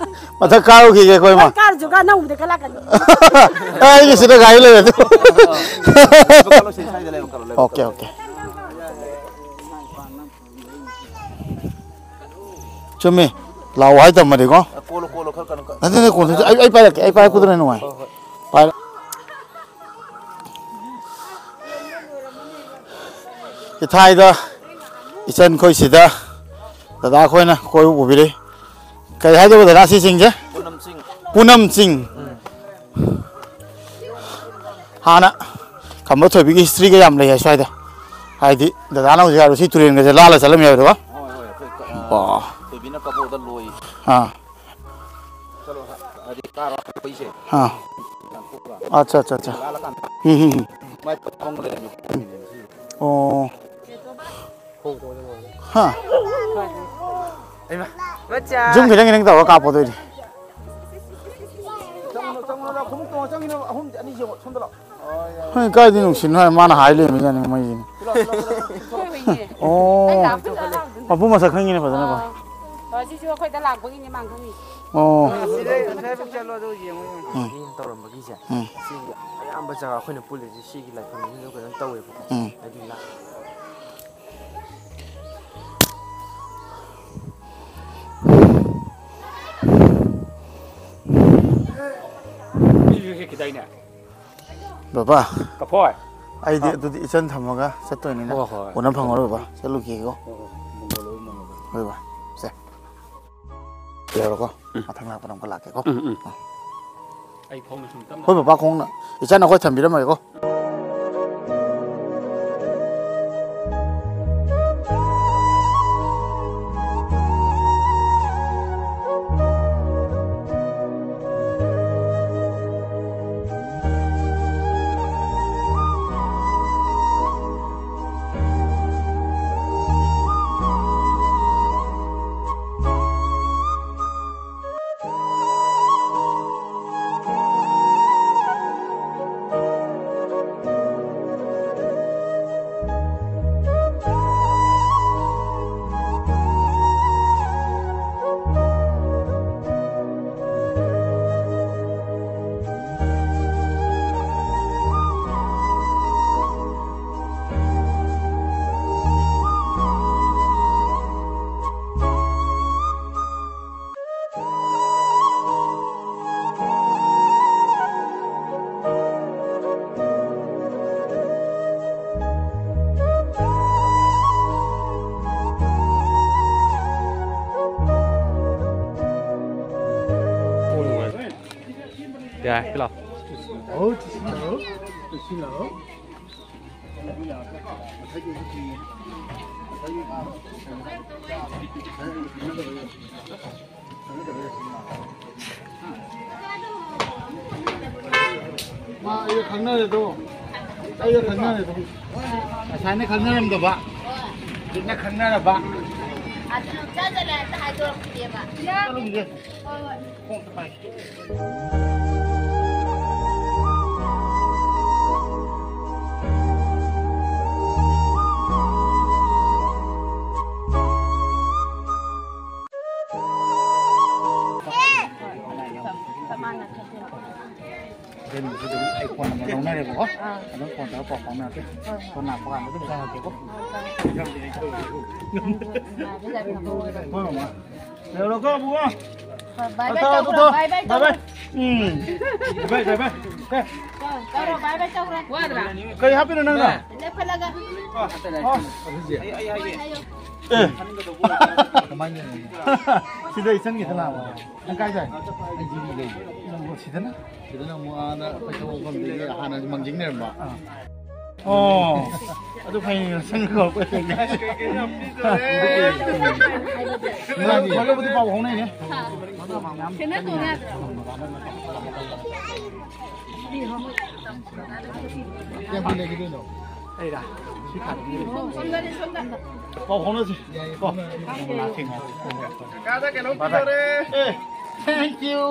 ꯃꯊꯛ ꯀꯥꯔꯨꯈꯤꯒꯦ ꯑꯩꯈꯣꯏ ꯏꯃꯥ꯫ ꯍꯣꯏ, ꯀꯥꯔꯨꯆꯣ, ꯀꯥ, ꯅꯪ ꯎꯕꯗ ꯀꯂꯛꯀꯅꯤ꯫ ꯑꯦ, ꯑꯩꯒꯤ ꯁꯤꯗ ꯒꯥꯔꯤ ꯂꯩꯔꯦ ꯑꯗꯨ꯫ Okay, okay. ꯆꯨꯝꯃꯤ꯫ ꯂꯥꯛꯑꯣ ꯍꯥꯏ ꯇꯝꯃꯗꯤꯀꯣ꯫ ꯀꯣꯜꯂꯣ, ꯀꯣꯜꯂꯣ, ꯈꯔ ꯀꯟꯅ ꯀ- ꯅꯠꯇꯦ, ꯅꯠꯇꯦ, ꯀꯣꯟꯗꯁꯨ ꯑꯩ, ꯑꯩ ꯄꯥꯏꯔꯛꯀꯦ, ꯑꯩ ꯄꯥꯏꯔꯛꯄꯗꯨꯅ ꯅꯨꯡꯉꯥꯏ꯫ ꯄꯥꯏꯔꯛ-, ꯏꯊꯥꯏꯗ ꯏꯆꯟ ꯈꯣꯏꯁꯤꯗ ꯗꯗꯥ ꯈꯣꯏꯅ ꯀꯣꯏꯕ ꯄꯨꯕꯤꯔꯛꯏ꯫ ꯀꯔꯤ ꯍꯥꯏꯗꯧꯕ ꯗꯗꯥ ꯁꯤꯁꯤꯡꯁꯦ? ꯄꯨꯅꯝ ꯆꯤꯡ꯫ ꯄꯨꯅꯝ ꯆꯤꯡ꯫ ꯍꯥꯟꯅ ꯈꯝꯕ ꯊꯣꯏꯕꯤꯒꯤ ꯍꯤꯁꯇ꯭ꯔꯤꯒ ꯌꯥꯝ ꯂꯩ ꯍꯥꯏ ꯁ꯭ꯋꯥꯏꯗ꯫ ꯍꯥꯏꯗꯤ ꯗꯗꯥꯅ ꯍꯧꯖꯤꯛ ꯍꯥꯏꯔꯣ ꯁꯤ ꯇꯨꯔꯦꯟꯒꯁꯦ ꯂꯥꯜꯂ ꯆꯠꯂꯝꯃꯦ ꯍꯥꯏꯕꯗꯣ꯫ ꯍꯣꯏ, ꯍꯣꯏ, ꯑꯩꯈꯣꯏ ꯀ-, ꯑ, ꯑꯣ꯫ ꯊꯣꯏꯕꯤꯅ ꯀꯕꯣꯗ ꯂꯣꯏ꯫ ꯑꯥ꯫ ꯆꯠꯂꯣ, ꯍꯥꯏꯗꯤ ꯀꯥꯔꯣ, ꯑꯩꯈꯣꯏꯁꯦ꯫ ꯑꯥ꯫ ꯑꯠꯆꯥ, ꯑꯠꯆꯥ, ꯑꯠꯆꯥ꯫ ꯂꯥꯜꯂꯀꯥꯟꯗ ꯎꯝ, ꯎꯝ, ꯎꯝ꯫ ꯃꯥꯏ ꯄꯣꯠ ꯊꯣꯡꯕ ꯂꯩꯔꯝꯃꯤ꯫ ꯑꯣ꯫ ꯍꯥ꯫ ꯑꯩꯃ꯫ ꯖꯨꯝ ꯈꯤꯇꯪ ꯈꯤꯇꯪ ꯇꯧꯔꯒ ꯀꯥꯞꯄꯣ ꯑꯗꯨꯑꯣꯏꯗꯤ꯫ ꯆꯪꯉꯣ, ꯆꯪꯉꯣ, ꯈꯣꯡꯎꯞ ꯇꯣꯡꯉ ꯆꯪꯉꯤꯅꯣ? ꯑꯍꯨꯝ, ꯑꯅꯤ ꯌꯦꯡꯉꯣ, ꯁꯣꯝꯗ ꯂꯥꯛꯑꯣ꯫ ꯍꯣꯏ, ꯀꯥꯏꯗꯤ ꯅꯨꯡꯁꯤꯠꯅꯣ ꯍꯥꯏ, ꯃꯥꯅ ꯍꯥꯏ ꯂꯩꯔꯝꯃꯤ ꯖꯥꯠꯅꯤ ꯃꯣꯏꯁꯤꯅ꯫ ꯑꯣ꯫ ꯃꯄꯨ ꯃꯁꯛ ꯈꯪꯉꯤꯅꯦ ꯐꯖꯅꯀꯣ꯫ ꯑꯣ, ꯁꯤꯁꯨ ꯑꯩꯈꯣꯏꯗ ꯂꯥꯛꯄꯒꯤꯅꯦ ꯃꯥ ꯈꯪꯉꯤ꯫ ꯑꯣ꯫ ꯁꯤꯗꯩ ꯑꯁ꯭ꯋꯥꯏꯐꯥꯎ ꯆꯠꯂꯣ, ꯑꯗꯨꯒ ꯌꯦꯡꯉꯣ, ꯌꯦꯡꯉꯣ꯫ ꯎꯝ꯫ ꯃꯤ ꯇꯧꯔꯝꯕꯒꯤꯁꯦ꯫ ꯎꯝ꯫ ꯁꯤꯒꯤ ꯑꯌꯥꯝꯕ ꯖꯒꯥ ꯑꯩꯈꯣꯏꯅ ꯄꯨꯜꯂꯤꯁꯦ ꯁꯤꯒꯤ ꯂꯥꯏꯐꯝꯁꯤꯗ ꯀꯩꯅꯣ ꯇꯧꯋꯦꯕꯀꯣ꯫ ꯎꯝ꯫ ꯍꯥꯏꯗꯤ ꯂꯥ-, ꯕꯕꯥ, ꯀꯐꯣꯏ꯫ ꯑꯩꯗꯤ ꯑꯗꯨꯗꯤ ꯏꯆꯟ ꯊꯝꯃꯒ ꯆꯠꯇꯣꯏꯅꯤꯅ ꯍꯣꯏ, ꯍꯣꯏ꯫ ꯎꯅ ꯐꯪꯉꯔꯣꯏ ꯕꯕꯥ꯫ ꯆꯠꯂꯨꯈꯤꯒꯦꯀꯣ꯫ ꯍꯣꯏ ꯕꯕꯥ꯫ ꯁꯦ꯫ ꯂꯩꯍꯧꯔꯣꯀꯣ꯫ ꯃꯊꯪ ꯂꯥꯛꯄꯗ ꯑꯃꯨꯛꯀ ꯂꯥꯛꯀꯦꯀꯣ꯫ ꯎꯝ, ꯎꯝ꯫ ꯑꯥ꯫ ꯑꯩ ꯈꯣꯡꯅ ꯁꯨꯝ ꯇꯞꯅ ꯑꯩꯈꯣꯏ ꯕꯕꯥ ꯈꯣꯡꯅ ꯏꯆꯟ ꯑꯩꯈꯣꯏ ꯊꯝꯕꯤꯔꯝꯃꯒꯦꯀꯣ꯫ ꯌꯥꯏ, ꯂꯥꯎ꯫ ꯃꯥ ꯑꯩꯒ ꯈꯪꯅꯔꯦꯗꯣ꯫ ꯑꯩꯒ ꯈꯪꯅꯔꯦꯗꯣ꯫ ꯉꯁꯥꯏꯅ ꯈꯪꯅꯔꯝꯗꯕ꯫ ꯍꯧꯖꯤꯛꯅ ꯈꯪꯅꯔꯕ꯫ ꯑꯗꯨ ꯆꯠ ꯆꯠꯂꯦ ꯑꯝꯇ ꯍꯥꯏꯗꯣꯔꯛꯈꯤꯒꯦꯕ꯫ ꯆꯠꯂꯨꯈꯤꯒꯦ꯫ ꯍꯣꯏ, ꯍꯣꯏ꯫ ꯈꯣꯡ ꯑꯝꯇ ꯄꯥꯏꯒꯦ꯫ ꯑꯗꯨꯝ ꯑꯩ ꯐꯣꯟ ꯅꯝꯕꯔ ꯂꯧꯅꯔꯦꯕꯀꯣ꯫ ꯑꯥ꯫ ꯑꯗꯨꯝ ꯐꯣꯟ ꯇꯧꯔꯒ ꯄꯥꯎ ꯐꯥꯎꯅꯔꯛꯀꯦ꯫ ꯍꯣꯏ, ꯍꯣꯏ꯫ ꯐꯣꯟ ꯂꯥꯛꯄ ꯀꯥꯟꯗ ꯑꯗꯨꯝ ꯆꯪꯉꯛꯀꯦꯀꯣ꯫ ꯍꯣꯏ, ꯆꯪꯉꯛꯀꯦ꯫ ꯅꯪꯁꯨ ꯅꯨꯡꯉꯥꯏꯕ ꯌꯥꯏꯐꯕ ꯑꯣꯏꯔꯣ꯫ ꯍꯣꯏ, ꯃꯃꯥ꯫ ꯂꯩꯍꯧꯔꯣꯀꯣ, ꯑꯕꯨꯡꯉꯣ꯫ ꯍꯣꯏ, bye bye ꯇꯧꯈ꯭ꯔꯣ, bye bye ꯇꯧꯈ꯭ꯔꯣ꯫ ꯎꯝ. ꯚꯥꯏ, ꯚꯥꯏ, ꯚꯥꯏ꯫ ꯑꯦ꯫ ꯆꯧꯔꯣ, ꯚꯥꯏ, ꯚꯥꯏ, ꯆꯧꯔꯣ꯫ ꯋꯥꯗ꯭ꯔꯥ? ꯀꯔꯤ ꯍꯥꯞꯄꯤꯅꯣ ꯅꯪꯅ? ꯂꯦꯞꯈꯠꯂꯒ꯫ ꯑꯣ, ꯑꯣ꯫ ꯑꯩ, ꯑꯩ ꯍꯥꯏꯒꯦ꯫ ꯑꯦ꯫ ꯀꯃꯥꯏꯅ ꯇꯧꯔꯤꯅꯣ? ꯁꯤꯗ ꯑꯩ ꯆꯪꯒꯦꯗꯅ꯫ ꯅꯪ ꯀꯥꯏꯗ? ꯑꯩ ꯖꯤꯔꯤ ꯂꯩ꯫ ꯅꯪ ꯁꯤꯗꯅ? ꯁꯤꯗꯅ ꯑꯃꯨꯛ ꯑꯥꯗ ꯑꯩꯈꯣꯏ ꯊꯕꯛ ꯃꯐꯝꯗꯒꯤ ꯍꯥꯟꯅ ꯃꯥꯡꯖꯤꯡ ꯂꯩꯔꯝꯕ꯫ ꯑꯥ꯫ ꯑꯣ꯫ ꯑꯗꯨ ꯐꯩꯅꯦ, ꯅꯪ ꯀꯧꯔꯛꯄ ꯐꯩꯅꯦ꯫ ꯃꯥꯅꯤ꯫ ꯃꯗꯨꯕꯨꯗꯤ ꯄꯥꯎ ꯐꯥꯎꯅꯩꯅꯦ꯫ ꯁꯦꯟꯅ ꯇꯣꯡ ꯌꯥꯗ꯭ꯔꯣ? ꯀꯌꯥꯝ ꯀꯨꯏ ꯂꯩꯈꯤꯗꯣꯏꯅꯣ? ꯑꯩꯔꯥ? ꯁꯤ ꯊꯥꯗꯣꯏꯅꯦ꯫ ꯁꯣꯝꯗꯅꯦ, ꯁꯣꯝꯗ꯫ ꯄꯥꯎ ꯐꯥꯎꯅꯁꯤ꯫ ꯌꯥꯏꯌꯦ, ꯀꯣ꯫ ꯐꯥꯎꯅꯔꯁꯤ꯫ ꯀꯀꯥꯗ ꯀꯩꯅꯣꯝ ꯄꯤꯗꯣꯔꯦ꯫ ꯑꯦ, thank you꯫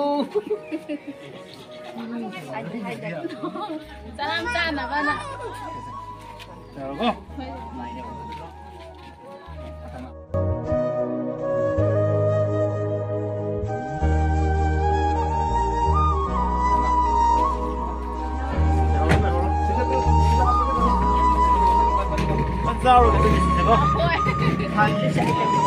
ꯆꯔꯥꯝ ꯆꯥꯅꯕꯅ꯫ ꯌꯥꯔꯕꯣ? ꯆꯥꯔꯨꯔꯒ ꯆꯠꯈꯤꯁꯤꯅꯦꯀꯣ꯫ ꯍꯣꯏ꯫